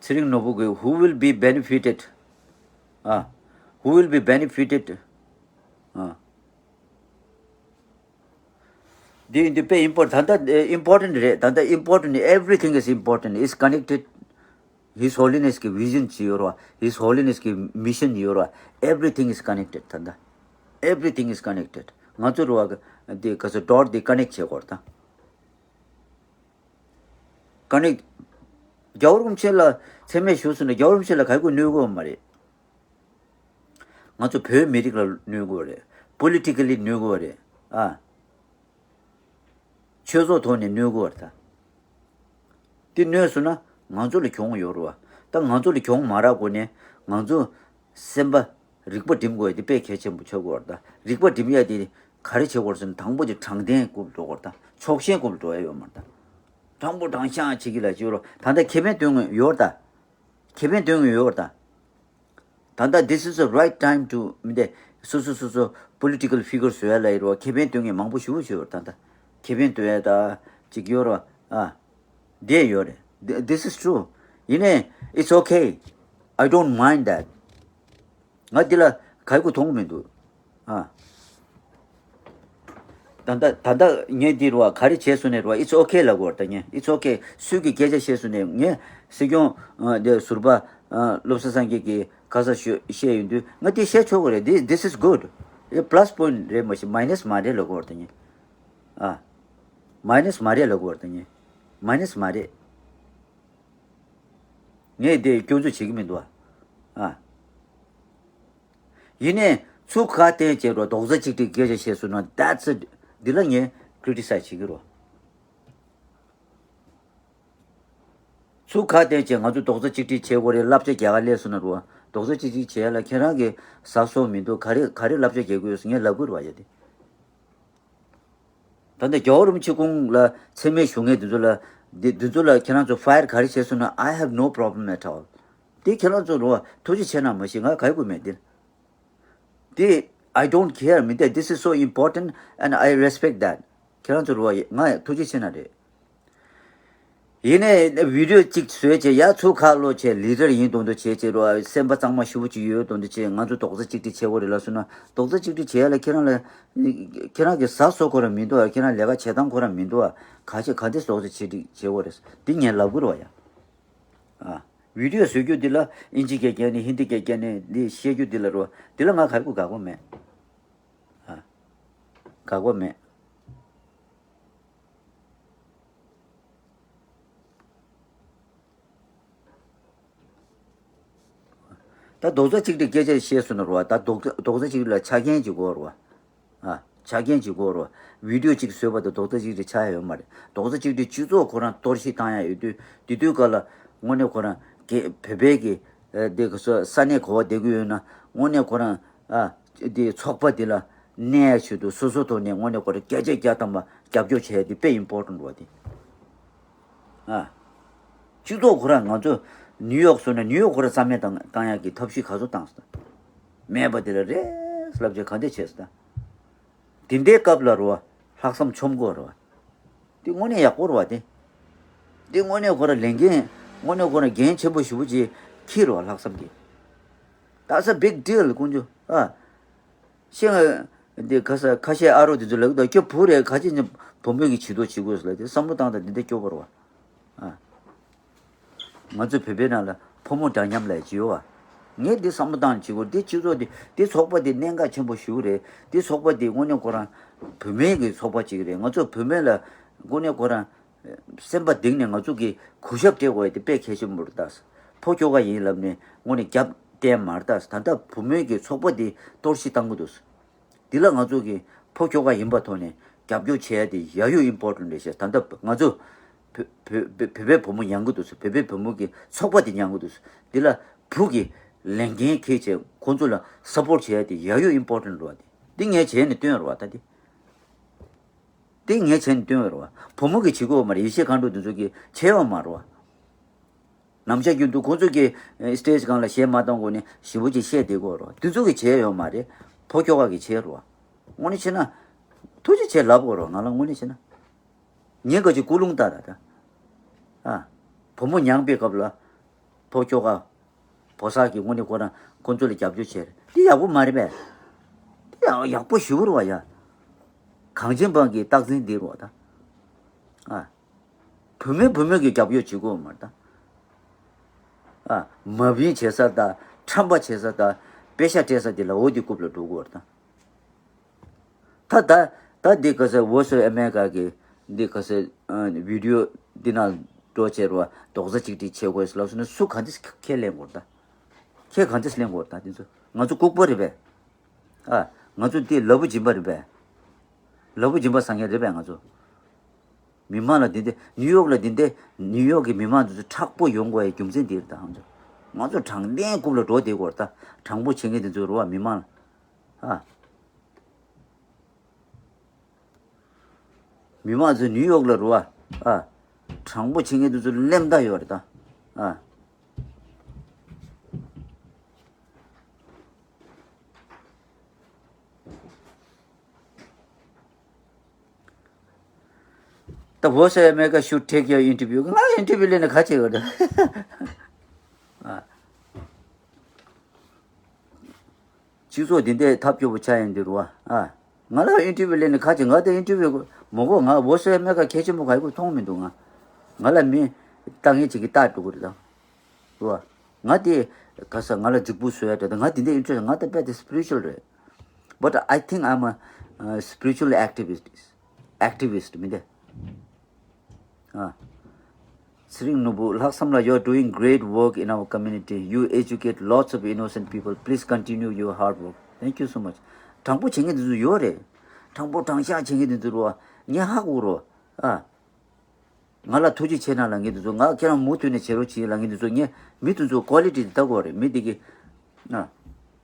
ཚེ་རིང་ནོར་བུ་གིས། Who will be benefited? ཨ། Who will be benefited? ཨ། འདི་འདི་དཔེ་important། ད་ལྟ་important རེད། ད་ལྟ་important. Everything is important. It's connected. His Holiness གི་vision ཅིག་ཡོད་རེད་བ། His Holiness གི་mission ཡོད་རེད་བ། Everything is connected. ད་ལྟ་everything is connected. ང་ཚོ་རེད་བ། འདི་ག་ཚོད་dot འདི་connect བྱེད་དགོས་རེད་ད། connect. རྒྱལ་བ་རིན་པོ་ཆེ་ལ་མཚན་སྨད་ཞུས་སོང་ན་རྒྱལ་བ་རིན་པོ་ཆེ་ལ་ག་གུ་གནོད་དགོས་མ་རེད། ང་ཚོ་བོད་མི་རིགས་ལ་གནོད་དགོས་རེད། Politically གནོད་དགོས་རེད། ཨ། ཆོས་ཚོགས་ཐོག་ནས་གནོད་དགོས་རེད་ད། དེ་གནོད་སོང་ན་ང་ཚོ་ལ་གྱོང་ཡོད་རེད་བ། ད་ང་ཚོ་ལ་གྱོང་མ་རག་གོང་ནས་ང་ཚོ་སེམས་པ་རིག་པ་སྒྲིམ་དགོས་ཡ་དེ་དཔེ་གལ་ཆེན་པོ་ཆགས་ཀྱི་ཡོད་རེད་ད། རིག་པ་སྒྲིམ་ཡ་དེ་ག་རེ་བྱེད་དགོས་རེད་ཟེར་ན། དང་པོ་དེ་དྲང་བདེན་སྒོ་འགྲོ་དགོས་རེད་ད། ཕྱོགས་ཞེན་སྒོ་འགྲོ་ཡ་ཡོད་མ་རེད་ད། དྲང་པོ་དྲང་བཞག་བྱེད་ཀྱི་ལ་བྱེད་རོགས། ད་ལྟ་ཁེ་ཕན་འདོན་དགོས་ཡོད་རེད་ད། ཁེ་ཕན་འདོན་དགོས་ཡོད་རེད་ད། ད་ལྟ་this is the right time to མི་འདི་སོ་སོ་སོ་སོ་political figure བཟོ་ཡ་ལ་ཡོད་རེད་བ། ཁེ་ཕན་འདོན་མཁན་མང་པོ་ཞེ་པོ་ཅིག་ཡོད་རེད་ད་ལྟ། ཁེ་ཕན་འདོན་ཡ་ད་ཅིག་ཡོད་རེད་བ། ཨ། འདི་ཡོད་རེད། Th- this is true. ཡིན་ནའི་it's okay. I don't mind that. ང་འདི་ལ་ག་གུ་མཐོང་གི་མི་འདུག་ཨ། ད་ལྟ་ད་ལྟ་ངས་འདི་རུ་བ་ག་རེ་བྱས་སོང་ནས་རུ་བ། It's okay ལབ་དགོས་རེད་ད། ངས་It's okay. སུས་ཀྱི་སྐད་ཆ་བཤད་སོང་ནས་ངས་སྲིད་སྐྱོང་ཨ་འདི་ཟུར་པ་ཨ་བློ་བཟང་སངས་རྒྱས་ཀྱིས་ག་ས་ཞུ་བཤད་ཡོང་དུས་ང་འདི་བཤད་ཆོག་གི་རེད། This, this is good. Plus point རེད་མ་གཞི་minus མ་རེད་ལབ་དགོས་རེད་ད། ངས་ཨ་minus མ་རེད་ལབ་དགོས་རེད་ད། ངས་minus མ་རེད། ངས་དེ་སྐྱོན་འཛུགས་བྱེད་ཀྱི་མི་འདུག་ཨ། ཨ། ཡིན་ནའི་ཚུར་ཁ་གཏད་བྱས་རོགས། རྡོག་རྩ་གཅིག་སྒྲིལ་སྐད་ཆ་བཤད་སོང་ན་that's it. འདི་ལ་ངས་criticize བྱེད་ཀྱི་རོགས། ཚུར་ཁ་གཏད་བྱས་ང་ཚོ་རྡོག་རྩ་གཅིག་སྒྲིལ་བྱེད་དགོས་རེད། བསླབ་བྱ་རྒྱག་ག་སླེབས་སོང་ན་རོགས། རྡོག་རྩ་གཅིག་སྒྲིལ་བྱེད་ཡ་ལ་ཁྱེད་རང་གི་ཟ་སོགས་མི་འདུག་ག་རེ་ག་རེ་བསླབ་བྱ་རྒྱག་དགོས་ཡོད་ཟེར་ངས་ལབ་དགོས་རེད་བ་ཡ་དེ། ད་ལྟ་རྒྱལ་བ་རིན་པོ་ཆེ་སྐུ་ངོ་ལ་མཚན་སྨད་ཞུ་མཁན་འདི་ཚོ་ལ་འདི་འདི་ཚོ་ལ་ཁྱེད་རང་ཚོ་fire ག་རེ་བྱས་སོང་ན། I have no problem at all. འདི་ཁྱེད་རང་ཚོ་རོ་ཐུགས་རྗེ་ཆེ་གནང་མ་གཞི་ང་ག་ཡི་དགོས་མེད་འདི། འདི་I don't care མི་འདི། This is so important and I respect that. ཁྱེད་རང་ཚོ་རོ་ང་ཐུགས་རྗེ་ཆེ་གནང་རེད། ཡིན་ནའི་video གཅིག་བཟོས་བྱས་ཡ་ཚུར་ཁ་ལོ་བྱས་leader ཡིན་མདོག་མདོག་བྱས་བྱས་རོ། སེམས་པ་གཙང་མ་ཞེ་པོ་ཅིག་ཡོད་མདོག་མདོག་བྱས། ང་ཚོ་རྡོག་རྩ་གཅིག་སྒྲིལ་བྱེད་དགོས་རེད་ལབ་སོང་ན་རྡོག་རྩ་གཅིག་སྒྲིལ་བྱེད་ཡ་ལ་ཁྱེད་རང་ལ་ཁྱེད་རང་གི་ཟ་སོ་ཁོ་རང་མི་འདུག་ཁྱེད་རང་ལས་ཀ་བྱེད་སྟངས་ཁོ་རང་མི་འདུག་ག་བྱེད་ག་འདྲས་རྡོག་རྩ་གཅིག་སྒྲིལ་བྱེད་དགོས་རེད། འདི་ངས་ལབ་དགོས་རེད་བ་ཡ། ཨ། བི་ཌིའོ་བཟོ་རྒྱུ་འདི་ལ་ཨིན་ཇི་སྐད་རྒྱག་ནས་ཧིན་དི་སྐད་རྒྱག་ནས་འདི་བཤད་རྒྱུ་འདི་ལ་རོ། འདི་ལ་ང་ག་གུ་དགའ་པོ་མེད། ཨ། དགའ་པོ་མེད། ད་རྡོག་རྩ་གཅིག་སྒྲིལ་སྐད་ཆ་བཤད་སོང་ན་རོ། ད་རྡོག་རྡོག་རྩ་གཅིག་སྒྲིལ་ལ་ཆ་རྐྱེན་གཅིག་དགོས་རོ། ཨ། ཆ་རྐྱེན་གཅིག་དགོས་རོ། བི་ཌིའོ་གཅིག་བཟོས་པ་དང་རྡོག་རྩ་གཅིག་སྒྲིལ་ཆགས་ཡ་ཡོད་མ་རེད། རྡོག་རྩ་གཅིག་སྒྲིལ་སྤྱི་ཚོགས་ཁོ་རང་གཏོར་བཤིག་བཏང་ཡ་ཡོད་དུས། དེ་དུས་སྐབས་ལ་དངོས་གནས་ཁོ་རང་གི་བོད་པའི་གི་ཨ་དེ་ག་སོ་ས་གནས་ག་པར་བསྡད་ཀྱི་ཡོད་ན། དངོས་གནས་ཁོ་རང་ཨ་དེ་ཚོགས་པ་དེ་ལ་གནས་ཡ་ཆེད་དུ་སོ་སོ་ཐོག་ནས་དངོས་གནས་ཁོ་རང་བརྒྱ་ཆ་བརྒྱ་ཐམ་པ་རྒྱབ་སྐྱོར་བྱས་ཡ་དེ་དཔེ་ཨིམ་པོར་ཊེན་ཊི་རེད་བ་དེ། ཨ། སྤྱི་ཚོགས་ཁོ་རང་ང་ཚོ་ནིའུ་ཡོག་སོང་ན་ནིའུ་ཡོག་ཁོ་རང་རྩ་མེད་བཏང་བཏང་ཡག་གི་ཐབས་ཤེས་ག་ཚོད་བཏང་སོང་། མེད་པ་དེ་ལ་རེས་ལབ་བྱས་ག་འདྲ་བྱས་སོང་། དེ་འདྲའི་སྐབས་ལ་རོ། ལྷག་བསམ་ཆོམ་དགོས་རོ། དེ་དངོས་གནས་ཡག་པོ་རོ་བ་དེ། དེ་དངོས་གནས་ཁོ་རང་ལས་འགན་དངོས་གནས་ཁོ་རང་འགན་ཆེན་པོ་ཞེ་པོ་ཅིག་འཁྱེར་རོ། ལྷག་བསམ་གྱིས། That's a big deal ཀུན་འཇུ་ཨ། ཤེས་ང་། འདི་ཁ་ས་ཁ་ཤས་ཨ་རོ་དེ་ཚོ་ལབ་ཀྱི་འདུག་ཁྱོད་བུ་རེད། ག་ཅི་ནི་བུ་མོས་ཀྱི་བྱེད་དོ་བྱེད་དགོས་ལ་དེ་བསམ་བློ་བཏང་དང་འདི་འདྲ་སྐྱོ་པོ་རེད་བ། ཨ། ང་ཚོ་བོད་པའི་ནང་ལ་ཕོ་མོ་འདྲ་མཉམ་ལ་བྱེད་ཡོད་བ། ངས་འདི་བསམ་བློ་བཏང་བྱེད་དགོས། འདི་སྤྱི་ཚོགས་འདི་འདི་ཚོགས་པ་འདི་གནད་འགག་ཆེན་པོ་ཞིག་རེད། འདི་ཚོགས་པ་འདི་དངོས་གནས་ཁོ་རང་བུད་མེད་ཀྱི་ཚོགས་པ་ཅིག་རེད། ང་ཚོ་བུད་མེད་ལ་དངོས་གནས་ཁོ་རང་སེམས་པ་གཏིང་ནས་ང་ཚོ་གི་གུས་ཞབས་སྤྲད་དགོས་ཡ་དེ་དཔེ་གལ་ཆེན་པོ་རེད་ད། ཕོ་ཁྱོ་ག་ཡིན་ལབ་ནས་དངོས་གནས་རྒྱབ་བསྟན་མ་རེད་ད། ད་ལྟ་བུད་མེད་ཀྱི་ཚོགས་པ་འདི་གཏོར་བཤིག་བཏང་གི་འདུག་འདི་ལ་ང་ཚོ་གི་ཕོ་ཁྱོ་ག་ཡིན་པ་ཐོག་ནས་རྒྱབ་སྐྱོར་བྱེད་ཡ་དེ་ཡ་ཡོད་ཨིམ་པོར་ཊེན་ཊི་རེད་ཤག་ད་ལྟ་ང་ཚོ་བོད་བོད་བོད་བོད་པའི་བུ་མོ་ཉན་གི་འདུག་ཟེར། བོད་པའི་བུ་མོ་གི་ཚོགས་པ་དེ་ཉན་གི་འདུག་ཟེར། འདི་ལ་བུ་གི་ལས་འགན་འཁྱེར་བྱས་ཁོང་ཚོ་ལ་སབ་པོར་ཊི་བྱེད་ཡ་དེ་ཡ་ཡོད་ཨིམ་པོར་ཊེན་ཊི་རེད་བ། དེ་འདི་ངས་བྱས་ནས་སྟོན་ཡོད་རེད་བ། ད་དེ་འདི་ངས་བྱས་ནས་སྟོན་ཡོད་རེད་བ། བུ་མོ་གི་བྱེད་དགོས་མ་རེད། ཡེ་ཤེས་མཁའ་འགྲོ་འདི་ཚོ་གི་བྱས་ཡོད་མ་རེད་བ། ནམ་ཞག་རྒྱུན་དུ་ཁོང་ཚོ་གི་ཨེ་སི་ཊེ་ཇི་སྒང་ལ་གཞས་མ་གཏོང་དགོས་ནས་ཞེ་པོ་ཅིག་བཤད་བསྡད་དགོས་རེད། དེ་ཚོ་གི་བྱས་ཡོད་མ་རེད། ཕོ་ཁྱོ་ག་གི་བྱས་རེད་བ། དངོས་གནས་བྱས་ན། ཐུགས་རྗེ་ཆེ་ལབ་དགོས་རེད་བ། ང་ལ་དངོས་གནས་བྱས་ན། ངས་ག་ཅིག་ཀུན་སློང་ལྟར་ད། ཨ། བུ་མོ་མྱངས་པའི་སྐབས་ལ། ཕོ་ཁྱོ་ག་བོ་གསར་གྱི་དངོས་གནས་ཁོ་རང་ཁོང་ཚོ་ལ་རྒྱབ་སྐྱོར་བྱས་རེད། འདི་ཡག་པོ་མ་རེད་པས། འདི་ཡག་ཡག་པོ་ཞེ་པོ་རེད་བ་ཡ། གངས་ཅན་པ་གི་རྟགས་མཚན་འདི་རེད་བ་ད། ཨ། བུད་མེད་བུད་མེད་ཀྱི་རྒྱབ་སྐྱོར་བྱེད་དགོས་མ་རེད་ད། ཨ། མ་བིན་བྱེད་ས་དང་ཁྲམ་པ་བྱེད་ས་དང་པེ་ཤ་སྤྲད་ས་དེ་ལ་འོ་དེ་རྐུབ་ལ་འགྲོ་དགོས་རེད་ད། ད་ད་ད་འདི་ག་ས་Voice of America གི་འདི་ག་ས་ཨ་བི་ཌིའོ་འདི་ནང་འགྲོ་བྱས་རོ། རྡོག་རྩ་གཅིག་སྒྲིལ་བྱེད་དགོས་ལབ་སོང་ན་སུ་ག་འདི་ཁས་ལེན་དགོས་རེད་ད། ཁས་ག་འདི་ལེན་དགོས་རེད་ད། འདི་ཚོ་ང་ཚོ་ལྐུགས་པ་རེད་པས། ཨ། ང་ཚོ་འདི་ལབ་བུ་སྦྱིན་པ་རེད་པས། ལབ་བུ་སྦྱིན་པ་བཟང་ངན་རེད་པས་ང་ཚོ། མི་མང་ལ་འདི་འདི་ནིའུ་ཡོག་ལ་འདི་འདི་ནིའུ་ཡོག་གི་མི་མང་འདི་ཚོ་མཁྲེགས་པོ་ཡོང་དགོས་ཡའི་རྒྱུ་མཚན་འདི་རེད་ད། ང་ཚོ་ང་ཚོ་དྲང་བདེན་རྐུབ་ལ་འགྲོ་བསྡད་དགོས་རེད་ད། དྲང་པོ་བྱེད་མཁན་འདི་ཚོ་རེད་བ། མི་མང་ལ། ཨ། མི་མང་ཚོ་ནིའུ་ཡོག་ལ་རེད་བ། ཨ། དྲང་པོ་བྱེད་མཁན་འདི་ཚོ་སླེབས་ད་ཡོད་རེད་ད། ཨ། The Voice of America should take your interview. ང་ཨིན་ཊར་བིའུ་ལེན་ན་ག་བྱེད་དགོས་རེད། ཨ། སྤྱི་ཚོགས་འདི་འདྲའི་ཐབས་སྐྱོ་པོ་ཆགས་ཡོང་དུས་རེད་བ། ཨ། ང་ལ་ཨིན་ཊར་བིའུ་ལེན་ན་ག་བྱེད། ང་ད་ཨིན་ཊར་བིའུ་མ་དགོས། ང་Voice of America གལ་ཆེན་པོ་ག་ཡི་གུ་མཐོང་མི་འདུག་ང་། ང་ལ་མི་ལྟ་མཁན་ཅིག་གིས་ལྟ་འགྲོ་གི་རེད་ད། རེད་བ། ང་དེ་ག་ས་ང་ལ་རྫིག་པོ་བཟོ་ཡ་འདྲ་ད། ང་དེ་འདྲའི་ཨིན་ཊརེ་སི་ང་ད་དཔེ་དེ་སི་པི་རི་ཅུ་ཨལ་རེད། But I think I'm a, uh, spiritual activist. Activist མིན་ཏེ། ཨ། ཚེ་རིང་ནོར་བུ་ལྷག་བསམ་ལགས། You are doing great work in our community. You educate lots of innocent people. Please continue your hard work. Thank you so much. དྲང་པོ་བྱེད་མཁན་དེ་ཚོ་ཡོད་རེད། དྲང་པོ་དྲང་བཞག་བྱེད་མཁན་དེ་ཚོ་རོ། ངས་ཧ་གོ་རོ། ཨ། ང་ལ་ཐུགས་རྗེ་ཆེ་གནང་ལབ་མཁན་དེ་ཚོ། ང་ཁྱེད་རང་མུ་མཐུད་ནས་བྱེད་རོགས་བྱེད་ལབ་མཁན་དེ་ཚོ། ངས་མི་དེ་ཚོ་ཀོ་ལི་ཊི་དེ་ལྟ་དགོས་རེད། མི་དེ་གི། ཨ།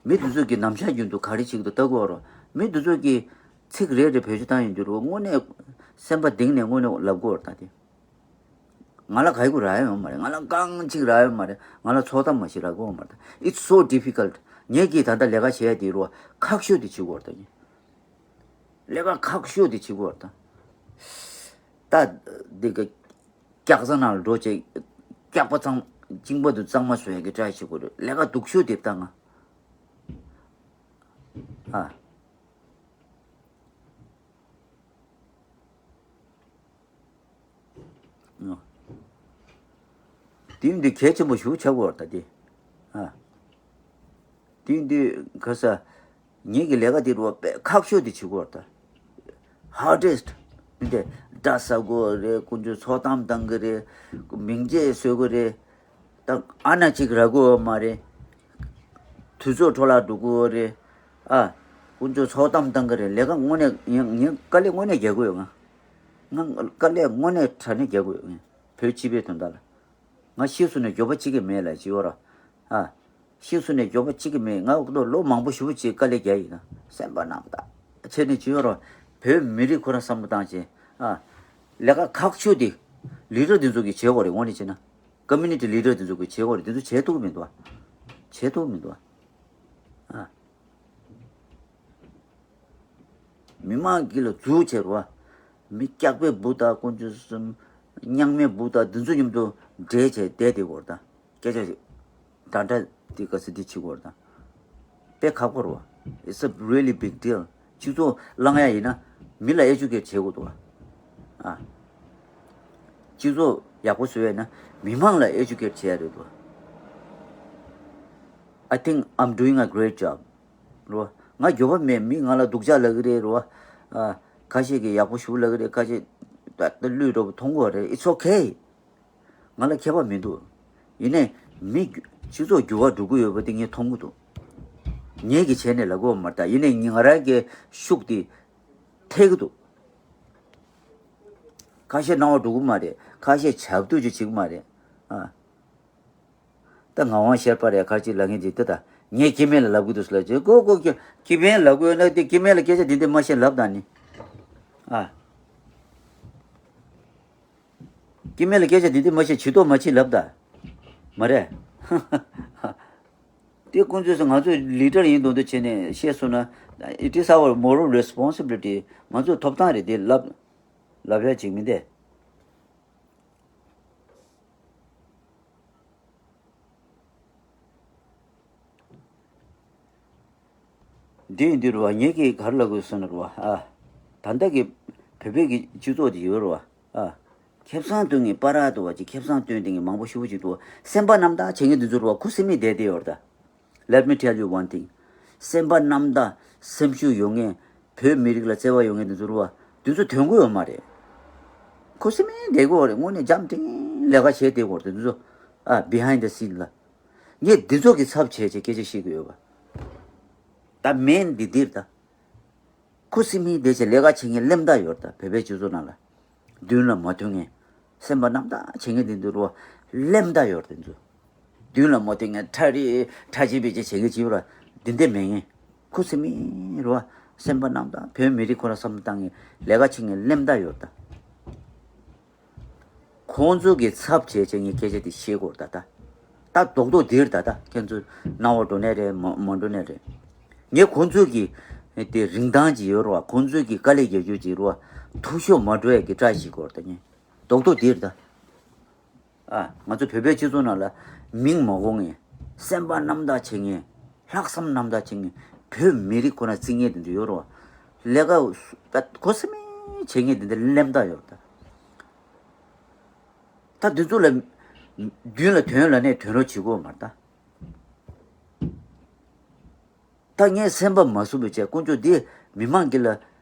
མི་དེ་ཚོ་གི་ནམ་ཞག་རྒྱུན་དུ་ག་རེ་བྱེད་ཀྱི་འདུག་ལྟ་དགོས་རོ། མི་དེ་ཚོ་གི་ཚིག་རེ་རེ་བེད་སྤྱོད་བཏང་ཡོང་དུས་རོ། དངོས་གནས་སེམས་པ་གཏིང་ནས་དངོས་གནས་ལབ་དགོས་རེད་ད་དེ། ང་ལ་ག་ཡི་གུ་རག་ཡ་ཡོད་མ་རེད། ང་ལ་རྐང་གཅིག་རག་ཡ་ཡོད་མ་རེད། ང་ལ་ཚོགས་གཏམ་མ་ཞིག་རག་གི་ཡོད་མ་རེད། It's so difficult. ངས་ཀྱིས་ད་ལྟ་ལས་ཀ་བྱེད་ཡ་དེ་རུ་ཁག་ཤོས་དེ་བྱེད་དགོས་རེད་ད། ངས་ལས་ཀ་ཁག་ཤོས་དེ་བྱེད་དགོས་རེད་ད། ད་འདི་ག་སྐྱག་རྫ་ནང་ལ་འགྲོ་བྱས་སྐྱག་པ་གཙང་གཅིན་པ་དུ་གཙང་མ་བཟོ་ཡ་གི་ཊ་རའི་བྱེད་དགོས་རེད། ལས་ཀ་སྡུག་ཤོས་དེ་ད་ང་ཨ། དེ་ཡིན་དུས་གལ་ཆེན་པོ་ཞེ་པོ་ཆགས་ཀྱི་ཡོད་རེད་ད་དེ། ཨ། དེ་ཡིན་དུས་ག་ས། ངེད་ཀྱི་ལས་ཀ་དེ་རུ་བ་དཔེ་ཁག་ཤོས་དེ་བྱེད་དགོས་རེད་ད། ཧར་ཌེ་སི་ཊི། མི་དེ་སྒྲ་ཟ་དགོས་རེད། དཀོན་མཆོག་ཚོགས་གཏམ་བཏང་གི་རེད། མིང་ཆད་བཟོ་དགོས་རེད། ད་ཨ་ན་གཅིག་རག་གི་ཡོད་མ་རེད། དུས་ཚོད་འཕྲོ་བརླག་འགྲོ་གི་ཡོད་རེད། ཨ། དཀོན་མཆོག་ཚོགས་གཏམ་བཏང་གི་རེད། ལས་ཀ་དངོས་གནས་ངས་ངས་དཀའ་ལས་དངོས་གནས་རྒྱག་གི་ཡོད། ང་ང་དཀའ་ལས་དངོས་གནས་དྲང་གནས་རྒྱག་གི་ཡོད། ངས་བོད་སྤྱི་པའི་དོན་དག་ལ། ང་ཤི་སོང་ནས་འགྱོད་པ་གཅིག་ཀྱང་མེད་ལ་ཅི་ཡོད་ར། ཨ། ཤི་སོང་ནས་འགྱོད་པ་གཅིག་ཀྱང་མེད། ང་ལོ་ལོ་མང་པོ་ཞེ་པོ་ཅིག་དཀའ་ལས་རྒྱག་ཡིན་ན་སེམས་པ་རྣམ་དག་བྱས་ནས་ཅི་ཡོད་ར། བོད་མི་རིགས་ཁོ་རང་བསམ་བློ་བཏང་བྱས། ཨ། ལས་ཀ་ཁག་ཆེ་དེ་ལི་ཌར་དེ་ཚོ་གིས་བྱེད་དགོས་རེད། དངོས་གནས་བྱས་ན་ཀོ་མུ་ནི་ཊི་ལི་ཌར་དེ་ཚོ་གིས་བྱེད་དགོས་རེད། དེ་ཚོ་བྱེད་ཐུབ་ཀྱི་མི་འདུག་ཨ། བྱེད་ཐུབ་ཀྱི་མི་འདུག་ཨ། ཨ། མི་མང་གི་ལ་འཛུལ་བྱས་རོ། མི་སྐྱག་པའི་བུ་དང་དཀོན་མཆོག་གསུམ། མྱག་མའི་བུ་དང་འདི་ཚོ་མཉམ་དུ་འདྲེས་བྱས་བསྡད་དེ་བོར་དང་། སྐད་ཆ་ཞིག་འདྲ་འདྲ་འདི་ག་ཚོད་འདི་བྱེད་དགོས་དང་། དཔེ་ཁག་པོ་རོ། It's a really big deal། སྤྱི་ཚོགས་བསླང་ཡ་ཡིན་ན་མི་ལ་ཨེ་ཇུ་ཀེཊ་བྱེད་དགོས་འདུག་བ། ཨ། སྤྱི་ཚོགས་ཡག་པོ་བཟོ་ཡ་ཡིན་ན་མི་མང་ལ་ཨེ་ཇུ་ཀེཊ་བྱེད་ཡ་རེད་འདུག་བ། I think I'm doing a great job། རོ། ང་འགྱོད་པ་མེད། མི་ང་ལ་སྡུག་ཅག་ལབ་ཀྱི་རེད་རོ། ཨ། ཁ་ཤས་ཀྱིས་ཡག་པོ་ཞུ་ལབ་ཀྱི་རེད། ཁ་ཤས་ད་ལྟ་བླུད་འགྲོ་བ་མཐོང་གི་རེད། It's okay། ང་ལ་ཁྱད་པར་མི་འདུག་ཡིན་ནའི་མི་སྤྱི་ཚོགས་འགྱུར་བ་འགྲོ་གི་ཡོད་པ་དེ་ངས་མཐོང་གི་འདུག་ངེད་ཀྱིས་བྱས་ནས་ལབ་དགོས་པ་མ་རེད་ད། ཡིན་ནའི་ང་རང་གི་ཤུགས་དེ་ཐེག་གི་འདུག་ཁ་ཤས་སྣང་བ་འགྲོ་གི་མ་རེད། ཁ་ཤས་བྱབ་སྡོད་ཅིག་བྱེད་གི་མ་རེད། ཨ། ད་ངག་དབང་ཤར་པ་རེད་ག་རེ་ཅིག་ལབ་མཁན་ཅིག་འདི་ད་ངས་སྐྱེ་དམན་ལ་ལབ་གི་འདུག་ཟེར་ལབ་ཅིག་ཀོ་ཀོ་ཀྱེ། སྐྱེ་དམན་ལབ་དགོས་ན་དེ་སྐྱེ་དམན་ལ་སྐད་ཆ་འདི་འདི་མ་བཤད་ལབ་དང་ནི། ཨ། སྐྱེ་དམན་ལ་སྐད་ཆ་འདི་འདི་མ་བཤད་བྱི་དོགས་མ་བྱེད་ལབ་ད། མ་རེད། དེ་ཀུན་ཚོད་སུ་ང་ཚོས་ལི་ཌར་ཡིན་མདོག་མདོག་བྱས་ནས་བཤད་སོང་ན། It is our moral responsibility། ང་ཚོའི་ཐོབ་ཐང་རེད་དེ་ལབ། ལབ་ཡ་ཅིག་མིན་ཏེ། འདི་ཡིན་དུས་རུ་བ་ངེད་ཀྱིས་ག་རེ་ལབ་དགོས་ཟེར་ན་རུ་བ། ཨ། ད་ལྟ་གི་བོད་པའི་གི་སྤྱི་ཚོགས་དེ་ཡོད་རུ་བ། ཨ། ཁེ་བཟང་སྟོན་མཁན་པ་ར་འདུག་བ་ཅིག་ཁེ་བཟང་སྟོན་བསྡད་མཁན་མང་པོ་ཞེ་པོ་ཅིག་འདུག་སེམས་པ་རྣམ་དག་བྱེད་མཁན་དེ་ཚོ་རུ་བ་ཁུ་སིམ་མེར་བསྡད་བསྡད་ཡོད་རེད་ད། Let me tell you one thing། སེམས་པ་རྣམ་དག་སེམས་ཤུགས་ཡོད་མཁན། བོད་མི་རིགས་ལ་བརྩེ་བ་ཡོད་མཁན་དེ་ཚོ་རུ་བ། དེ་ཚོ་དོན་གོ་ཡོད་མ་རེད། ཁུ་སིམ་མེར་བསྡད་དགོས་རེད། དངོས་གནས་འཇམ་ཐིང་ལས་ཀ་བྱས་བསྡད་དགོས་རེད་དེ་ཚོ། ཨ། Behind the scene་ལ། ངས་འདི་ཚོ་གི་ཚབ་བྱས་བྱས་སྐད་ཆ་བཤད་ཀྱི་ཡོད་པ། ད་མེན་འདི་འདིར་ད། ཁུ་སིམ་མེར་བསྡད་བྱས་ལས་ཀ་བྱེད་མཁན་སླེབས་བསྡད་ཡོད་རེད་ད། བོད་པའི་སྤྱི་ཚོགས་ནང་ལ། མདུན་ལ་མ་ཐོན་མཁན། སེམས་པ་རྣམ་དག་བྱེད་མཁན་དེ་འདི་རུ་སླེབས་བསྡད་ཡོད་རེད་དེ་ཚོ། མདུན་ལ་མ་ཐོན་མཁན་ཁྲ་རི་ཁྲ་ཆིལ་བེ་ཆིལ་བྱེད་མཁན་བྱེད་པ་ར་འདི་འདྲ་མེད་མཁན། ཁུ་སིམ་མེར་རུ་བ་སེམས་པ་རྣམ་དག་བོད་མི་རིགས་ཁོ་རང་བསམ་བློ་བཏང་མཁན་ལས་ཀ་བྱེད་མཁན་སླེབས་བསྡད་ཡོད་རེད་ད། ཁོང་ཚོ་གི་ཚབ་བྱས་བྱས་ངས་སྐད་ཆ་དེ་བཤད་དགོས་རེད་ད་ལྟ། ད་རྡོག་རྡོག་འདིར་ད་ལྟ་ཁྱེད་ཚོ་སྣང་བ་འགྲོ་ནའི་རེད། མ་མ་འགྲོ་ནའི་རེད། ངས་ཁོང་ཚོ་གི་དེ་རིན་ཐང་ཅིག་ཡོད་རེད་བ། ཁོང་ཚོ་གི་དཀའ་ལས་རྒྱག་རྒྱུ་ཅིག་རེད་བ། ཐུགས་ཤོར་མ་འགྲོ་ཡ་གི་བཀྲ་ཤིས་སྐོར་ད་ངས་རྡོག་རྡོག་འདིར་ད། ཨ། ང་ཚོ་བོད་པའི་སྤྱི་ཚོགས་ནང་ལ་མིང་མ་གོ་མཁན། སེམས་པ་རྣམ་དག་བྱེད་མཁན། ལྷག་བསམ་རྣམ་དག་བྱེད་མཁན། བོད་མི་རིགས་ཁོ་ན་བརྩི་མཁན་དེ་འདྲ་ཡོད་རེད་བ། ལས་ཀ་ད་ཁུ་སིམ་མེར་བྱེད་མཁན་དེ་འདྲ་སླེབས་བསྡད་ཡོད་རེད་ད། ད་འདི་ཚོ་ལ་མདུན་ལ་ཐོན་ལབ་ནའི་ཐོན་རོགས་བྱེད་དགོས་མ་རེད་ད། ད་ངས་སེམས་པ་མ་བཟོད་པ་བྱས། དཀོན་མཆོག་འདི་མི་མང་གི་ལ་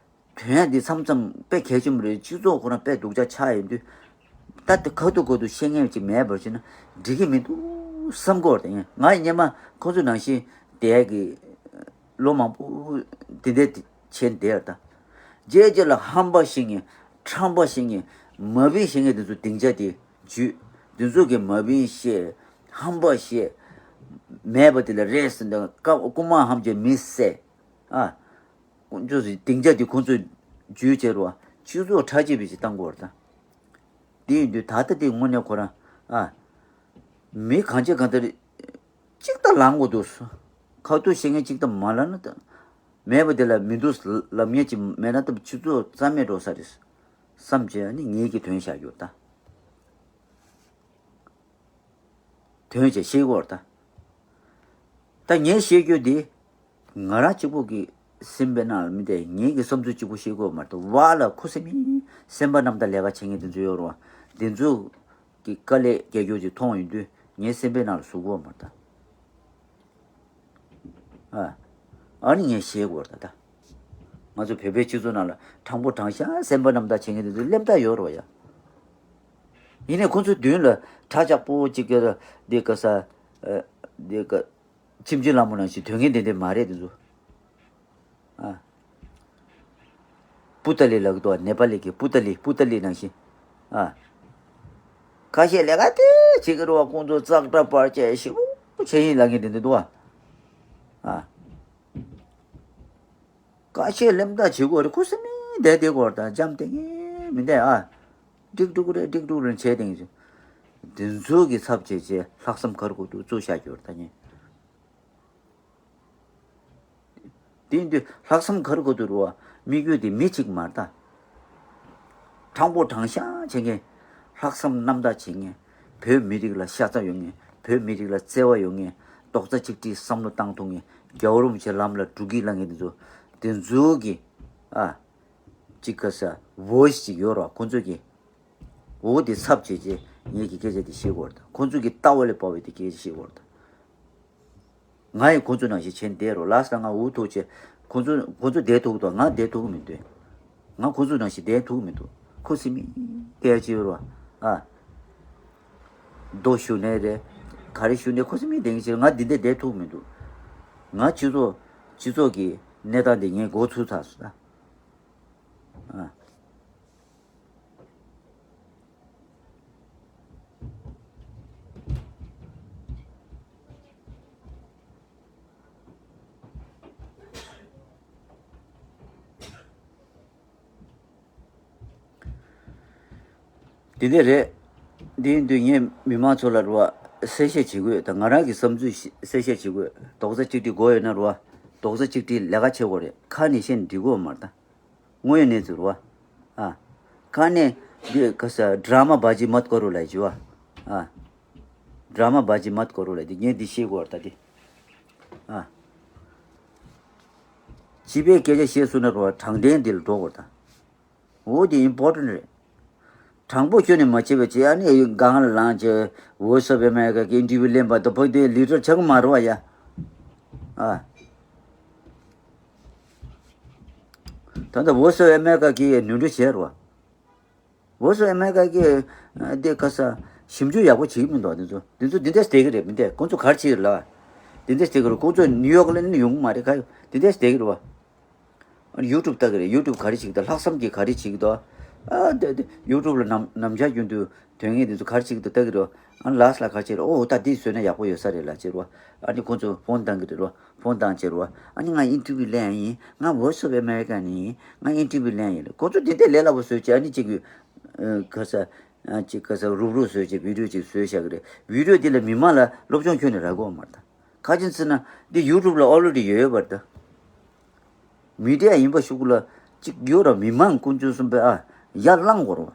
ཐོན་ཡ་འདི་མཚམས་མཚམས་དཔེ་གལ་ཆེན་པོ་རེད། སྤྱི་ཚོགས་ཁོ་རང་དཔེ་སྡུག་ཅག་ཆགས་ཡོང་དུས། ད་དེ་ཁ་ཐུག་ཁ་ཐུག་བཤད་མཁན་ཅིག་མེད་པར་བྱས་ན་འགྲིག་གི་མི་འདུག་བསམ་གྱི་ཡོད་རེད། ད་ངས་ངས་སྔོན་མ་ཁོང་ཚོ་ནང་བཞིན་བསྡད་ཀྱི་ལོ་མང་པོ་དེ་འདྲ་བྱས་བསྡད་ཡོད་རེད་ད། རྗེས་རྗེས་ལ་ཧམ་པ་བཤད་མཁན། ཁྲམ་པ་བཤད་མཁན། མ་བིན་བཤད་མཁན་དེ་ཚོ་སྡིངས་ཆ་དེ་འཇུས། དེ་ཚོ་གིས་མ་བིན་བཤད། ཧམ་པ་བཤད། མེད་པ་དེ་ལ་རེད་ཟེར་འདུག་རྐུ་མ་ཧམ་བྱས་མི་བསད། ཨ། ཁོང་ཚོ་སྡིངས་ཆ་དེ་ཁོང་ཚོས་འཇུས་བྱས་རོ། སྤྱི་ཚོགས་ཁྲག་སྐྱིད་པའི་ཅིག་བཏང་དགོས་རེད་ད། དེ་ཡིན་དུས་ད་ལྟ་དེ་དངོས་གནས་ཁོ་རང་། ཨ། མི་གང་ཅི་གང་ལྟར་གཅིག་ད་ལངས་དགོས་འདུག་ཁ་ཐུག་བཤད་མཁན་གཅིག་ད་མ་ལབ་ན་ད། མེད་པ་དེ་ལ་མི་འདུག་ལབ་མཁན་ཅིག་མེད་ན་ད་སྤྱི་ཚོགས་རྩ་མེད་འགྲོ་ས་རེད་བསམ་བྱས་ནི་ངེད་ཀྱིས་དོན་བཞག་རྒྱུ་ད། དོན་བྱས་ཤེས་དགོས་རེད་ད། ད་ངས་བཤད་རྒྱུ་འདི། ང་རང་གཅིག་པུ་གི་སེམས་པའི་ནང་ལ་མི་དེ་ངེད་ཀྱི་བསམ་ཚུལ་གཅིག་པུ་བཤད་དགོས་མ་གཏོགས་བ་ལ་ཁུ་སིམ་མེར་སེམས་པ་རྣམ་དག་ལས་ཀ་བྱེད་མཁན་དེ་ཚོ་ཡོད་རེད་བ། དེ་ཚོ་ གི་དཀའ་ལས་རྒྱག་རྒྱུ་ཅིག་མཐོང་ཡོང་དུས་ངའི་སེམས་པའི་ནང་ལ་ཟུག་གི་ཡོད་མ་རེད་ད། ཨ། ཨ་ནི་ངས་ཤེས་དགོས་རེད་ད། ད་ང་ཚོ་བོད་པའི་སྤྱི་ཚོགས་ནང་ལ་དྲང་པོ་དྲང་བཞག་སེམས་པ་རྣམ་དག་བྱེད་མཁན་དེ་ཚོ་སླེབས་ད་ཡོད་རེད་བ་ཡ། ཡིན་ནའི་ཁོ་ཚོའི་མདུན་ལ་གྲྭ་ལྕགས་པོ་གཅིག་གིས་འདི་ག་ས། འདི་ག་ཁྱིམ་རྒྱུད་ལ་མོ་ནང་བཞིན་དོན་ངན་དེ་འདྲ་མ་རེད་དེ་ཚོ། ཨ། པུ་ཏ་ལི་ལབ་ཀྱི་འདུག་ནེ་པ་ལི་གི་པུ་ཏ་ལི་པུ་ཏ་ལི་ནང་བཞིན། ཨ། ཁ་ཤས་ལས་ཀ་དེ་བྱེད་ཀྱི་རེད་བ། ཁོང་ཚོ་ཙག་སྒྲ་པར་ཆས་ཞེ་པོ་བྱེད་ཡིན་ལབ་མཁན་དེ་འདྲ་འདུག་བ། ཨ། ཁ་ཤས་ལེམ་ཐག་བྱེད་དགོས་རེད། ཁུ་སིམ་མེ་བསྡད་བསྡད་དགོས་རེད། ད་འཇམ་ཐིང་ངེ་མི་བསྡད་ཨ། ཀྲིག་ཀྲུག་རེད་ཀྲིག་ཀྲུག་རེད་བྱས་དེང་དེ་ཚོ་གི་ཚབ་བྱས་བྱས་ལྷག་བསམ་ག་རེ་དགོས་འདུག་བཙུགས་བཞག་རྒྱུ་རེད་ད་ངས། དེ་ཡིན་དུས་ལྷག་བསམ་ག་རེ་དགོས་འདུག་རེད་བ། དམིགས་ཡུལ་དེ་མི་གཅིག་མ་རེད་ད། དྲང་པོ་དྲང་བཞག་བྱེད་མཁན། ལྷག་བསམ་རྣམ་དག་བྱེད་མཁན། བོད་མི་རིགས་ལ་ཤ་ཚ་ཡོད་མཁན། བོད་མི་རིགས་ལ་བརྩེ་བ་ཡོད་མཁན། རྡོག་རྩ་གཅིག་སྒྲིལ་བསམ་བློ་བཏང་ཐུབ་མཁན། རྒྱལ་བ་རིན་པོ་ཆེ་ལམ་ལ་འགྲོ་གི་ལབ་མཁན་དེ་ཚོ། དེ་ཚོ་གི། ཨ། གཅིག་ག་ས་བོ་ཡིས་ཅིག་ཡོད་རེད་བ་ཁོང་ཚོ་གི། འོ་དེ་ཚབ་བྱས་རྗེས་ངེད་ཀྱི་སྐད་ཆ་དེ་བཤད་དགོས་རེད་ད། ཁོང་ཚོ་གི་ལྟ་བ་ལས་བབས་པའི་དེ་སྐད་ཆ་བཤད་དགོས་རེད་ད། ང་ཡི་ཁོང་ཚོ་ནང་བཞིན་བྱས་བསྡད་རོགས་ལགས་ལ་ང་འུ་ཐུག་བྱས། ཁོང་ཚོ་ཁོང་ཚོ་བསྡད་ཐུབ་ཀྱི་འདུག་ང་བསྡད་ཐུབ་ཀྱི་མི་འདུག་ང་ཁོང་ཚོ་ནང་བཞིན་བསྡད་ཐུབ་ཀྱི་མི་འདུག་ཁུ་སིམ་མེ་སྐད་ཆ་ཡོད་རེད་བ། ཨ། རྡོ་ཞུ་ནས་རེད། ག་རེ་ཞུ་ནས་ཁུ་སིམ་མེ་བསྡད་མཁན་ཅིག་ང་འདི་འདྲ་བསྡད་ཐུབ་ཀྱི་མི་འདུག་ང་སྤྱི་ཚོགས་སྤྱི་ཚོགས་ཀྱི་གནས་སྟངས་འདི་ངས་འགོ་ཚུགས་ཚར་སོང་ད། ཨ། དེ་འདྲ་རེད། འདི་ཡིན་དུས་ངས་མི་མང་ཚོ་ལ་རེད་བ། གསལ་བཤད་བྱེད་དགོས་ད། ང་རང་གི་བསམ་ཚུལ་ཤི་གསལ་བཤད་བྱེད་དགོས། རྡོག་རྩ་གཅིག་སྒྲིལ་དགོས་ཡོད་ན་རེད་བ། རྡོག་རྩ་གཅིག་སྒྲིལ་ལས་ཀ་བྱེད་དགོས་རེད། ཁ་ནས་བཤད་ནས་འགྲིག་གི་ཡོད་མ་རེད་ད། དངོས་ཡོད་གནས་ཚུལ་རེད་བ། ཨ། ཁ་ནས་འདི་ག་ས་ཌ་ར་མ་བ་ཇི་མཏ་ཀོ་རོ་ལབ་ཀྱི་བ། ཨ། ཌ་ར་མ་བ་ཇི་མཏ་ཀོ་རོ་ལབ་འདི་ངས་འདི་ཤེས་དགོས་རེད་ད་འདི། ཨ། སྤྱི་པའི་སྐད་ཆ་བཤད་སོང་ན་རེད་བ། དྲང་བདེན་འདི་ལ་འགྲོ་དགོས་རེད་ད། འོ་དེ་ཨིམ་པོར་ཊེན་ཊི་རེད། དྲང་པོ་ཁྱོན་ནས་མ་བྱས་པ་བྱས་ཨ་ནི་སྒང་ལ་ལངས་བྱས་Voice of America གི་ཨིན་ཊར་བིའུ་ལེན་པ་དང་བོད་དེ་ལི་ཌར་ཆགས་ཀྱི་མ་རེད་བ་ཡ། ཨ། ད་ལྟ་Voice of America གིས་ནོར་འཁྲུལ་བྱས་རེད་བ། Voice of America གིས་དེ་ག་ས་ཞིབ་འཇུག་ཡག་པོ་བྱེད་ཀྱི་མི་འདུག་དེ་ཚོ་དེ་ཚོ་འདི་འདྲ་བསྡད་ཀྱི་རེད་མི་འདུག་ཁོང་ཚོ་ག་རེ་བྱེད་ཀྱི་རེད་ལ། འདི་འདྲ་བསྡད་ཀྱི་རེད། ཁོང་ཚོ་ནིའུ་ཡོག་ལ་ནི་ཡོང་གི་མ་རེད། ག་ཡོད་འདི་འདྲ་བསྡད་ཀྱི་རེད་བ། ཨ་ནི་ཡུ་ཊུབ་ལྟ་གི་རེད། ཡུ་ཊུབ་ག་རེ་བྱེད་ཀྱི་འདུག་ལྷག་བསམ་གྱིས་ག་རེ་བྱེད་ཀྱི་འདུག་ཨ་དེ་དེ་ཡུ་ཊུབ་ལ་ནམ་ནམ་ཞག་རྒྱུན་དུ་དོན་ངན་དེ་ཚོ་ག་རེ་བྱེད་ཀྱི་འདུག་ལྟ་གི་རེད། ཨ་ནི་ལགས་ལ་ག་རེ་བྱེད་རེད། ཨོ་ད་འདི་བཟོས་ན་ཡག་པོ་ཡོད་ས་རེད་ལབ་བྱེད་རོ། ཨ་ནི་ཁོང་ཚོ་ཕོན་བཏང་གི་རེད་རོ། ཕོན་བཏང་བྱེད་རོ། ཨ་ནི་ང་ཨིན་ཊར་བིའུ་ལེན་ཡིན། ང་Voice of America ནས་ཡིན། ང་ཨིན་ཊར་བིའུ་ལེན་ཡིན་ལ། ཁོང་ཚོ་འདི་འདྲ་ལས་སླ་པོ་བཟོས་བྱས་ཨ་ནི་གཅིག་གི་ཨ་ག་ས་ཨ་གཅིག་ག་ས་རུབ་རུབ་བཟོས་བྱས་བི་ཌིའོ་གཅིག་བཟོས་བཞག་གི་རེད། བི་ཌིའོ་འདི་ལ་མི་མང་ལ་སློབ་སྦྱོང་ཁྱོན་ནས་རག་གི་ཡོད་མ་རེད་ད། ག་རེ་ཟེར་ན་འདི་ཡུ་ཊུབ་ལ་ཨོ་ལེ་ཌི་ཡོད་ཡོད་པ་རེད་ད། མི་ཌི་ཡ་ཡིན་པ་ཞུགས་ལ་གཅིག་ཡོད་ར། མི་མང་དཀོན་མཆོག་གསུམ་པས་ཨ་ཡར་བསླངས་དགོས་ར།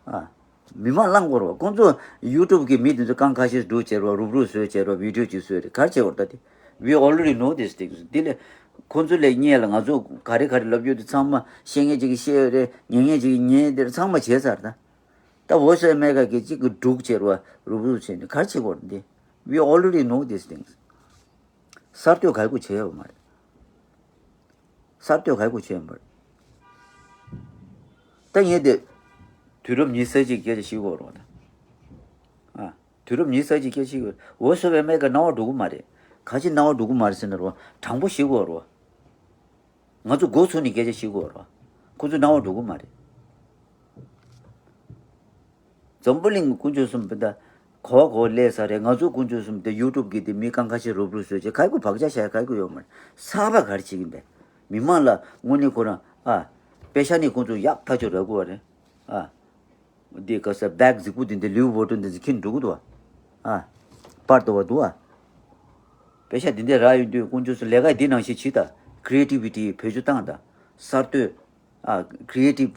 ཨ། མི་མང་བསླངས་དགོས་ར། ཁོང་ཚོ་ཡུ་ཊུབ་གི་མི་དེ་ཚོ་རྐང་ཁ་ཤས་སྒྲུག་བྱས་ར། རུབ་རུབ་བཟོས་བྱས་ར། བི་ཌིའོ་གཅིག་བཟོས་རེད། ག་རེ་བྱེད་དགོས་ར་ད་དེ། We already know this things. འདི་ལས་ཁོང་ཚོ་ལས་སྔོན་ལ་ང་ཚོ་ག་རེ་ག་རེ་ལབ་རྒྱུ་དེ་ཚང་མ་བཤད་མཁན་ཅིག་གིས་བཤད་ཡོད་རེད། ཉན་མཁན་ཅིག་གིས་ཉན་ཡོད་རེད། ཚང་མ་བྱས་ཚར་ད། ད་Voice of America གིས་གཅིག་གིས་སྒྲུག་བྱས་ར། རུབ་རུབ་བྱས་ནས་ག་རེ་བྱེད་དགོས་ར་འདི། We already know these things. གསར་གཏོད་ག་རེ་བྱས་ཡོད་མ་རེད། གསར་གཏོད་ག་རེ་བྱས་ཡོད་མ་རེད། ད་ངས་དེ་དུས་རབས་ཉི་ཤུ་རྩ་གཅིག་སྐད་ཆ་བཤད་དགོས་རེད་ད། ཨ། དུས་རབས་ཉི་ཤུ་རྩ་གཅིག་སྐད་ཆ་བཤད་དགོས། Voice of America སྣང་བ་འགྲོ་གི་མ་རེད། ག་ཅི་སྣང་བ་འགྲོ་གི་མ་རེད་ཟེར་ན་རོ། དྲང་པོ་བཤད་དགོས་རོ། ང་ཚོ་འགོ་ཚུགས་ནས་སྐད་ཆ་བཤད་དགོས་རོ། ཁོ་ཚོ་སྣང་བ་འགྲོ་གི་མ་རེད། འཛམ་བུ་གླིང་གི་དཀོན་མཆོག་གསུམ་པོ་ད་གོ་བ་གོ་བ་ལས་ས་རེད། ང་ཚོ་དཀོན་མཆོག་གསུམ་དེ་ཡུ་ཊུབ་གི་དེ་མི་རྐང་ཁ་ཤས་རུབ་རུབ་བཟོས་བྱས་ག་གི་བག་ཆགས་བཞག་ག་གི་ཡོད་མ་རེད། གསར་པ་ག་རེ་བྱེད་ཀྱི་འདུག་མི་མང་ལ་དངོས་གནས་ཁོ་རང་ཨ། པེ་ཤ་ནི་ཁོང་ཚོ་ཡག་ཐག་ཆོད་རག་གི་རེད། ཨ། འདི་ག་ས་བེག་རྫིག་པོ་འདི་འདི་ལིའུ་བོ་ཊོན་འདི་འདི་ཁྱེར་འགྲོ་གི་འདུག་ཨ། པར་དོ་བ་འདུག་ཨ། པེ་ཤ་འདི་འདི་རག་ཡོང་དུས་དཀོན་མཆོག་གསུམ་ལས་ཀ་འདི་ནང་བཞིན་བྱེད་ད། ཁི་རི་ཨེ་ཊི་བི་ཊི་བེད་སྤྱོད་བཏང་ད། གསར་གཏོད། ཨ། ཁི་རི་ཨེ་ཊིབ་